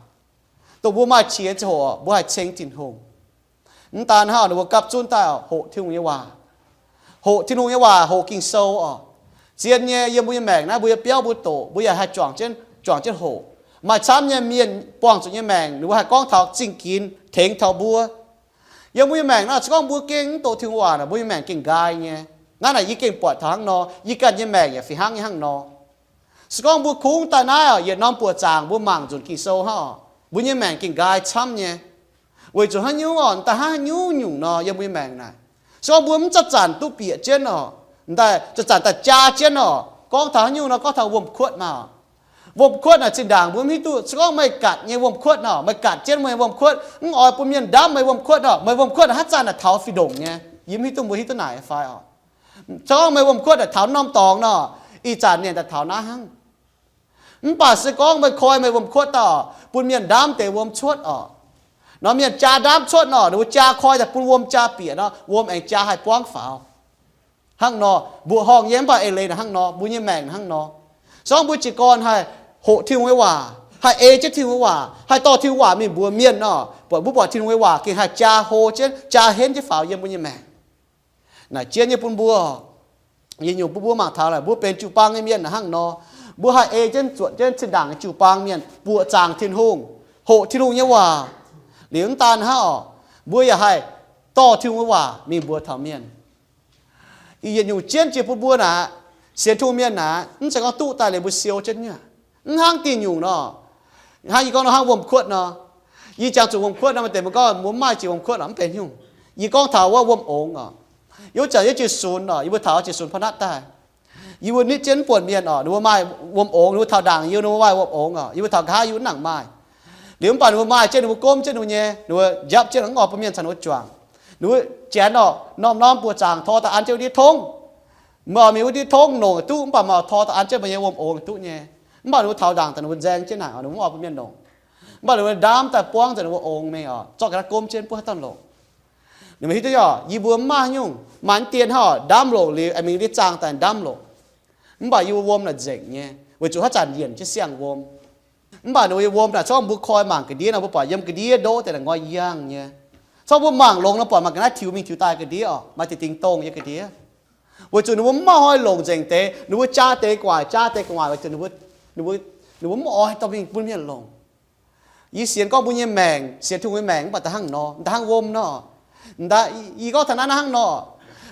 Dongh mbuo maaih qiex ziangh hoc mbuo haih ceng Tin-Hungh. Mv daan hnangv, ninh mbuo gapv zunv daaih hoqc Tin-Hungh nyei waac, hoqc Tin-Hungh nyei waac, hoqc Ging-Sou oc. Zien nyei, yiem mbuo nyei maengc naaiv mbuo nyei biauv mbuo doqc, mbuo yaac haih juangc jienv, juangc jienv hoqc. Maaih camv nyei mienh buangh zuqc nyei maengc, ninh mbuo haih gorngv taux zingh ginx tengx taux mbuo. Yiem mbuo nyei maengc naaiv, se gorngv mbuo gengh mv doqc Tin-Hungh waac naaic, mbuo nyei maengc gengh nqaai nyei. Naaiv naaic yie gengh buatc taux hnangv nor, yie ganh nyei maengc yaac fih hnangv nyei hnangv nor. Se gorngv mbuo kungx daaih naaiv oc, yietc norm buoqc zaangc mbuo mangc nzunc Ging-Sou hnangv oc, mbuo nyei maengc gengh nqaai camv nyei. Weic zuqc haaix nyungc oc, daaih hnangv haaix nyungc nyungc nor yiem mbuo nyei maengc naaic. Se gorngv mbuo mv zanc-zanc duqv bieqc jienv oc, daaih zanc-zanc daaih jaa jienv oc, gorngv taux haaix nyungc nor, gorngv taux wuom-kuotv maah oc. Wuom-kuotv naaic zinh ndaangc mbuo mv hiuv duqv, se gorngv meih gatc nyei wuom-kuotv nor, meih gatc jienv meih wuom-kuotv, mv oix bun mienh ndamv meih wuom-kuotv nor, meih wuom-kuotv haaix zanc naaic taux fih ndongc nyei. Yie mv hiuv duqv mbuo hiuv duqv naaic fai oc. Se gorngv meih wuom-kuotv naaic taux norm dorngx nor, ih zanc ninh daaih taux naaiv hnangv. Mv baac se gorngv meih koi meih wuom-kuotv daaih, bun mienh ndamv deix wuom-cuotv oc, nor mienh jaa ndamv cuotv nor, ninh mbuo jaa koi daaih bun wuom jaa bieqc nor, wuom aengx jaa haih buangv faaux. Hnangv nor, mbuoqc horngh nyei mv baac eix leiz naaic hnangv nor, mbuo nyei maengc hnangv nor. Se gorngv mbuo jiez gorn haih hoqc Tin-Hungh nyei waac, haih ei jienv Tin-Hungh nyei waac, haih dorh Tin-Hungh waac mingh mbuox mienh nor, buatc mbuo buatc Tin-Hungh nyei waac gengh haih jaa hlo jienv, jaa henv jienv faaux yiem mbuo nyei maengc. Naaic jienv nyei bun mbuo, yietc nyungc bun mbuo mangc taux naaic, mbuo benx jiu-baang nyei mienh naaic hnangv nor, mbuo haih ei jienv zuotc jienv zinh ndaangc jiu-baang mienh buoqc zaangc Tin-Hungh, hoqc Tin-Hungh nyei waac. Liuz mv daan hnangv oc, mbuo yaac haih dorh Tin-Hungh nyei waac mingh mbuox taux mienh. Ih yietc nyungc jienv jiex bun mbuo naaic, sienx Tin-Hungh mienh naaic, mv zeiz gorngv duqv daaih liuz mbuo siou jienv nyei. Mv hnangv diuh nyungc nor. Hnangv yie gorngv nor, hnangv wuom-kuotv nor. Yie jangx zuqc wuom-kuotv nor, maaih deix mbuo gorngv mbuo mv maaih jiex wuom-kuotv oc, mv benx nyungc. Yie gorngv taux wuov wuom-ongx oc. Yie wuov zanc yie jiex sunx oc, yie mbuo taux jiex sunx pa'natv daaih, yie mbuo nitv jienv mv buonc mienh oc, ninh mbuo maaih wuom-ongx, ninh mbuo taux ndaangc yie, ninh mbuo maaih wuom-ongx oc, yie mbuo taux nqa'haav yie mv nangc maaih. Liuz mv baac ninh mbuo maaih jienv, ninh mbuo gomv jienv ninh mbuo nyei, ninh mbuo njapv jienv, mv oix bun mienh caux ninh mbuo juangc. Ninh mbuo janx oc, norm-norm buoqc zaangc tor daaih an jienv wuov ndiev tongv. Meih oix mingh wuov ndiev tongv longc duqv, mv baac meih oix tor daaih an jienv meih nyei wuom-ongx duqv nyei. Mv baac ninh mbuo taux ndaangc daaih ninh mbuo nzaeng jienv naaic oc, ninh mbuo mv oix bun mienh longc. Mv baac ninh mbuo ndaamv daaih buangv nzengc ninh mbuo ongx mingh oc, zorqv ga'naaiv gomv jienv buov haaix dauh longc. Ninh mbuo hiuv duqv oc, yie mbuo mv maaih nyungc, maaih dien hnangv oc, ndaamv longc liuz aengx mingh ndiev zaangh daaih ndaamv longc. Mv baac yie mbuo wuom naaic nzengc nyei, weic zuqc haaix zanc yienc jienv siang-wuom. Mv baac ninh mbuo nyei wuom naaic, corc mbuo koi mangc ga'ndiev nor, mbuo buatc yiem ga'ndiev ndoqv deix naaic ngoi yangh nyei. Corc mbuo mangc longx nor, buatc maaih ga'naaiv tiux mingh tiux daaih ga'ndiev oc, maaih deix dingx dongh yiem ga'ndiev. Weic zuqc ninh mbuo mv maaih hnoi longc nzengc deix, ninh mbuo jaa deix gu'nguaaic, jaa deix gu'nguaaic, weic zuqc ninh mbuo, ninh mbuo mv oix dorh mingh bun mienh longc. Yie sienx gorngv mbuo nyei maengc, sienx Tin-Hungh nyei maengc mv baac da'hnangv nor, da'hnangv wuom nor. Da'yie gorngv taux naaiv hnangv nor,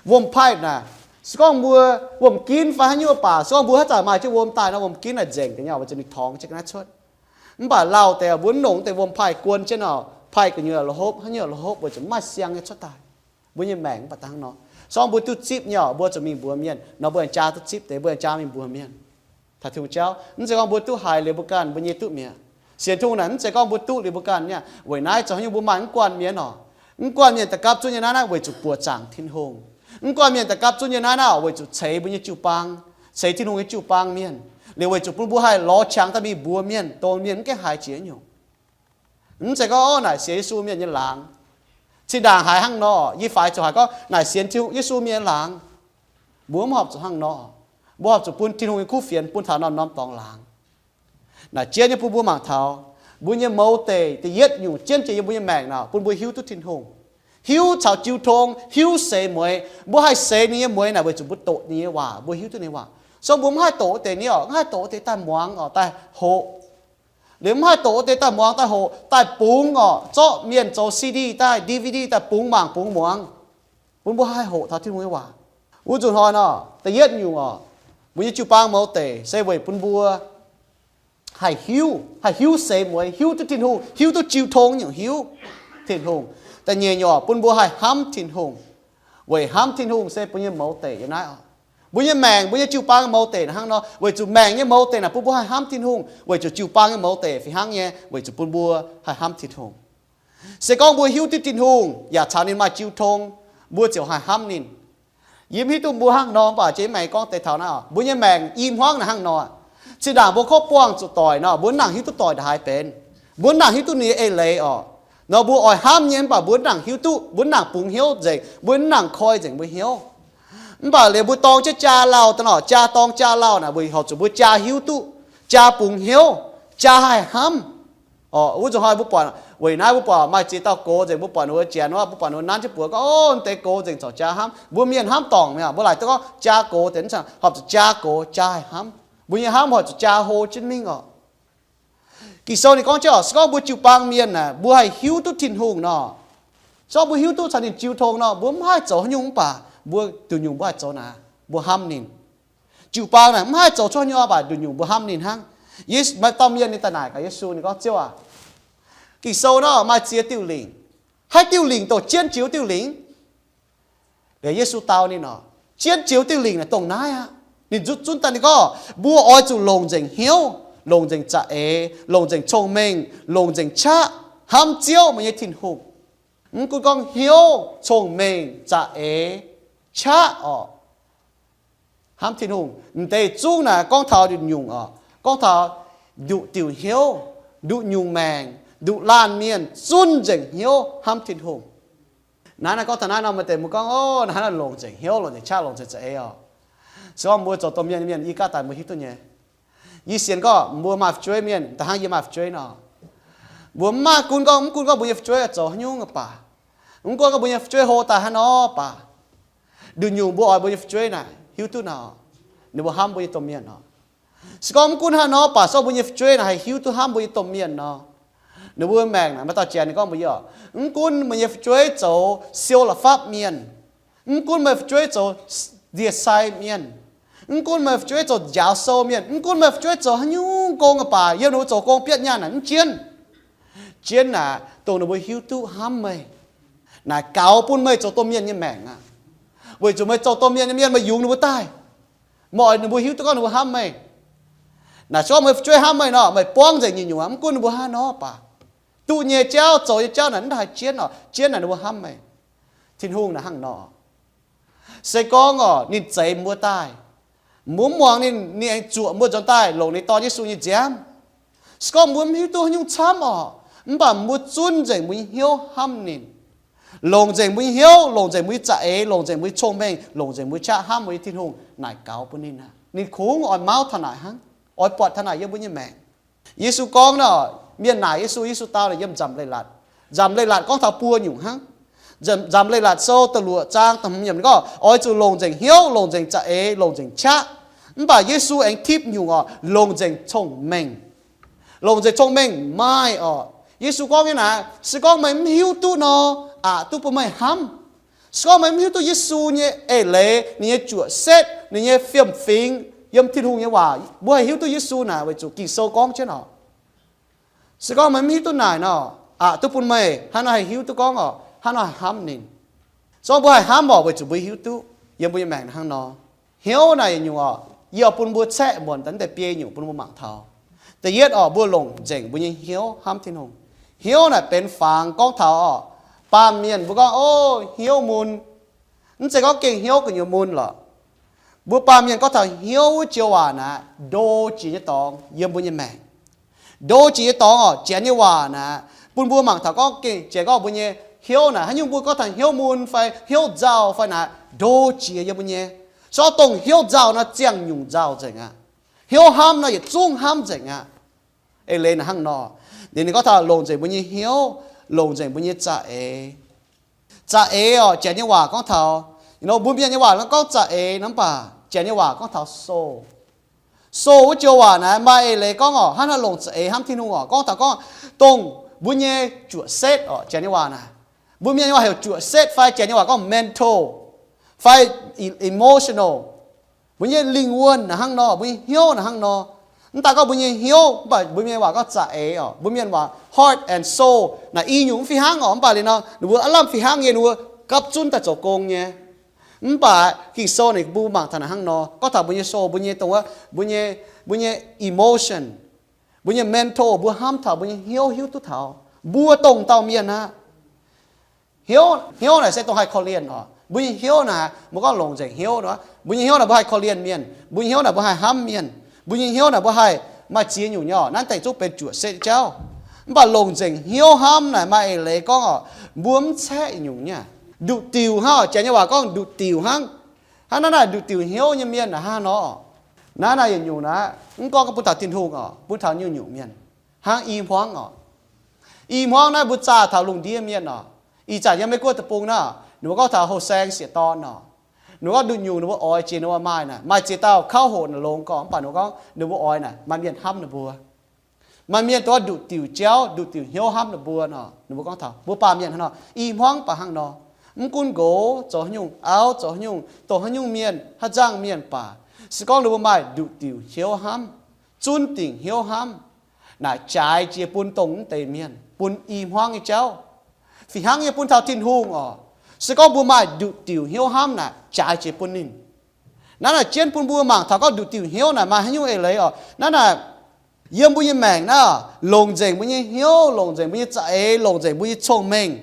wuom-paaiv naaic, se gorngv mbuo wuom-ginv fai haaix nyungc baac, se gorngv mbuo haaix zanc maaih jienv wuom daaih nor, wuom-ginv naaic nzengc deix nyei, weic zuqc ninh torngx jienv ga'naaiv cuotv. Mv baac lauh deix mbuo mv longc deix wuom-paaiv guon jienv oc, paaiv gu'nyuoz lo hopv, haaix nyungc lo hopv, weic zuqc mv maaih siang nyei cuotv daaih. Mbuo nyei maengc mv baac da'hnangv nor. Se gorngv mbuo duqv zipv nyei oc, mbuo zuqc mingh mbuox mienh nor, mbuo aengx jaa duqv zipv deix, mbuo aengx jaa mingh mbuox mienh. Taux Tin-Hungh jauv, mv zeiz gorngv mbuo duqv haiz liuz mbuo ganh mbuo nyei duqv mi'aqv. Sienx Tin-Hungh naaic mv zeiz gorngv mbuo duqv liuz mbuo ganh mi'aqv. Weic naaiv zoux haaix nyungc mbuo maaih mv guanh mienh oc. Mv guanh mienh da'gapv zunv nyei naaiv naaiv weic zuqc buoqc zaangc Tin-Hungh. Mv guanh mienh da'gapv zunv nyei naaiv naaiv oc, weic zuqc ceix mbuo nyei jiu-baang, ceix Tin-Hungh nyei jiu-baang mienh, liuz weic zuqc bun mbuo haih lorz qangx daaih mingh mbuox mienh, dongh mienh mv gaengh haiz jiex nyungc. Mv zeiz gorngv, o, naaic sienx Yesu mienh nyei laangz. Zinh ndaangc haiz hnangv nor, yie faix zuqc haiz gorngv naaic sienx Tin-Hungh, Yesu mienh nyei laangz. Mbuo mv horpc zuqc hnangv nor. Mbuo horpc zuqc bun Tin-Hungh nyei kuv fienx bun taux norm-norm dorngx laangz. Naaic jienv nyei bun mbuo mangc taux mbuo nyei mouz deic da'yietv nyungc jienv jiex yiem mbuo nyei maengc naaic, bun mbuo hiuv duqv Tin-Hungh, hiuv caux jiu tong, hiuv seix mueiz. Mbuo haih seix ninh nyei mueiz naaic weic zuqc mbuo doqc ninh nyei waac, mbuo hiuv duqv ninh nyei waac. So mbuo mv haih doqc wuov deix ni oc, mv haih doqc wuov deix daaih muangx oc, daaih hoqc. Liuz mv haih doqc wuov deix daaih muangx, daaih hoqc, daaih bungx oc, zorqv mienh zoux C D daaih, D V D daaih bungx mangc bungx muangx, bun mbuo haih hoqc taux Tin-Hungh nyei waac. Wuov nzunc hnoi nor, da'yietv nyungc oc, mbuo nyei jiu-baang mouz deic se weic bun mbuo haih hiuv, haih hiuv seix mueiz, hiuv duqv Tin-Hungh, hiuv duqv jiu tong nyungc hiuv Tin-Hungh. Da'nyeic nyungc oc, bun mbuo haih hnamv Tin-Hungh. Weic hnamv Tin-Hungh se mbuo nyei mouz deic yiem naaiv oc. Mbuo nyei maengc, mbuo nyei jiu-baang mouz deic naaic hnangv nor, weic zuqc maengc nyei mouz deic naaic bun mbuo haih hnamv Tin-Hungh, weic zuqc jiu-baang nyei mouz deic fih hnangv nyei, weic zuqc bun mbuo haih hnamv Tin-Hungh. Se gorngv mbuo hiuv duqv Tin-Hungh yaac caux ninh maaih jiu tong, mbuo ziouc haih hnamv ninh. Yie mv hiuv duqv mbuo hnangv nor, mv baac jiex maengx gorngv deix taux naaiv oc, mbuo nyei maengc i hmuangv naaic hnangv nor. Zinh ndaangc mbuo kov buangh zuqc doic nor, mbuo mv nangc hiuv duqv doic ndaaih haaix benx. Mbuo mv nangc hiuv duqv ninh nyei eix leiz oc. Nor mbuo oix hnamv nyei, mv baac mbuo mv nangc hiuv duqv, mbuo mv nangc bungx hnyouv nzengc, mbuo mv nangc koi nzengc mbuo hnyouv. Mv baac liuz mbuo dorng jienv jaa lauh daaih nor, jaa dorng jaa lauh naaic, weic horpc zuqc mbuo jaa hiuv duqv, jaa bungx hnyouv, jaa haih hnamv. Oc, wuov nzunc hnoi mbuo buatc, weic naaiv mbuo buatc maaih ziex dauh gox nzengc, mbuo buatc ninh mbuo janx wuov, mbuo buatc ninh mbuo nanv jienv buoz gorngv, o, deix gox nzengc corc jaa hnamv. Mbuo mienh hnamv dorngc mi'aqv, mbuo laaic duqv gorngv jaa gox deix, horpc zuqc jaa gox jaa haih hnamv. Mbuo nyei hnamv horpc zuqc jaa hlo jienv mingh oc. Ging-Sou ninh gorngv jienv oc, se gorngv mbuo jiu-baang mienh naaic, mbuo haih hiuv duqv Tin-Hungh nor, se gorngv mbuo hiuv duqv caux ninh jiu tong nor, mbuo mv haih zoux haaix nyungc, mv baac mbuo nduqc nyungc mbuo haih zoux naaic, mbuo hnamv ninh. Jiu-baang naaic mv haih zoux cuotv haaix nyungc, mv baac nduqc nyungc mbuo hnamv ninh hnangv. Ye, maaih dauh mienh ninh daaih naaic gaax Yesu, ninh gorngv, Ziouv aac, Ging-Sou nor maaih ziex diuh lingc. Haaix diuh lingc dongh jienv jiex wuov diuh lingc? Liuz Yesu dau ninh oc, jienv jiex wuov diuh lingc naaic dongh naaiv aqv. Ninh nzuqc zunv daaih ninh gorngv, mbuo oix zuqc longc nzengc hnyouv, longc nzengc za'eix, longc nzengc cong-mengh, longc nzengc qaqv hnamv Ziouv, meih nyei Tin-Hungh. Mv gunv gorngv hnyouv, cong-mengh, za'eix, qaqv oc, hnamv Tin-Hungh. M'deix zungv naaic gorngv taux nduqc nyungc oc, gorngv taux nduqc diuc hnyouv, nduqc nyungc maengc, nduqc laanh mienh zunv nzengc hnyouv hnamv Tin-Hungh. Naaiv naaiv gorngv taux naaiv nor, maaih deix mbuo gorngv, o, naaiv naaiv longc nzengc hnyouv, longc nzengc qaqv, longc nzengc za'eix oc. Se gorngv mbuo zoux domh mienh, mienh yie gaav daaih mbuo hiuv duqv nyei. Yie sienx gorngv mbuo maaih fu'jueiv mienh da'hnangv yie maaih fu'jueiv nor, mbuo mv maaih gunv gorngv, mv gunv gorngv mbuo nyei fu'jueiv zoux haaix nyungc baac, mv gunv gorngv mbuo nyei fu'jueiv hlo daaih haaix nor baac, Nduqc nyungc mbuo oix mbuo nyei fu'jueiv naaic hiuv duqv nor, ninh mbuo hnamv mbuo nyei domh mienh nor. Se gorngv mv gunv hnangv nor, baac se gorngv mbuo nyei fu'jueiv naaic haih hiuv duqv hnamv mbuo nyei domh mienh nor, ninh mbuo maengc naaic maaih dauh janx ninh gorngv mbuo, mv gunv meih nyei fu'jueiv zoux siou la'fapv mienh, mv gunv meih fu'jueiv zoux ndie-sai mienh, mv gunv meih fu'jueiv zoux njaaux sou mienh, mv gunv meih fu'jueiv zoux haaix nyungc gong aqv, baac yiem ninh mbuo zoux gong bietv nyaanh naaic mv jienv, jienv naaic dongh ninh mbuo hiuv duqv hnamv meih, naaic gaux bun meih zoux domh mienh nyei maengc aqv. Weic zuqc meih zoux domh mienh nyei mienh, meih yungz ninh mbuo daaih, meih oix ninh mbuo hiuv duqv gorngv ninh mbuo hnamv meih. Naaic se gorngv meih fu'jueiv hnamv meih nor, meih buangv nzengc nyungc-nyungc aqv. Mv gunv ninh mbuo hnangv haaix nor baac, duqv nyei jauv, zoux nyei jauv naaic mv haih jienv oc, jienv naaic ninh mbuo hnamv meih. Tin-Hungh naaic hnangv nor. Se gorngv oc ninh zeix mbuo daaih, mbuo mv muangx ninh, ninh aengx zuoqc mbuo nzuonx daaih longc ninh Dorn Yesu nyei nziaamv. Se gorngv mbuo mv hiuv duqv haaix nyungc camv oc, mv baac mbuo zunv nzengc mbuo nyei hnyouv hnamv ninh, longc nzengc mbuo nyei hnyouv, longc nzengc mbuo nyei za'eix, longc nzengc mbuo nyei cong-mengh, longc nzengc mbuo nyei qaqv hnamv mbuo nyei Tin-Hungh, naaic gaux bun ninh aqv. Ninh kungx oix mauv taux naaic hnangv, oix buatc taux naaic yiem mbuo nyei maengc. Yesu gorngv nor, mienh naaic Yesu, Yesu dau naaic yiem nzamc leiz-latc. Nzamc leiz-latc gorngv taux buo nyungc hnangv. Nzamc, Nzamc Leiz-Latc Sou da'luoqc zaang da'hmz yiemc gorngv, oix zuqc longc nzengc hnyouv, longc nzengc za'eix, longc nzengc qaqv. Mv baac Yesu aengx tipv nyungc oc, longc nzengc cong-mengh. Longc nzengc cong-mengh maaih oc. Yesu gorngv nyei naaic, se gorngv meih mv hiuv duqv nor, aqc duqv bun meih hnamv. Se gorngv meih mv hiuv duqv Yesu nyei eix leiz, ninh nyei juoqc setv, ninh nyei fiem-fingx yiem Tin-Hungh nyei waac, mbuo haih hiuv duqv Yesu naaic weic zuqc Ging-Sou gorngv jienv oc. Se gorngv meih mv hiuv duqv naaic nor, aqc duqv bun meih hnangv nor haih hiuv duqv gorngv oc, hnangv nor haih hnamv ninh. Se gorngv mbuo haih hnamv oc, weic zuqc mbuo hiuv duqv yiem mbuo nyei maengc hnangv nor. Hnyouv naaic yietc nyungc oc, yie oix bun mbuo caeqv muonc daaih, deix biei nyungc bun mbuo mangc taux. Da'yietv oc, mbuo longc nzengc mbuo nyei hnyouv hnamv Tin-Hungh. Hnyouv naaic benx fangx gorngv taux oc, baamh mienh mbuo gorngv, o, hnyouv mun. Mv zeiz gorngv gengh hnyouv gu'nyuoz mun lorqc. Mbuo baamh mienh gorngv taux hnyouv wuov joux waac naaic, ndo jiex nyei dorngx yiem mbuo nyei maengc. Ndo jiex nyei dorngx oc, janx nyei waac naaic, bun mbuo mangc taux gorngv gengh janx gorngv mbuo nyei hnyouv naaic, haaix nyungc mbuo gorngv taux hnyouv mun fai hnyouv nzauh fai naaic, ndo jiex yiem mbuo nyei. Se gorngv dongh hnyouv nzauh nor, ziangh nyungc nzauh nzengc aqv. Hnyouv hnamv nor, yietc zungv hnamv nzengc aqv. Eix leiz naaic hnangv nor, ninh, ninh gorngv taux longc nzengc mbuo nyei hnyouv, longc nzengc mbuo nyei za'eix. Za'eix oc, janx nyei waac gorngv taux, you know, mbuo mienh nyei waac gorngv za'eix nor, mv baac janx nyei waac gorngv taux soul. Soul wuov joux waac naaic maaih eix leiz gorngv oc, hnangv haaix longc za'eix hnamv Tin-Hungh oc, gorngv taux gorngv dongh mbuo nyei juoqc setv oc, janx nyei waac naaic. Mbuo mienh nyei waac heuc juoqc setv fai janx nyei waac gorngv mental fai e-, emotional. Mbuo nyei lingh wuonh naaic hnangv nor, mbuo nyei hnyouv naaic hnangv nor. Mv daaih gorngv mbuo nyei hnyouv, mv baac mbuo mienh waac gorngv za'eix oc, mbuo mienh waac heart and soul naaic i nyungc mv fih hnangv oc, mv baac liuz nor ninh mbuo aav lamh fih hnangv nyei, ninh mbuo gapv zunv daaih zoux gong nyei. Mv baac Ging-Sou naaic bun mbuo mangc taux naaic hnangv nor, gorngv taux mbuo nyei soul, mbuo nyei dongh wuov, mbuo nyei, mbuo nyei emotion, mbuo nyei mental, mbuo hnamv taux, mbuo nyei hnyouv hiuv duqv taux mbuo dongh dauh mienh aqv. Hnyouv, hnyouv naaic se dongh haih korv-lienh oc. Mbuo nyei hnyouv naaic, mbuo gorngv longc nzengc hnyouv nor, mbuo nyei hnyouv naaic mbuo haih korv-lienh mienh, mbuo nyei hnyouv naaic mbuo haih hnamv mienh, mbuo nyei hnyouv naaic mbuo haih maaih ziex nyungc nyei oc. Naaiv deix zungv benx juoqc setv jauv. Mv baac longc nzengc hnyouv hnamv naaic maaih eix leiz gorngv oc, mbuo mv caeqv nyungc nyei. Nduqc diuc hnangv oc, janx nyei waac gorngv nduqc diuc hnangv. Hnangv naaiv naaic nduqc diuc hnyouv nyei mienh naaic hnangv nor. Naaiv naaic yietc nyungc naaic, mv gorngv bun taux Tin-Hungh oc, bun taux nyungc-nyungc mienh. Hnangv i hmuangv oc. I hmuangv naaiv mbuo zaah taux lungh ndiev mienh oc. Ih zanc yiem Meiv Guoqv deic-bung naaiv, ninh mbuo gorngv taux houh saeng sieqv dorn oc. Ninh mbuo gorngv nduqc nyungc ninh mbuo oix jiex ninh mbuo maaih naaic, maaih ziex dauh kauv hoqc naaic longx gorngv, mv baac ninh mbuo gorngv ninh mbuo oix naaic maaih mienh hnamv ninh mbuo. Maaih mienh dongh nduqc diuc jauv, nduqc diuc hnyouv hnamv ninh mbuo nor. Ninh mbuo gorngv taux mbuo baamh mienh hnangv nor, i hmuangv baac hnangv nor. Mv gunv nqox zoux haaix nyungc, auv zoux haaix nyungc, dongh haaix nyungc mienh, haaix nzangc mienh baac, se gorngv ninh mbuo maaih nduqc diuc hnyouv hnamv, zunv dingc hnyouv hnamv, naaic jaaix jiex bun dongh mv deix mienh, bun i hmuangv nyei jauv. Fih hnangv nyei bun taux Tin-Hungh oc. Se gorngv mbuo maaih nduqc diuc hnyouv hnamv naaic, jaaix jiex bun ninh. Naaiv naaic jienv bun mbuo mangc taux gorngv nduqc diuc hnyouv naaic maaih haaix nyungc eix leiz oc. Naaiv naaic yiem mbuo nyei maengc naaiv, longc nzengc mbuo nyei hnyouv, longc nzengc mbuo nyei za'eix, longc nzengc mbuo nyei cong-mengh.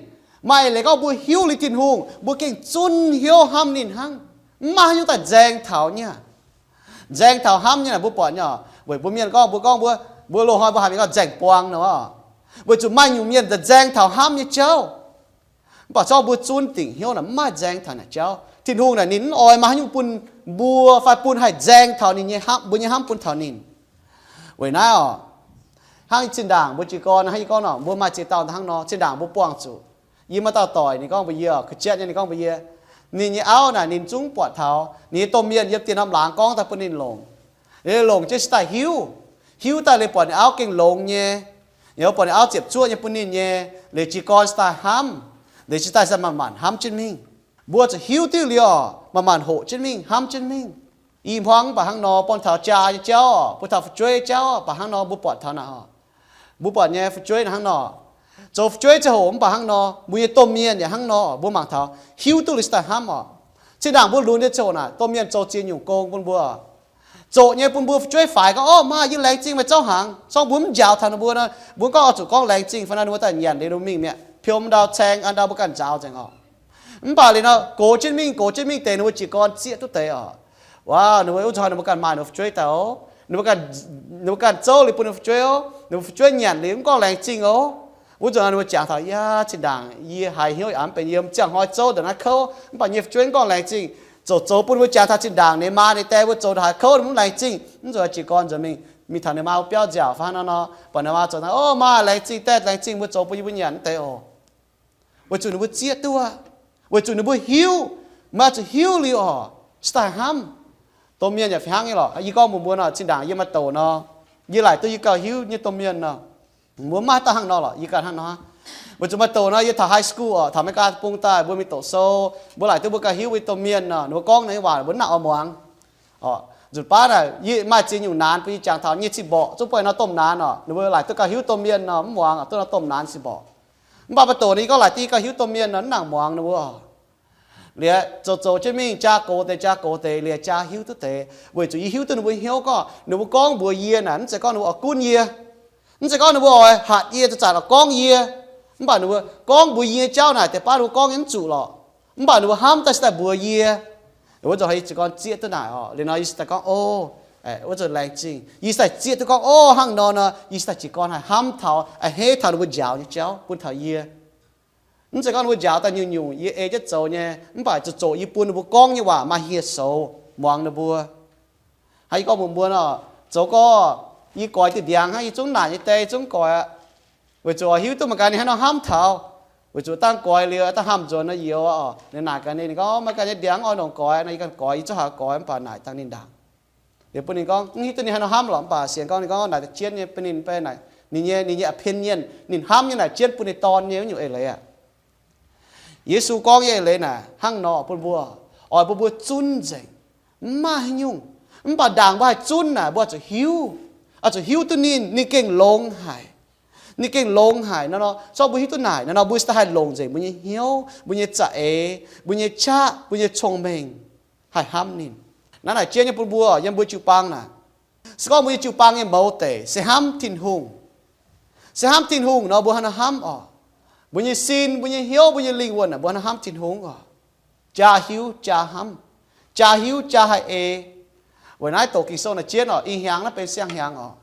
Maaih eix leiz gorngv mbuo hiuv liuz Tin-Hungh, mbuo gengh zunv hnyouv hnamv ninh hnangv. Mv maaih haaix nyungc daaih nzaeng taux nyei. Nzaeng taux hnamv nyei naaic mbuo buatc nyei oc. Weic mbuo mienh gorngv, mbuo gorngv mbuo, mbuo loz-hnoi mbuo haiz mienh gorngv nzaeng buang nor. Weic zuqc maaih nyungc mienh nzaeng taux hnamv nyei jauv. Mv baac zorqv mbuo zunv dingc hnyouv naaic mv maaih nzaeng taux naaic jauv. Tin-Hungh naaic ninh mv oix maaih haaix nyungc bun mbuo fai bun haih nzaeng taux ninh nyei hnamv, mbuo nyei hnamv bun taux ninh. Weic naaiv oc, hnangv zinh ndaangc mbuo jiez gorn hnangv yie gorngv nor, mbuo maaih ziex dauh hnangv nor, zinh ndaangc mbuo buangh zuqc. Yie maaih dauh doic ninh gorngv mbuox yie oc, ga'jatv nyei ninh gorngv mbuox yie, Ninh nyei auv naaic ninh zungv buatc taux ninh nyei domh mienh yiem dieh norm laangz gorngv daaih bun ninh longc. Ninh longc jienv se daaih hiuv, hiuv daaih liuz buatc ninh auv gengh longx nyei, yaac buatc ninh auv ziepc zuoqv nyei bun ninh nyei, liuz jiez gorn se daaih hnamv, liuz se daaih se manc-manc hnamv jienv mingh. Mbuo zuqc hiuv diuh liuz oc, manc-manc hoqc jienv mingh, hnamv jienv mingh. I hmuangv mv baac hnangv nor, buangh taux jaa nyei jauv oc, buangh taux fu'jueiv jauv oc, baac hnangv nor mbuo buatc taux naaic oc. Mbuo buatc nyei fu'jueiv naaic hnangv nor, zoux fu'jueiv ziangh hoc mv baac hnangv nor, mbuo nyei domh mienh yaac hnangv nor, mbuo mangc taux hiuv duqv liuz se daaih hnamv oc. Zinh ndaangc mbuo lunx nyei ziangh hoc naaic, domh mienh zoux ziex nyungc gong bun mbuo. Zoqc nyei bun mbuo fu'jueiv faix gorngv, Orv, maaih yie laengz zingh meih zouv hnaangx. Sorng mbuo mv njaaux taux ninh mbuo nor, mbuo gorngv oix zuqc gorngv laengz zingh fai nor, ninh mbuo daaih nyanc liuz ninh mbuo mingh mi'aqv, piom ndau caeng an ndau mbuo ganh njaaux nzengc oc. Mv baac liuz nor, gox jienv mingh, gox jienv mingh deix ninh mbuo jiez gorn zieqv duqv deix oc. Waac, ninh mbuo wuov zanc ninh mbuo ganh maaih ninh mbuo fu'jueiv daaih oc. Ninh mbuo ganh, ninh mbuo ganh zouv liuz bun ninh fu'jueiv oc. Ninh mbuo fu'jueiv nyanc liuz mv gorngv laengz zingh oc. Wuov zanc ninh mbuo jangx taux, Yaac zinh ndaangc yie haiz hnyouv yaac mv benx yiem ziangh hnoi zouv ndongc naaiv kouv, mv baac nyei fu'jueiv mv gorngv laengz zingh. Zoux zoux bun mbuo jangx taux zinh ndaangc ninh maa ninh dae mbuo zoux ndongc haaix kouv ninh mv laengz zingh, mv zuqc jiez gorn nzuonx mingh, mingh taux ninh maa wuov biauv nziaauc fai hnangv nor, buatc ninh maa zoux hnangv, Orv, maaih laengz zingh daeh, laengz zingh mbuo zoux bun yie mbuo nyanc mv deix oc. Weic zuqc ninh mbuo zieqv duqv, weic zuqc ninh mbuo hiuv, maaih zuqc hiuv liuz oc, se daaih hnamv. Domh mienh yaac fih hnangv nyei lorqc. Yie gorngv mbuox mbuo nor, zinh ndaangc yie maaih douc nor, yie laaic duqv yie gauh hiuv nyei domh mienh nor, mbuo mv maaih dauh hnangv nor lorqc, yie ganh hnangv nor. Weic zuqc maaih douc nor, yie taux high school oc, taux America bung daaih, mbuo mingh doqc sou, mbuo laaic duqv mbuo gauh hiuv mbuo nyei domh mienh nor, ninh mbuo gorngv naaiv waac mbuo mv nangc oix muangx. Oc, nzunc baav naaic yie maaih ziex nyungc naanx bun yie jangx taux nyei cin-mborqc, zungv buatc nor domh naanx oc, ninh mbuo laaic duqv gauh hiuv domh mienh nor, mv muangx oc, duqv nor domh naanx cin-mborqc. Mv baac maaih douc nor, yie gorngv laaic duqv yie gauh hiuv domh mienh nor, mv nangc muangx ninh mbuo oc. Liuz zoux zoux jienv mingh, jaa gox deix, jaa gox deix, liuz jaa hiuv duqv deix, weic zuqc yie hiuv duqv ninh mbuo hnyouv gorngv, ninh mbuo gorngv mbuox yie naaic, mv zeiz gorngv ninh mbuo oix gunv yie, mv zeiz gorngv ninh mbuo oix hatc yie, zanc-zanc oix gorngv yie, mv baac ninh mbuo gorngv mbuox yie nyei jauv naaic, deix baav ninh mbuo gorngv nyei mv zuqc lorqc, mv baac ninh mbuo hnamv daaih se daaih mbuox yie. Wuov zanc yie jiez gorn zieqv duqv naaic oc, liuz nor yie se daaih gorngv, Ov, wuov zanc laengz zingh. Yie se daaih zieqv duqv gorngv, Ov, hnangv nor nor, yie se daaih jiez gorn haih hnamv taux, haih hneiv taux ninh mbuo njaaux nyei jauv bun taux yie. Mv zeiz gorngv ninh mbuo njaaux daaih nyungc-nyungc yie ei jienv zoux nyei, mv baac zoqc zoqc yie bun ninh mbuo gorngv nyei waac maaih hieh soux muangx ninh mbuo. Hnangv yie gorngv mbuox mbuo nor, zoux gorx, yie goix diuh ndiangx hnangv, yie zungv naaic nyei die, yie zungv goix aqv. Weic zuqc hiuv duqv meih ganh ninh hnangv nor hnamv taux. Weic zuqc dangh goix liuz, dangh hamh nzuonx nor youz oc, ninh naaic gaax ninh, ninh gorngv, Meih ganh nyei ndiangx oix ndongc goix nor, yie ganh goix, yie zungv haaix goix mv baac naaic dangh ninh ndaangc. Liuz bun ninh gorngv, Mv hiuv duqv ninh hnangv nor hnamv lorqc, mv baac sienx gorngv ninh gorngv naaic deix jienv nyei bun ninh, beiv naaic ninh nyei, ninh nyei opinion, ninh hnamv nyei naaic jienv bun ninh dorn nyei wuov nyungc eix leiz aqv. Yesu gorngv nyei eix leiz naaic hnangv nor bun mbuo, oix bun mbuo zunv nzengc. Mv maaih haaix nyungc. Mv baac ndaangc mbuo haih zunv naaic, mbuo oix zuqc hiuv, oix zuqc hiuv duqv ninh, ninh gengh longx haic. Ninh gengh longx haic nor nor, zorqv mbuo hiuv duqv naaic nor nor, mbuo se daaih haih longc nzengc mbuo nyei hnyouv, mbuo nyei za'eix, mbuo nyei qaqv, mbuo nyei cong-mengh haih hnamv ninh. Naaiv naaic jienv nyei bun mbuo yiem mbuo jiu-baang naaic. Se gorngv mbuo nyei jiu-baang nyei mouz deic se hnamv Tin-Hungh, se hnamv Tin-Hungh nor, mbuo hnangv naaiv hnamv oc. Mbuo nyei sin, mbuo nyei hnyouv, mbuo nyei lingh wuonh naaic, mbuo hnangv naaiv hnamv Tin-Hungh oc. Jaa hiuv, jaa hnamv, jaa hiuv, jaa haih ei. Weic naaiv doqc Ging-Sou naaic jienv oc, ih hnyangx naaiv benx siang-hnyangx oc.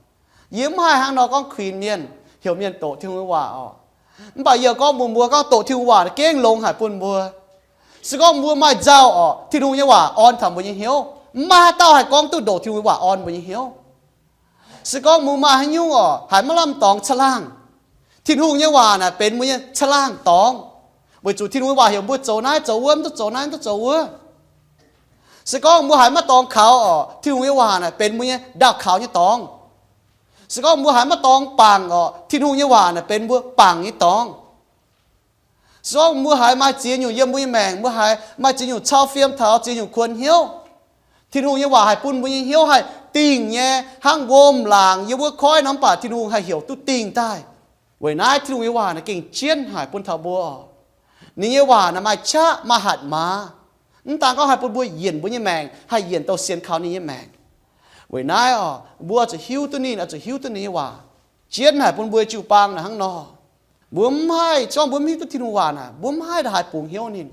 Yie mv haih hnangv nor gorngv kuinx mienh, heuc mienh doqc Tin-Hungh nyei waac oc. Mv baac yie gorngv mbuox mbuo, gorngv doqc Tin-Hungh waac gengh longx haic bun mbuo. Se gorngv mbuo maaih nzauh oc, Tin-Hungh nyei waac orn taux mbuo nyei hnyouv. Mv maaih haaix dauh haih gorngv duqv ndoqc Tin-Hungh nyei waac orn mbuo nyei hnyouv. Se gorngv mbuo maaih haaix nyungc oc, haiz maiv lamh dorngx caangh laangh, Tin-Hungh nyei waac naaic benx mbuo nyei caangh laangh dorngx. Weic zuqc Tin-Hungh nyei waac heuc mbuo zoux naaiv zoux wuov, mv duqv zoux naaiv, mv duqv zoux wuov. Se gorngv mbuo haiz maiv dorngx kaux oc, Tin-Hungh nyei waac naaic benx mbuo nyei ndaauh kaux nyei dorngx. Se gorngv mbuo haiz maiv dorngx bangc oc, Tin-Hungh nyei waac naaic benx mbuo bangc nyei dorngx. Se gorngv mbuo haiz maaih ziex nyungc yiem mbuo nyei maengc, mbuo haiz maaih ziex nyungc cau fiem taux ziex nyungc kuonx hnyouv, Tin-Hungh nyei waac haih bun mbuo nyei hnyouv haih dingh nyei, hnangv wuom laangc yiem wuov koiv nor, mv baac Tin-Hungh haih heuc duqv dingh daaih. Weic naaiv Tin-Hungh nyei waac naaic gengh jienv haic bun taux mbuo oc. Ninh nyei waac naaic maaih qaqv maaih hatc maaz. Mv daan gorngv haih bun mbuo yienc mbuo nyei maengc, haih yienc douh sienx kaux ninh nyei maengc. Weic naaiv oc, mbuo oix zuqc hiuv duqv ninh, oix zuqc hiuv duqv ninh nyei waac. Jienv haic bun mbuo jiu-baang naaic hnangv nor. Mbuo mv haih, se gorngv mbuo mv hiuv duqv Tin-Hungh waac naaic, mbuo mv haih haaix bungx hnyouv ninh.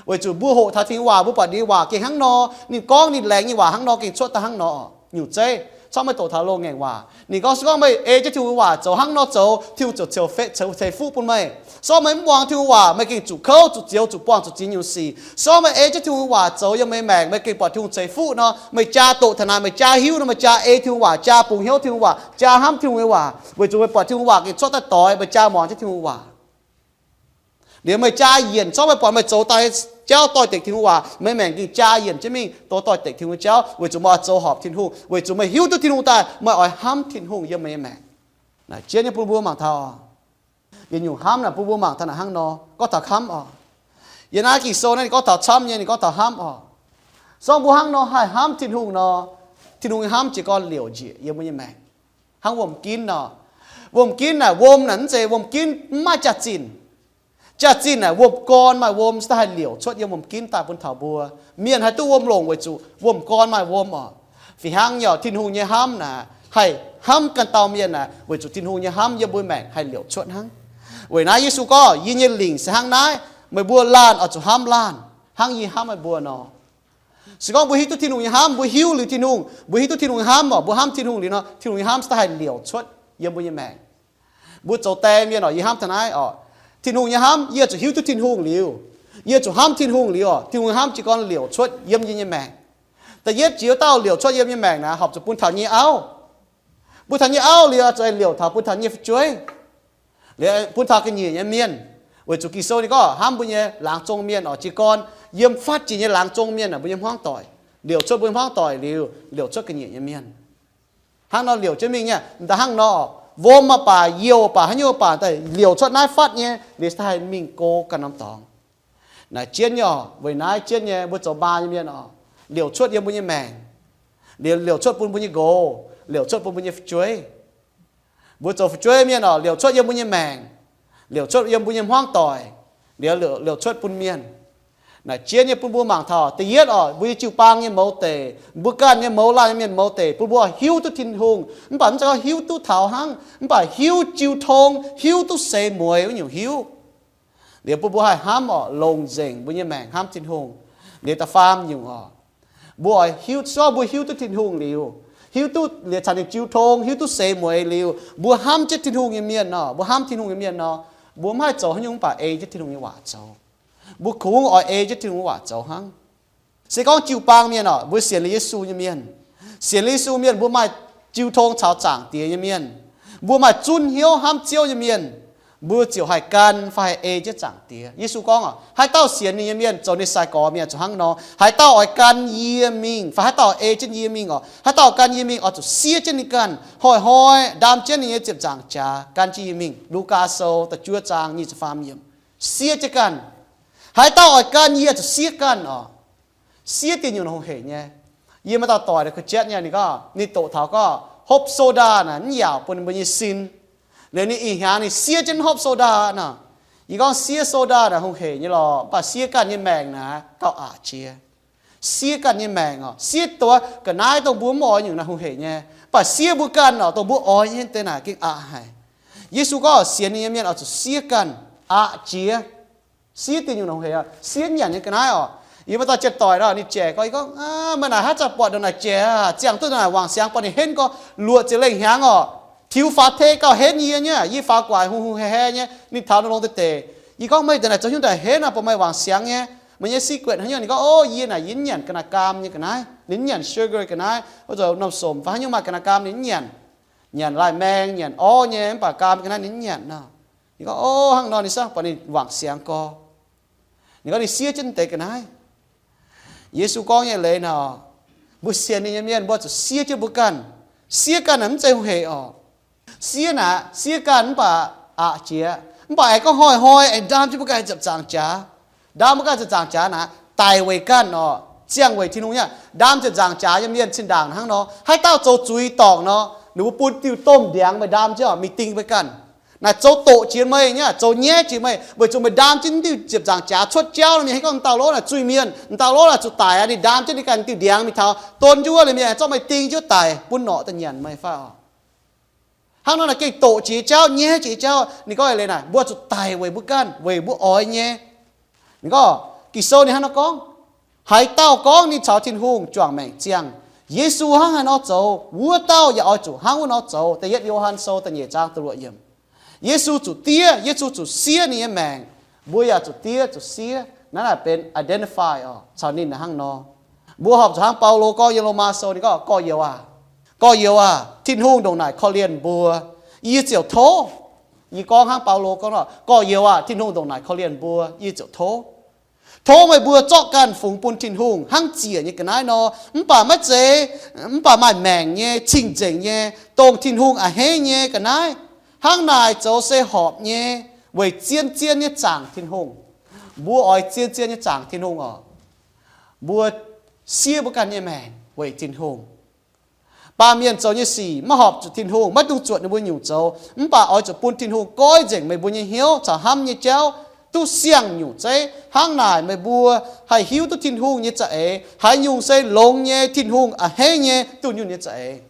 Weic zuqc mbuo hoqc taux Tin-Hungh waac, mbuo buatc ninh nyei waac gengh hnangv nor, ninh gorngv ninh laengz nyei waac hnangv nor gengh cuotv daaih hnangv nor. Nyungc zeiv, corc meih doqc taux loz-ngaengc waac, ninh gorngv se gorngv meih ei jienv Tin-Hungh waac zoux hnangv nor zoux, Tin-Hungh ziouc ceix, ceix, ceix fuqv bun meih. Se gorngv meih mv muangx Tin-Hungh waac, meih gengh zuqc kouv, zuqc zioux, zuqc buangh, zuqc ziex nyungc sic. Se gorngv meih ei jienv Tin-Hungh waac zoux yiem meih maengc, meih gengh buatc Tin-Hungh ceix fuqv nor, meih jaa doqc taux naaic, meih jaa hiuv nor, meih jaa ei Tin-Hungh waac, jaa bungx hnyouv Tin-Hungh waac, jaa hnamv Tin-Hungh nyei waac, weic zuqc meih buatc Tin-Hungh waac gengh cuotv daaih doix, meih jaa muangx jienv Tin-Hungh waac. Liuz meih jaa yienc, zorqv meih buatc meih zoux daaih jauv doix-dekc Tin-Hungh waac, meih maengc ging jaa yienc jienv mingh, do doix-dekc Tin-Hungh jauv, weic zuqc meih oix zoux horpc Tin-Hungh, weic zuqc meih hiuv duqv Tin-Hungh daaih, meih oix hnamv Tin-Hungh yiem meih nyei maengc. Naaic jienv nyei bun mbuo mangc taux, yietc nyungc hnamv naaic bun mbuo mangc taux naaic hnangv nor, gorngv taux hnamv oc. Yiem naaiv Ging-Sou naaiv ninh gorngv taux camv nyei, ninh gorngv taux hnamv oc. Se gorngv mbuo hnangv nor haih hnamv Tin-Hungh nor, Tin-Hungh nyei hnamv jiez gorn liouc njiec yiem mbuo nyei maengc. Hnangv wuom-ginv nor, wuom-ginv naaic, wuom naaic mv zeiz, wuom-ginv mv maaih jaax-zinh. Jaax-zinh naaic, wuom-gorn maaih wuom se daaih haih liouc cuotv yiem wuom-ginv daaih bun taux mbuo. Mienh haih duqv wuom longc weic zuqc wuom-gorn maaih wuom oc. Fih hnangv nyei oc, Tin-Hungh nyei hnamv naaic haih hnamv ganh dauh mienh naaic, weic zuqc Tin-Hungh nyei hnamv yiem mbuo maengc haih liouc cuotv hnangv. Weic naaiv Yesu gorngv, yie nyei lingc se hnangv naaiv, meih mbuo laanh oix zuqc hnamv laanh hnangv yie hnamv meih mbuo nor. Se gorngv mbuo hiuv duqv Tin-Hungh nyei hnamv, mbuo hiuv liuz Tin-Hungh, mbuo hiuv duqv Tin-Hungh nyei hnamv oc, mbuo hnamv Tin-Hungh liuz nor, Tin-Hungh nyei hnamv se daaih haih liouc cuotv yiem mbuo nyei maengc. Mbuo zoux die mienh oc, yie hnamv taux naaiv oc, Tin-Hungh nyei hnamv, yie zuqc hiuv duqv Tin-Hungh liuz, yie zuqc hnamv Tin-Hungh liuz oc, Tin-Hungh nyei hnamv jiez gorn liouc cuotv yiem yie nyei maengc. Da'yietv jiex dauh liouc cuotv yiem yie nyei maengc naaic, horpc zuqc bun taux nyei auv. Bun taux nyei auv liuz, zuqc liouc taux bun taux nyei fu'jueiv, liuz bun taux ga'nyiec nyei mienh. Weic zuqc Ging-Sou ninh gorngv hnamv mbuo nyei laangz zong mienh oc, jiez gorn yiem fatv jiex nyei laangz zong mienh naaic, mbuo nyei hmuangv doic. Liouc cuotv mbuo nyei hmuangv doic liuz, liouc cuotv ga'nyiec nyei mienh. Hnangv nor liouc jienv mingh nyei, m'daaih hnangv nor, wuom mv baac, youh baac, haaix nyungc baac, daaih liouc cuotv naaiv fatv nyei, liuz daaih haih mingh go ganh norm dorngx. Naaic jienv nyei oc, weic naaiv jienv nyei mbuo zoux maa nyei mienh oc, liouc cuotv yiem mbuo nyei maengc, liouc, liouc cuotv bun mbuo nyei nqox, liouc cuotv bun mbuo nyei fu'jueiv, mbuo zoux fu'jueiv mienh oc, liouc cuotv yiem mbuo nyei maengc, liouc cuotv yiem mbuo nyei hmuangv doic, liouc, liouc cuotv bun mienh. Naaic jienv nyei bun mbuo mangc taux da'yietv oc, mbuo nyei jiu-baang nyei mouz deic, mbuo ganh nyei mouz laanh nyei mienh mouz deic, bun mbuo hiuv duqv Tin-Hungh, mv baac mv zeiz gorngv hiuv duqv taux hnangv, mv baac hiuv jiu tong, hiuv duqv seix mueiz wuov nyungc hiuv. Liuz bun mbuo haih hnamv oc, longc nzengc mbuo nyei maengc hnamv Tin-Hungh. Liuz da'faam nyungc oc, mbuo oix hiuv, se gorngv mbuo hiuv duqv Tin-Hungh liuz, hiuv duqv liuz caux ninh jiu tong, hiuv duqv seix mueiz liuz, mbuo hnamv jienv Tin-Hungh nyei mienh nor, mbuo hnamv Tin-Hungh nyei mienh nor, mbuo mv haih zoux haaix nyungc mv baac ei jienv Tin-Hungh nyei waac zoux. Mbuo kungx oix ei jienv Tin-Hungh nyei waac zoux hnangv. Se gorngv jiu-baang mienh oc, mbuo sienx liuz Yesu nyei mienh, sienx liuz Yesu mienh, mbuo maaih jiu tong caux Zaangc Diex nyei mienh, mbuo maaih zunv hnyouv hnamv Ziouv nyei mienh, mbuo ziouc haih gan fai haih ei jienv Zaangc Diex. Yesu gorngv oc, haaix dauh sienx ninh nyei mienh, zoux ninh sai-gorx mienh zuqc hnangv nor. Haaix dauh oix gan yie mingh fai haaix dauh ei jienv yie mingh oc, haaix dauh oix gan yie mingh oix zuqc siev jienv ninh ganh, hnoi-hnoi ndaam jienv ninh nyei ziepc nzaangc jaax gan jienv yie mingh. Lugaa Sou da'juov zaang nyic ziepc faam yiemc. Siev jienv ganh. Haaix dauh oix gan yie zuqc siev ganh oc. Siev diuh nyungc hungh heic nyei. Yie maaih dauh doic naaic, kuh jatv nyei, ninh gorngv, ninh doqc taux gorngv hopv soda naaic mv yaauc bun ninh mbuo nyei sin. Liuz ninh ih hnyangx ninh siev jienv hopv soda nor. Yie gorngv siev soda naaic hungh heic nyei lorqc, mv baac siev ganh nyei maengc naaic gauh aqc jiex. Siev ganh nyei maengc oc, siev dongh ga'naaiv dongh mbuo mv oix nyungc naaic hungh heic nyei, mv baac siev mbuo ganh oc, dongh mbuo oix nyei deix naaic gengh aqc haic. Yesu gorngv sienx ninh nyei mienh oix zuqc siev ganh, aqc jiex. Siev diuh nyungc naaic hungh heic, siev nyanc nyei ga'naaiv oc. Yie maaih dauh jien doic nor, ninh jaic gorngv, yie gorngv, meih naaic haaix zanc buatc ndongc naaic jaic aqv, ziangh duqv ndongc naaic wangc siangx buatc ninh henv gorx, luoqc ziepc lengh hnyangx oc. Tiux faaux tei gauh henv yie nyei, yie faaux guaax hungh hungh haic haic nyei, ninh taux nor longx deix deix. Yie gorngv, meih ndongc naaic zoux haaix nyungc daaih henv aqv, buatc meih wangc siangx nyei, meih nyei secret haaix nyungc? Ninh gorngv, o, yie naaic yie mv nyanc ga'naaiv gaam nyei ga'naaiv, ninh mv nyanc sugar ga'naaiv, wuov zoux norm somc fai haaix nyungc maaih ga'naaiv gaam ninh mv nyanc. Nyanc lai-maeng, nyanc orv nyei, mv baac gaam ga'naaiv ninh mv nyanc nor. Ninh gorngv, o, hnangv nor ninh sangv buatc ninh wangc siangx gorx. Ninh gorngv ninh siev jienv deix ga'naaiv. Yesu gorngv nyei leiz nor, mbuo sienx ninh nyei mienh mbuo zuqc siev jienv mbuo ganh. Siev ganh naaic mv zeiz hungh heic oc. Siev naaic, siev ganh mv baac aqc jiex, mv baac aengx gorngv hnoi-hnoi aengx ndaam jienv mbuo ganh ziepc nzaangc jaax. Ndaam mbuo ganh ziepc nzaangc jaax naaic daic weic ganh oc, ziangh weic Tin-Hungh nyei. Ndaam ziepc nzaangc jaax nyei mienh zinh ndaangc hnangv nor, haaix dauh zoux zuiz dorngc nor, ninh mbuo bun diuh domh ndiangx meih ndaam jienv oc, mingh ding meih ganh. Naaic zoux doqc jiex meih nyei, zoux nyaiv jiex meih, weic zuqc meih ndaam jienv diuh ziepc nzaangc jaax cuotv jauv nor, mienh haaix gorngv m'dauh lov naaic zuiz-mienh, m'dauh lov naaic zuqc daic aqv, ninh ndaam jienv ninh ganh diuh ndiangx mingh taux don jienv wuov liuz, mienh zorqv meih ding jienv daic, bun norqc daaih nyanc meih fai oc. Hnangv nor naaic gengh doqc jiex jauv, nyaiv jiex jauv. Ninh gorngv leiz naaic, mbuo zuqc daic weic mbuo ganh, weic mbuo oix nyei. Ninh gorngv, Ging-Sou ninh hnangv nor gorngv, haaix dauh gorngv ninh caux Tin-Hungh juangc maengc ziangh, Yesu hnangv haaix nor zoux, wuov dauh yaac oix zuqc hnangv wuov nor zoux. Da'yietv Yo^han Sou da'nyeic zaang da'luoqc yiemc. Yesu zuqc diev, Yesu zuqc siev ninh nyei maengc. Mbuo yaac zuqc diev zuqc siev. Naaiv naaic benx identify oc caux ninh hnangv nor. Mbuo horpc zuqc hnangv Baulo gorngv yiem Lomaa Sou ninh gorngv, gorx-youz aac, gorx-youz aac, Tin-Hungh ndongc naaic korv-lienh mbuo, yie ziouc tov. Yie gorngv hnangv Baulo gorngv nor, gorx-youz aah, Tin-Hungh ndongc naaic korv-lienh mbuo, yie ziouc tov. Tov meih mbuo zorqv ganh fungx bun Tin-Hungh hnangv ziec nyei ga'naaiv nor, mv baac maiv zeiz, mv baac maaih maengc nyei, cing-nzengc nyei, dongh Tin-Hungh a'hneiv nyei ga'naaiv. Hnangv naaic zoux se horpc nyei, weic zien-zien nyei zaangc Tin-Hungh. Mbuo oix zien-zien nyei zaangc Tin-Hungh oc. Mbuo siev mbuo ganh nyei maengc weic Tin-Hungh. Baamh mienh zoux nyei sic maiv horpc zuqc Tin-Hungh, maiv dungx zuotc ninh mbuo nyungc zoux, mv baac oix zuqc bun Tin-Hungh goiv nzengc meih mbuo nyei hnyouv caux hnamv nyei jauv duqv siang-nyungc zeiv. Hnangv naaic meih mbuo haih hiuv duqv Tin-Hungh nyei za'eix, haaix nyungc se longx nyei, Tin-Hungh a'hneiv nyei, dunh yunh nyei za'eix.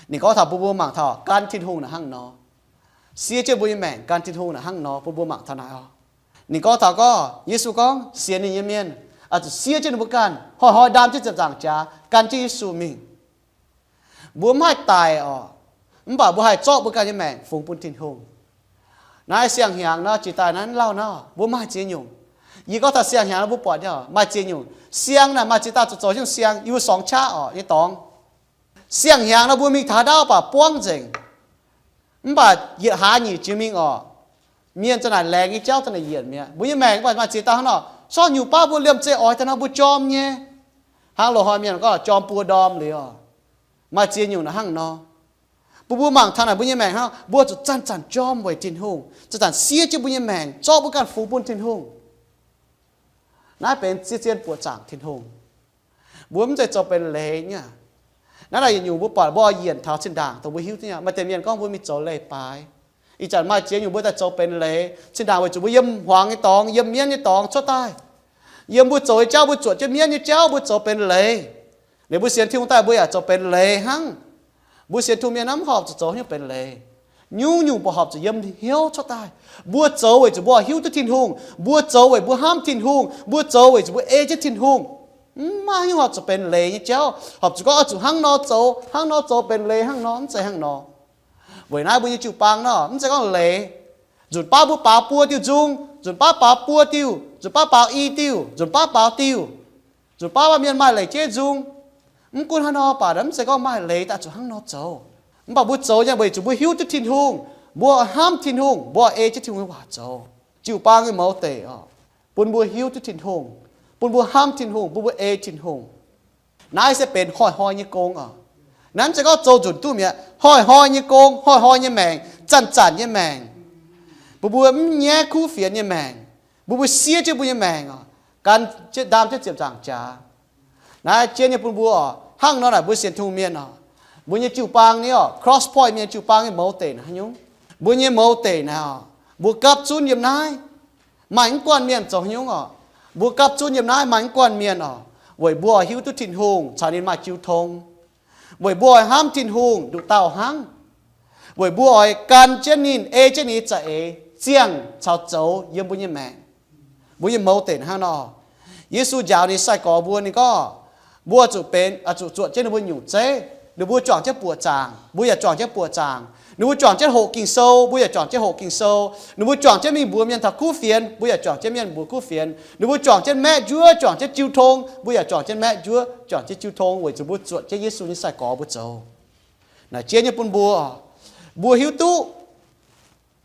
Ninh gorngv taux bun mbuo mangc taux gan Tin-Hungh naaic hnangv nor. Siev jienv mbuo nyei maengc gan Tin-Hungh naaic hnangv nor, bun mbuo mangc taux naaic oc. Ninh gorngv taux gorngv, Yesu gorngv sienx ninh nyei mienh oix zuqc siev jienv ninh mbuo ganh, hnoi-hnoi ndaam jienv ziepc nzaangc jaax gan jienv Yesu mingh. Mbuo mv haih daic oc, mv baac mbuo haih zorqv mbuo ganh nyei maengc fungx bun Tin-Hungh. Naaiv siang-hnyangx nor, jiex daaih naaiv lauh nor, mbuo maaih ziex nyungc. Yie gorngv taux siang-hnyangx nor, mbuo buatc nyei maaih ziex nyungc. Siang naaic maaih ziex dauh zuqc zoux hiuv siang, yie mbuo sorngx qaqv oc nyei dorngx. Siang-hnyangx nor, mbuo mingh taux haaix ndaauv baac buangv nzengc. Mv baac yietc hlaax nyic jiex mingh oc, mienh za'naaic laengz nyei jauv za'naaic yienc mi'aqv. Mbuo nyei maengc mv baac maaih ziex dauh hnangv nor, sortv nyungc baav mbuo liemh zeih oix daaih nor mbuo jorm nyei. Hnangv loz-hnoi mienh gorngv jorm buo ndorm liuz oc. Maaih ziex nyungc naaic hnangv nor. Bun mbuo mangc taux naaic mbuo nyei maengc hnangv, mbuo zuqc zanc-zanc jorm weic Tin-Hungh, zanc-zanc siev jienv mbuo nyei maengc zorqv mbuo ganh fungx bun Tin-Hungh. Naaiv benx zien-zien buoqc zaangc Tin-Hungh. Mbuo mv zeiz zoux benx leiz nyei. Naaiv naaic yietc nyungc mbuo buatc mbuo oix yienc taux zinh ndaangc dongh mbuo hiuv duqv nyei. Maaih deix mienh gorngv mbuo mingh zoux leiz-baaix. Ih zanc maaih ziex nyungc mbuo daaih zoux benx leiz. Zinh ndaangc weic zuqc mbuo yiem hmuangx nyei dorngx, yiem mienv nyei dorngx cuotv daaih, yiem mbuo zoux nyei jauv, mbuo zuotc jienv mienv nyei jauv mbuo zoux benx leiz. Liuz mbuo sienx Tin-Hungh daaih mbuo yaac zoux benx leiz hnangv. Mbuo sienx Tin-Hungh mienh mv horpc zuqc zoux nyungc benx leiz. Nyungc-nyungc mbuo horpc zuqc yiem hnyouv cuotv daaih. Mbuo zoux weic zuqc mbuo hiuv duqv Tin-Hungh, mbuo zoux weic mbuo hnamv Tin-Hungh, mbuo zoux weic zuqc mbuo ei jienv Tin-Hungh. Mv maaih nyungc horpc zuqc benx leiz nyei jauv, horpc zuqc gorngv oix zuqc hnangv nor zoux, hnangv nor zoux benx leiz hnangv nor, mv zeiz hnangv nor. Weic naaiv mbuo nyei jiu-baang nor mv zeiz gorngv leiz. Nzunc baav mbuo baaux buo diuh nzung, nzunc baav baaux buo diuh, nzunc baav baaux i diuh, nzunc baav baaux diuh, nzunc baav maaih mienh maaih leic jeiv nzung. Mv gunv hnangv nor baac mv zeiz gorngv maaih leiz daaih zuqc hnangv nor zoux. Mv baac mbuo zoux nyei weic zuqc mbuo hiuv duqv Tin-Hungh, mbuo hnamv Tin-Hungh, mbuo ei jienv Tin-Hungh nyei waac zoux. Jiu-baang nyei mouz deic oc, bun mbuo hiuv duqv Tin-Hungh, bun mbuo hnamv Tin-Hungh, bun mbuo ei Tin-Hungh. Naaiv se benx hnoi-hnoi nyei gong oc. Naaiv mv zeiz gorngv zoux nzunc duqv mi'aqv. Hnoi-hnoi nyei gong, hnoi-hnoi nyei maengc, zanc-zanc nyei maengc, bun mbuo mv nyaiv kuv fienx nyei maengc, bun mbuo siev jienv mbuo nyei maengc oc, gan jienv ndaam jienv ziepc nzaangc jaax. Naaiv jienv nyei bun mbuo oc, hnangv nor naaic mbuo sienx Tin-Hungh mienh oc, mbuo nyei jiu-baang nyei oc, Cross Point mienh jiu-baang nyei mouz deic naaic haaix nyungc? Mbuo nyei mouz deic naaic oc, mbuo gapv zunv yiem naaiv. Maaih mv guanh mienh zoux haaix nyungc oc? Mbuo gapv zunv yiem naaiv maaih mv guanh mienh oc, weic mbuo oix hiuv duqv Tin-Hungh caux ninh maaih jiu tong, weic mbuo oix hnamv Tin-Hungh nduqc dauh hnangv, weic mbuo oix gan jienv ninh, ei jienv ninh nyei za'eix ziangh caux zoux yiem mbuo nyei maengc. Mbuo nyei mouz deic hnangv nor. Yesu njaaux ninh sai-gorx mbuo, ninh gorngv, mbuo zuqc benx, zuqc zuotc jienv ninh mbuo nyungc zeiv. Ninh mbuo juangc jienv buoqc zaangc, mbuo yaac juangc jienv buoqc zaangc. Ninh mbuo juangc jienv hoqc Ging-Sou, mbuo yaac juangc jienv hoqc Ging-Sou. Ninh mbuo juangc jienv mingh mbuox mienh taux kuv fienx, mbuo yaac juangc jienv mienh mbuox kuv fienx. Ninh mbuo juangc jienv maeqv njuov, juangc jienv jiu tong, mbuo yaac juangc jienv maeqv njuov, juangc jienv jiu tong, weic zuqc mbuo zuotc jienv Yesu nyei sai-gorx mbuo zoux. Naaic jienv nyei bun mbuo, mbuo hiuv duqv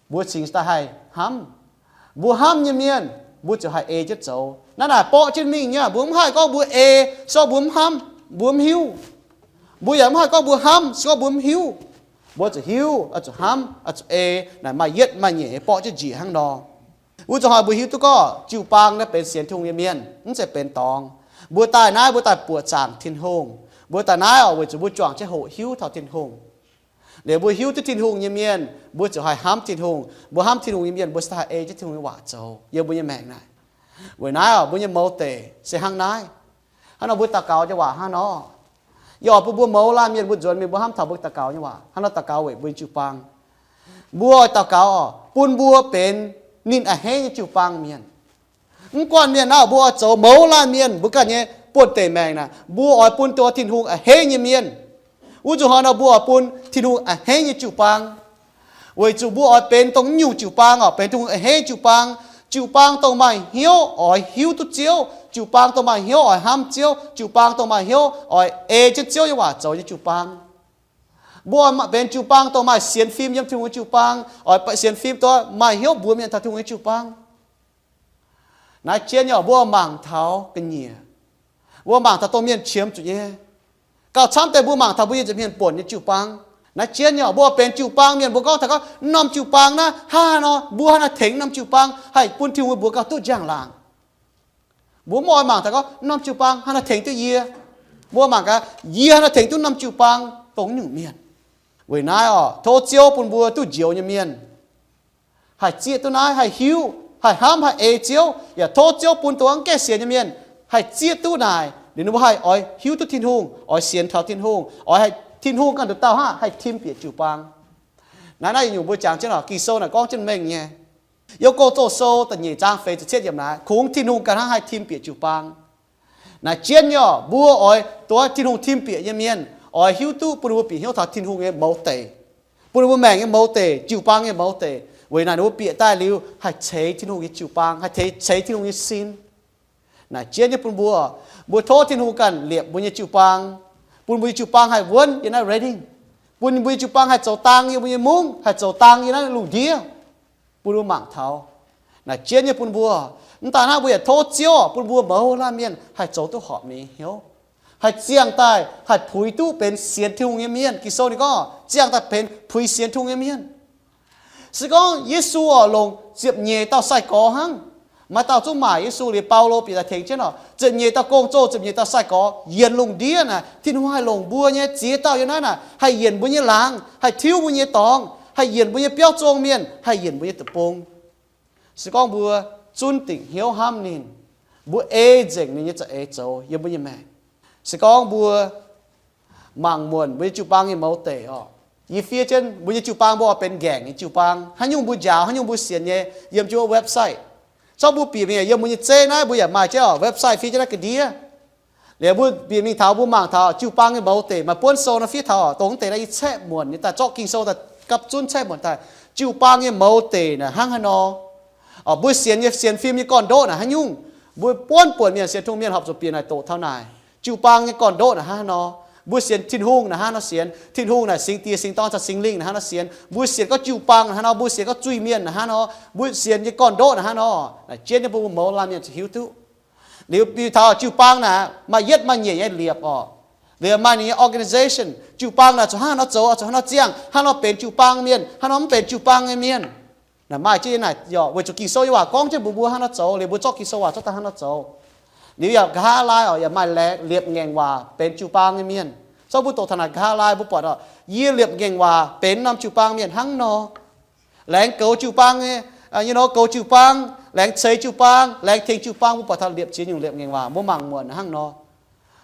mbuo cingx daaih haih hnamv. Mbuo hnamv nyei mienh, mbuo ziouc haih ei jienv zoux. Naaiv naaic borqv jienv mingh nyei. Mbuo mv haih gorngv mbuo ei se gorngv mbuo mv hnamv, mbuo mv hiuv. Mbuo yaac mv haih gorngv mbuo hnamv se gorngv mbuo mv hiuv. Mbuo zuqc hiuv, oix zuqc hnamv, oix zuqc ei. Naaic maaih yietv maaih nyeic borqv jienv njiec hnangv nor. Wuov zuqc hnoi mbuo hiuv duqv gorngv jiu-baang naaiv benx sienx Tin-Hungh nyei mienh, mv zeiz benx dorngx. Mbuo daaih naaiv mbuo daaih buoqc zaangc Tin-Hungh. Mbuo daaih naaiv oc, weic zuqc mbuo juangc jienv hoqc hiuv taux Tin-Hungh. Liuz mbuo hiuv duqv Tin-Hungh nyei mienh, mbuo ziouc haih hnamv Tin-Hungh. Mbuo hnamv Tin-Hungh nyei mienh, mbuo se daaih ei jienv Tin-Hungh nyei waac zoux yiem mbuo nyei maengc naaic. Weic naaiv oc, mbuo nyei mouz deic se hnangv naaiv. Hnangv nor mbuo daux gaux nyei waac hnangv nor, yie oix bun mbuo mouz laanh mienh mbuo nzuonx mingh mbuo hnamv taux mbuo daux gaux nyei waac hnangv nor, daux gaux weic mbuo nyei jiu-baang. Mbuo oix daux gaux oc, bun mbuo benx ninh a'hneiv nyei jiu-baang mienh. Mv guanh mienh naaiv, mbuo oix zoux mouz laanh mienh, mbuo ganh nyei buonv-deic maengc naaic, mbuo oix bun duqv Tin-Hungh a'hneiv nyei mienh. Wuov zuqc hnoi nor mbuo oix bun Tin-Hungh a'hneiv nyei jiu-baang. Weic zuqc mbuo oix benx dongh nyungc jiu-baang oc, benx Tin-Hungh a'hneiv jiu-baang. Jiu-baang dongh maaih hnyouv oix hiuv duqv Ziouv, jiu-baang dongh maaih hnyouv oix hnamv Ziouv, jiu-baang dongh maaih hnyouv oix ei jienv Ziouv nyei waac zoux nyei jiu-baang. Mbuo oix benx jiu-baang dongh maaih sienx fim yiem Tin-Hungh nyei jiu-baang, oix sienx fim dongh maaih hnyouv mbuox mienh taux Tin-Hungh nyei jiu-baang. Naaiv jienv nyei mbuo mangc taux ga'nyiec. Mbuo mangc taux dongh mienh qiemx zuqc nyei. Gauh camv deix mbuo mangc taux mbuo nyei nza'hmien buonc nyei jiu-baang. Naaiv jienv nyei mbuo benx jiu-baang mienh, mbuo gorngv taux gorngv norm jiu-baang naaiv hnangv haaix nor, mbuo hnangv haaix nor tengx norm jiu-baang haih bun Tin-Hungh mbuox gauh duqv njang-laangc. Mbuo mv oix mangc taux gorngv norm jiu-baang hnangv haaix nor tengx duqv yie. Mbuo mangc gaax yie hnangv haaix nor tengx duqv norm jiu-baang dongh nyungc mienh. Weic naaiv oc, tov Ziouv bun mbuo duqv njoux nyei mienh haih zieqv duqv naaiv, haih hiuv, haih hnamv, haih ei Ziouv, yaac tov Ziouv bun dongh mv gaengh sienx nyei mienh haih zieqv duqv naaic, liuz ninh mbuo haih oix hiuv duqv Tin-Hungh, oix sienx taux Tin-Hungh, oix haih Tin-Hungh ganh nduqc dauh hnangv haih tim bieqc jiu-baang. Naaiv naaiv yietc nyungc mbuo jangx jienv oc, Ging-Sou naaic gorngv jienv mengh nyei. Yiem Gong-Zoh Sou da'nyeic zaang feix ziepc cietv yiemc naaic, kungx Tin-Hungh ganh hnangv haih tim bieqc jiu-baang. Naaic jienv nyei oc, mbuo oix duqv Tin-Hungh tim bieqc nyei mienh, oix hiuv duqv bun ninh mbuo bieqc hnyouv taux Tin-Hungh nyei mouz deic, bun ninh mbuo maengc nyei mouz deic, jiu-baang nyei mouz deic. Weic naaic ninh mbuo bieqc daaih liuz haih ceix Tin-Hungh nyei jiu-baang, haih ceix Tin-Hungh nyei sin. Naaic jienv nyei bun mbuo, mbuo tov Tin-Hungh ganh liepc mbuo nyei jiu-baang, bun mbuo nyei jiu-baang haih wuonv yiem naaiv Redding, bun mbuo nyei jiu-baang haih zoux dang yiem mbuo nyei mungv, haih zoux dang yiem naaiv lungh ndiev, bun mbuo mangc taux. Naaic jienv nyei bun mbuo, mv daaih hnangv, mbuo yaac tov Ziouv bun mbuo mouz laanh mienh haih zoux duqv horpc ninh nyei hnyouv, haih ziangh daaih haih puix duqv benx sienx Tin-Hungh nyei mienh. Ging-Sou ninh gorngv ziangh daaih benx puix sienx Tin-Hungh nyei mienh. Se gorngv Yesu oc longc ziepc nyeic dauh sai-gorx hnangv. Maaih dauh zungv maaic Yesu liuz, Baulo bieqc daaih tengx jienv oc, ziepc nyeic dauh gong-zoh, ziepc nyeic dauh sai-gorx yienc lungh ndiev naaic, Tin-Hungh haih longc mbuo nyei ziex dauh yiem naaiv naaic haih yienc mbuo nyei laangz, haih tiuv mbuo nyei dorngx, haih yienc mbuo nyei biauv zong mienh, haih yienc mbuo nyei deic-bung. Se gorngv mbuo zunv dingc hnyouv hnamv ninh, mbuo ei nzengc ninh nyei za'eix zoux yiem mbuo nyei maengc. Se gorngv mbuo mangc muonc mbuo nyei jiu-baang nyei mouz deic oc, yie fiev jienv mbuo nyei jiu-baang mbuo oix benx nqaengc nyei jiu-baang. Haaix nyungc mbuo njaaux, haaix nyungc mbuo sienx nyei, yiem jienv wuov website. Zorqv mbuo bieqc mingh yiem mbuo nyei zeiv naaiv, mbuo yaac maaih jienv oc, website fiev jienv naaiv ga'ndiev. Liuz mbuo bieqc mingh taux mbuo mangc taux jiu-baang nyei mouz deic, maaih buonv sou nor fiev taux oc, dongh deix naaiv yie caeqv muonc nyei daaih, zorqv Ging-Sou daaih gapv zunv caeqv muonc daaih, jiu-baang nyei mouz deic naaic hnangv haaix nor. Oc, mbuo sienx nyei sienx fim nyei gorn-ndoqv naaic haaix nyungc. Mbuo buonv buonc mienh sienx Tin-Hungh mienh horpc zuqc bieqc naaic doqc taux naaic, jiu-baang nyei gorn-ndoqv naaic hnangv haaix nor. Mbuo sienx Tin-Hungh naaic hnangv haaix nor sienx. Tin-Hungh naaic Singx Diex Singx Dorn caux Singx Lingh naaic hnangv haaix nor sienx. Mbuo sienx gorngv jiu-baang naaic hnangv haaix nor, mbuo sienx gorngv zuiz-mienh naaic hnangv haaix nor, mbuo sienx nyei gorn-ndoqv naaic hnangv haaix nor. Naaic jienv nyei mbuo mouz laanh mienh zuqc hiuv duqv. Liuz bieqc taux jiu-baang naaic maaih yietv maaih nyeic nyei liepc oc. Liuz maaih ninh nyei organization, jiu-baang naaic zuqc hnangv haaix nor zoux, zuqc hnangv haaix nor ziangh, hnangv haaix nor benx jiu-baang mienh, hnangv haaix nor mv benx jiu-baang nyei mienh. Naaic maaih jienv naaic oc, weic zuqc Ging-Sou nyei waac gorngv jienv mbuox mbuo hnangv haaix nor zoux, liuz mbuo zorqv Ging-Sou waac zorqv daaih hnangv haaix nor zoux. Liuz yaac nqa'haav laai oc, yaac maaih laengz liepc ngaengc waac benx jiu-baang nyei mienh. Zorqv mbuo doqc taux naaic nqa'haav laai mbuo buatc oc, yie liepc ngaengc waac benx norm jiu-baang mienh hnangv nor. Laengz goux jiu-baang nyei, nyei nor goux jiu-baang, laengz ceix jiu-baang, laengz tengx jiu-baang, mbuo buatc taux liepc ziex nyungc liepc ngaengc waac, mbuo mangc muonc hnangv nor.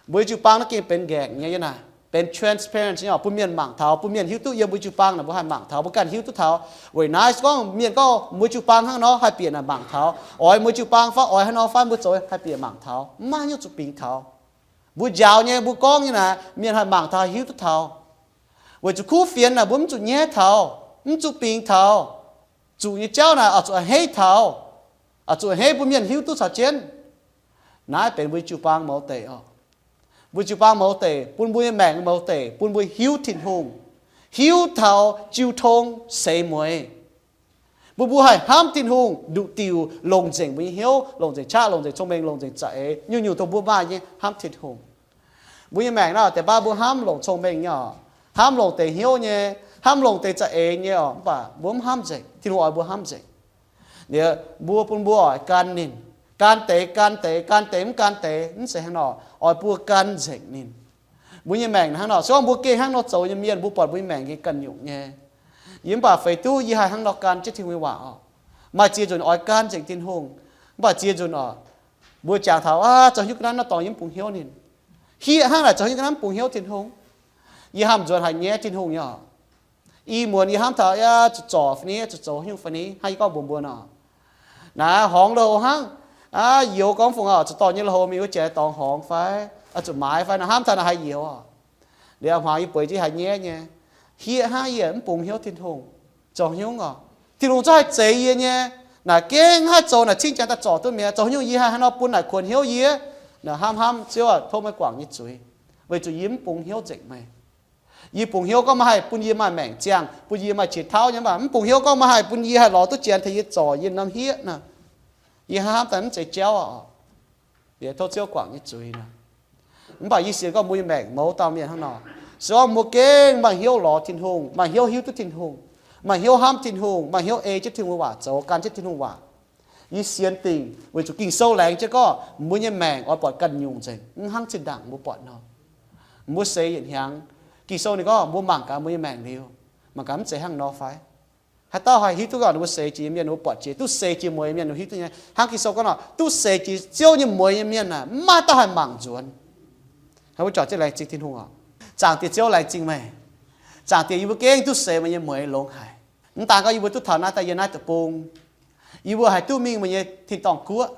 Mbuo jiu-baang naaiv gengh benx nqaengc nyei, yie naaic benx transparent nyei oc, bun mienh mangc taux, bun mienh hiuv duqv yiem mbuo jiu-baang naaic mbuo haih mangc taux, mbuo ganh hiuv duqv taux. Weic naaiv se gorngv mienh gorngv mbuo jiu-baang hnangv nor haih bieqc naaic mangc taux, oix mbuo jiu-baang fai oix haaix nor fai mbuo zoux haih bieqc mangc taux, mv maaih haaix nyungc zuqc bingx taux. Mbuo njaaux nyei mbuo gorngv nyei naaic mienh haih mangc taux hiuv duqv taux. Weic zuqc kuv fienx naaic mbuo mv zuqc nyaiv taux, mv zuqc bingx taux. Zuqc nyei jauv naaic oix zuqc a'hneiv taux, oix zuqc a'hneiv bun mienh hiuv duqv caux jienv. Naaiv benx mbuo jiu-baang mouz deic oc. Mbuo jiu-baang mouz deic, bun mbuo nyei maengc mouz deic, bun mbuo hiuv Tin-Hungh, hiuv taux jiu tong seix mueiz. Bun mbuo haih hnamv Tin-Hungh nduqc diuc, longc nzengc mbuo nyei hnyouv, longc nzengc qaqv, longc nzengc cong-mengh, longc nzengc za'eix, nyungc-nyungc dongh mbuo maaih nyei hnamv Tin-Hungh. Mbuo nyei maengc naaiv deix baav mbuo hnamv longc cong-mengh nyei oc, hnamv longc deix hnyouv nyei, hnamv longc deix za'eix nyei oc, mv baac mbuo mv hnamv nzengc. Tin-Hungh oix mbuo hnamv nzengc. Liuz mbuo bun mbuo oix gan ninh, gan deix gan deix, gan deix mv gan deix, mv zeiz hnangv nor, oix mbuo gan nzengc ninh. Mbuo nyei maengc hnangv nor, se gorngv mbuo gengh hnangv nor zoux nyei mienh, mbuo buatc mbuo nyei maengc gengh ganh nyungc nyei. Yie mv baac feix duqv yie haih hnangv nor gan jienv Tin-Hungh nyei waac oc. Maaih ziex nzunc oix gan nzengc Tin-Hungh, mv baac ziex nzunc oc, mbuo jangx taux, aa, zoux hnyouv ga'naaiv naaiv dorngx yie mv bungx hnyouv ninh. Hieqv hnangv naaic zoux hnyouv ga'naaiv mv bungx hnyouv Tin-Hungh. Yie hnamv nzuonx haiz nyaiv Tin-Hungh nyei oc. I muonz yie hnamv taux, aa, zuqc zorc fai ni, zuqc zoux haaix nyungc fai ni, hnangv yie gorngv mbuox mbuo nor. Naaiv horngz lui-houx hnangv, aa, youz gorngv fungc oc, zuqc dorh nyei lui-houx mingh wuov jiex dorngx horngz fai, aa, zuqc maaiz fai, naaiv hnamv taux naaiv haiz youz oc. Liuz hmuangx yie bueix jienv haiz nyaiv nyei. Hieqv hnangv yie mv bungx hnyouv Tin-Hungh. Zoux haaix nyungc oc? Tin-Hungh zungv haih zeix yie nyei. Naaic gengh haih zoux naaic cing-jaa daaih zorc duqv mi'aqv. Zoux haaix nyungc yie haih haaix nor bun naaic kuonx hnyouv yie? Naaic hnamv hnamv Ziouv aac, tov meih guangc yie zuiz, weic zuqc yie mv bungx hnyouv nzengc meih. Yie bungx hnyouv gorngv meih haih bun yie maaih maengc ziangh, bun yie maaih qiex tauv nyei, mv baac mv bungx hnyouv gorngv meih haih bun yie haih lorz duqv janx tengx yie zorc yie norm hiev nor. Yie hnamv daaih mv zeiz jauv oc. Yie tov Ziouv guangc nyei zuiz nor. Mv baac yie sienx gorngv mbuo nyei maengc mouz dauh mienh hnangv nor. Se gorngv mbuo gengh maaih hnyouv lorz Tin-Hungh, maaih hnyouv hiuv duqv Tin-Hungh, maaih hnyouv hnamv Tin-Hungh, maaih hnyouv ei jienv Tin-Hungh nyei waac zoux, gan jienv Tin-Hungh waac. Yie sienx dingc weic zuqc Ging-Sou laengz jienv gorngv mbuo nyei maengc oix buatc ganh nyungc nzengc, mv hnangv zinh ndaangc mbuo buatc nor. Mbuo seix yietc hnyangx, Ging-Sou ninh gorngv mbuo mangc gaax mbuo nyei maengc liuz, mangc gaax mv zeiz hnangv nor fai? Haaix dauh haih hiuv duqv gorngv ninh mbuo seix jiex nyei mienh, ninh mbuo buatc jiex duqv seix jiex mueiz nyei mienh, ninh hiuv duqv nyei. Hnangv Ging-Sou gorngv nor, duqv seix jiex Ziouv nyei mueiz nyei mienh aah, mv maaih dauh haih mangc nzuonx. Hnangv mbuo juangc jienv laengz zingh Tin-Hungh oc. Zaangc Diex Ziouv, laengz zingh meih. Zaangc Diex, yie mbuo gengh duqv seix meih nyei mueiz longx haic. Mv daan gorngv yie mbuo duqv taux naaiv daaih yiem naaiv deic-bung, yie mbuo haih duqv mingh meih nyei tin-dorngh guoqv.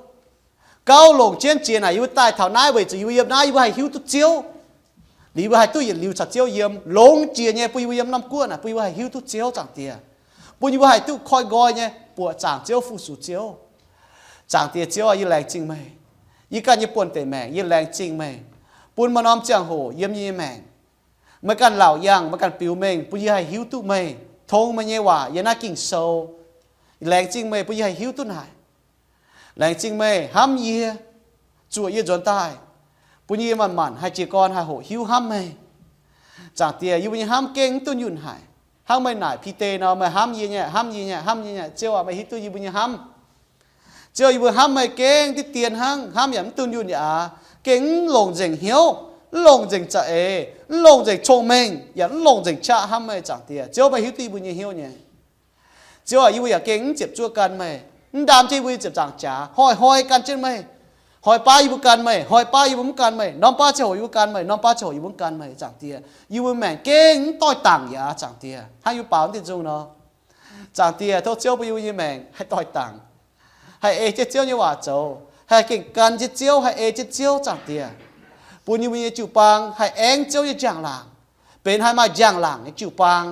Gauh longc jienv jiex naaic yie mbuo daaih taux naaiv weic zuqc yie mbuo yiem naaiv yie mbuo haih hiuv duqv Ziouv. Liuz yie mbuo haih duqv yietc liuz caux Ziouv yiem. Longx jiex nyei bun yie mbuo yiem norm guoqv naaic bun yie mbuo haih hiuv duqv Ziouv, Zaangc Diex. Bun yie mbuo haih duqv koi nqoi nyei buoqc zaangc Ziouv, fu-sux Ziouv. Zaangc Diex Ziouv aah, yie laengz zingh meih. Yie ganh nyei buonv-deic maengc yie laengz zingh meih, bun maaih norm ziangh hoc yiem yie nyei maengc meih ganh laauc yangh, meih ganh biux mengh bun yie haih hiuv duqv meih, tong meih nyei waac yiem naaiv Ging-Sou. Laengz zingh meih bun yie haih hiuv duqv naaic. Laengz zingh meih hnamv yie, zuoqc yie nzuonx daaih, bun yie manc-manc haih jiez gorn haih hoqc hiuv hnamv meih. Zaangc Diex, yie mbuo nyei hnamv gengh mv dunh yunh haic. Hnangv meih naaic Bide nor, meih hnamv yie nyei, hnamv yie nyei, hnamv yie nyei. Ziouv aac, meih hiuv duqv yie mbuo nyei hnamv. Ziouv, yie mbuo hnamv meih gengh diqv dien hnangv, hnamv yaac mv dunh yunh yaac aav, gengh mv longc nzengc hnyouv, mv longc nzengc za'eix, mv longc nzengc cong-mengh, yaac mv longc nzengc qaqv hnamv meih, Zaangc Diex. Ziouv, meih hiuv duqv yie mbuo nyei hnyouv nyei. Ziouv aac, yie mbuo yaac gengh mv ziepc zuoqv gan meih. Mv ndaam jienv yie mbuo nyei ziepc nzaangc jaax, hnoi-hnoi gan jienv meih. Hnoi baav yie mbuo gan meih, hnoi baav yie mbuo mv gan meih, norm baav ziangh hoc yie mbuo gan meih, norm baav ziangh hoc yie mbuo mv gan meih, Zaangc Diex. Yie mbuo maengc gengh mv doix-dangc yaac aav, Zaangc Diex, hnangv yie mbuo baaux wuov deix nzung nor. Zaangc Diex, tov Ziouv bun yie mbuo nyei maengc haih doix-dangc, haih ei jienv Ziouv nyei waac zoux, haih gengh gan jienv Ziouv, haih ei jienv Ziouv, Zaangc Diex. Bun yie mbuo nyei jiu-baang haih aengv Ziouv nyei njang-laangc, benx haih maaih njang-laangc nyei jiu-baang,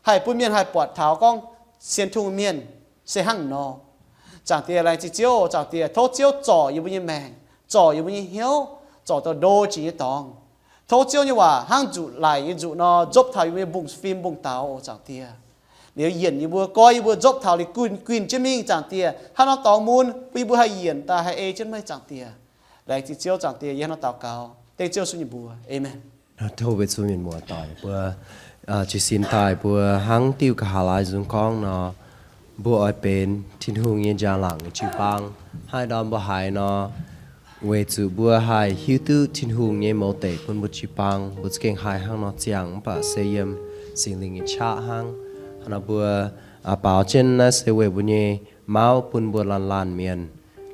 haih bun mienh haih buatc taux gorngv sienx Tin-Hungh mienh se hnangv nor. Zaangc Diex, laengz zingh Ziouv. Zaangc Diex, tov Ziouv zorc yie mbuo nyei maengc, zorc yie mbuo nyei hnyouv, zorc douh ndo jiex nyei dorngx. Tov Ziouv nyei waac hnangv nzuqc laic nyei nzuqc nor, nzopv taux yie mbuo nyei mbungv-fim mbungv-daux oc, Zaangc Diex. Liuz yienc yie mbuo, goiv yie mbuo, nzopv taux liuz guinh guinh jienv mingh, Zaangc Diex, hnangv norm dorngx mun, bun yie mbuo haih yienc daaih haih ei jienv meih, Zaangc Diex. Laengz zingh Ziouv, Zaangc Diex. Yie hnangv nor daux gaux dengv Ziouv Yesu nyei mbuox. Aamen. Tov weic zuqc mienh muoz-doic mbuo, aa, jiez sin daaih mbuo hnangv diuh nqa'haav laai nzung gorngv nor, mbuo oix benx Tin-Hungh nyei njang-laangc nyei jiu-baang. Hnangv ndorm mbuo haiz nor, weic zuqc mbuo haih hiuv duqv Tin-Hungh nyei mouz deic bun mbuo jiu-baang, mbuo za'gengh haih hnangv nor ziangh. Mv baac se yiem Singx Lingh nyei qaqv hnangv. Hnangv nor mbuo, aa, baaux jienv naaiv se weic mbuo nyei mauv bun mbuo laanh laanh mienh,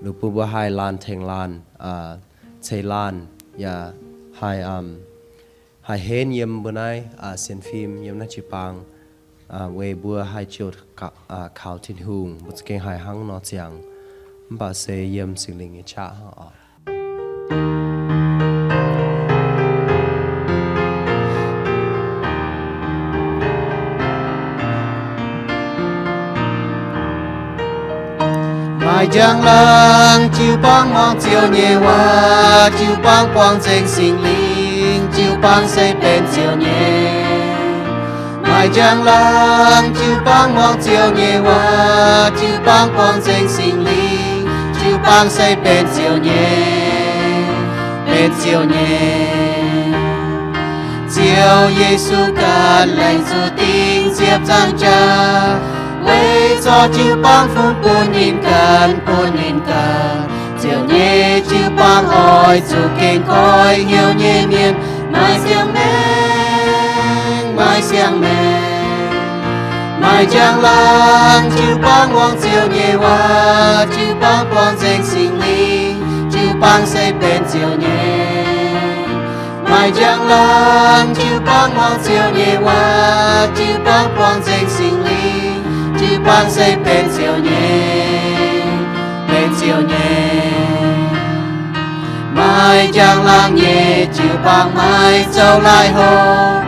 liuz bun mbuo haih laanh tengx laanh, aa, ceix laanh, yaac haih, haih henv yiem mbuo naaiv, aa, sienx fim, yiem naaiv jiu-baang, aa, weic mbuo haih jouh, aa, kaux Tin-Hungh. Mbuo za'gengh haih hnangv nor ziangx, mv baac se yiem Singx Lingh nyei qaqv hnangv oc. Maaih njang-laangc jiu-baang muangx Ziouv nyei waac, jiu-baang buangh nzengc Singx Lingh, jiu-baang se benx Ziouv nyei. Maaih njang-laangc jiu-baang muangx Ziouv nyei waac, jiu-baang buangh nzengc Singx Lingh, jiu-baang se benx Ziouv nyei, benx Ziouv nyei. Ziouv Yesu ganh laengz zuqc dingc ziepc nzaangc jaax, weic zorc jiu-baang fungx bun ninh ganh, bun ninh ganh. Ziouv nyei jiu-baang oix zuqc gengh goiv hnyouv nyei mienh, maaih siang-maengc, maaih siang-maengc. Maaih njang-laangc jiu-baang muangx Ziouv nyei waac, jiu-baang buangh nzengc Singx Lingh, jiu-baang se benx Ziouv nyei. Maaih njang-laangc jiu-baang muangx Ziouv nyei waac, jiu-baang buangh nzengc Singx Lingh, jiu-baang se benx Ziouv nyei, benx Ziouv nyei. Maaih njang-laangc nyei jiu-baang maiv zoux laih hoc,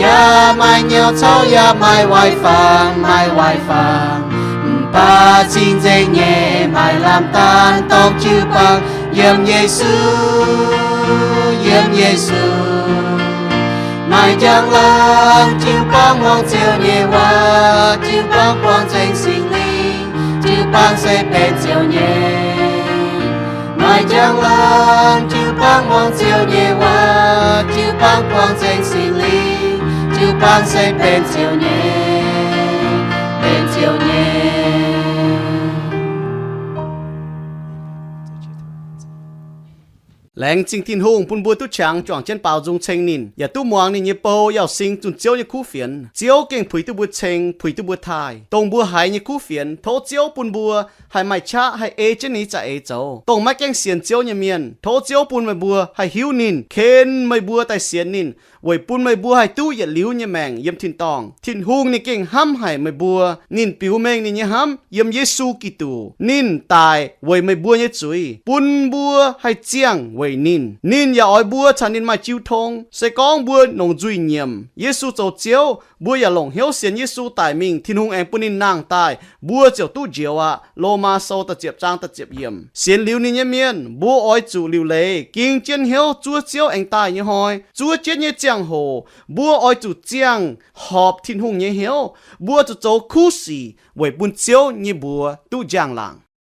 yaac maaih nyauv caux yaac maaih waaic fangx, maaih waaic fangx. Mv baac cing-nzengc nyei maaih lamh daanh dorngx jiu-baang yiem Yesu, yiem Yesu. Maaih njang-laangc jiu-baang muangx Ziouv nyei waac, jiu-baang buangh nzengc Singx Lingh, jiu-baang se benx Ziouv nyei. Maaih njang-laangc jiu-baang muangx Ziouv nyei waac, jiu-baang buangh nzengc Singx Lingh, jiu-baang se benx Ziouv nyei, benx Ziouv nyei. Laengz zingh Tin-Hungh bun mbuo duqv qangx juangc jienv baaux nzung ceng ninh, yaac duqv muangx ninh nyei bou, yaac sing zunh Ziouv nyei kuv fienx. Ziouv gengh puix duqv mbuo ceng, puix duqv mbuo taaih. Dongh mbuo haiz nyei kuv fienx, tov Ziouv bun mbuo haih maaih qaqv haih ei jienv ninh nyei za'eix zoux. Dongh maiv gaengh sienx Ziouv nyei mienh, tov Ziouv bun meih mbuo haih hiuv ninh, ken meih mbuo daaih sienx ninh, weic bun meih mbuo haih duqv yietc liuz nyei maengc yiem tin-dorngh. Tin-Hungh ninh gengh hnamv haic meih mbuo. Ninh biux mengh ninh nyei hnamv yiem Yesu Giduc. Ninh daic weic meih mbuo nyei zuiz, bun mbuo haih ziangh weic ninh. Ninh yaac oix mbuo caux ninh maaih jiu tong. Se gorngv mbuo nongc nzuih nyiemc Yesu zoux Ziouv, mbuo yaac longc hnyouv sienx Yesu daic mingh, Tin-Hungh aengx bun ninh nangh daaih, mbuo ziouc duqv njoux aqv. Lomaa Sou da'ziepc zaang da'ziepc yiemc. Sienx liuz ninh nyei mienh, mbuo oix zuqc liuc leiz ging jienv hnyouv zuov Ziouv aengx daaih nyei hnoi. Zuov jienv nyei ziangh hoc, mbuo oix zuqc ziangh horpc Tin-Hungh nyei hnyouv. Mbuo zuqc zoux kuv sic weic bun Ziouv nyei mbuox duqv njang-laangc.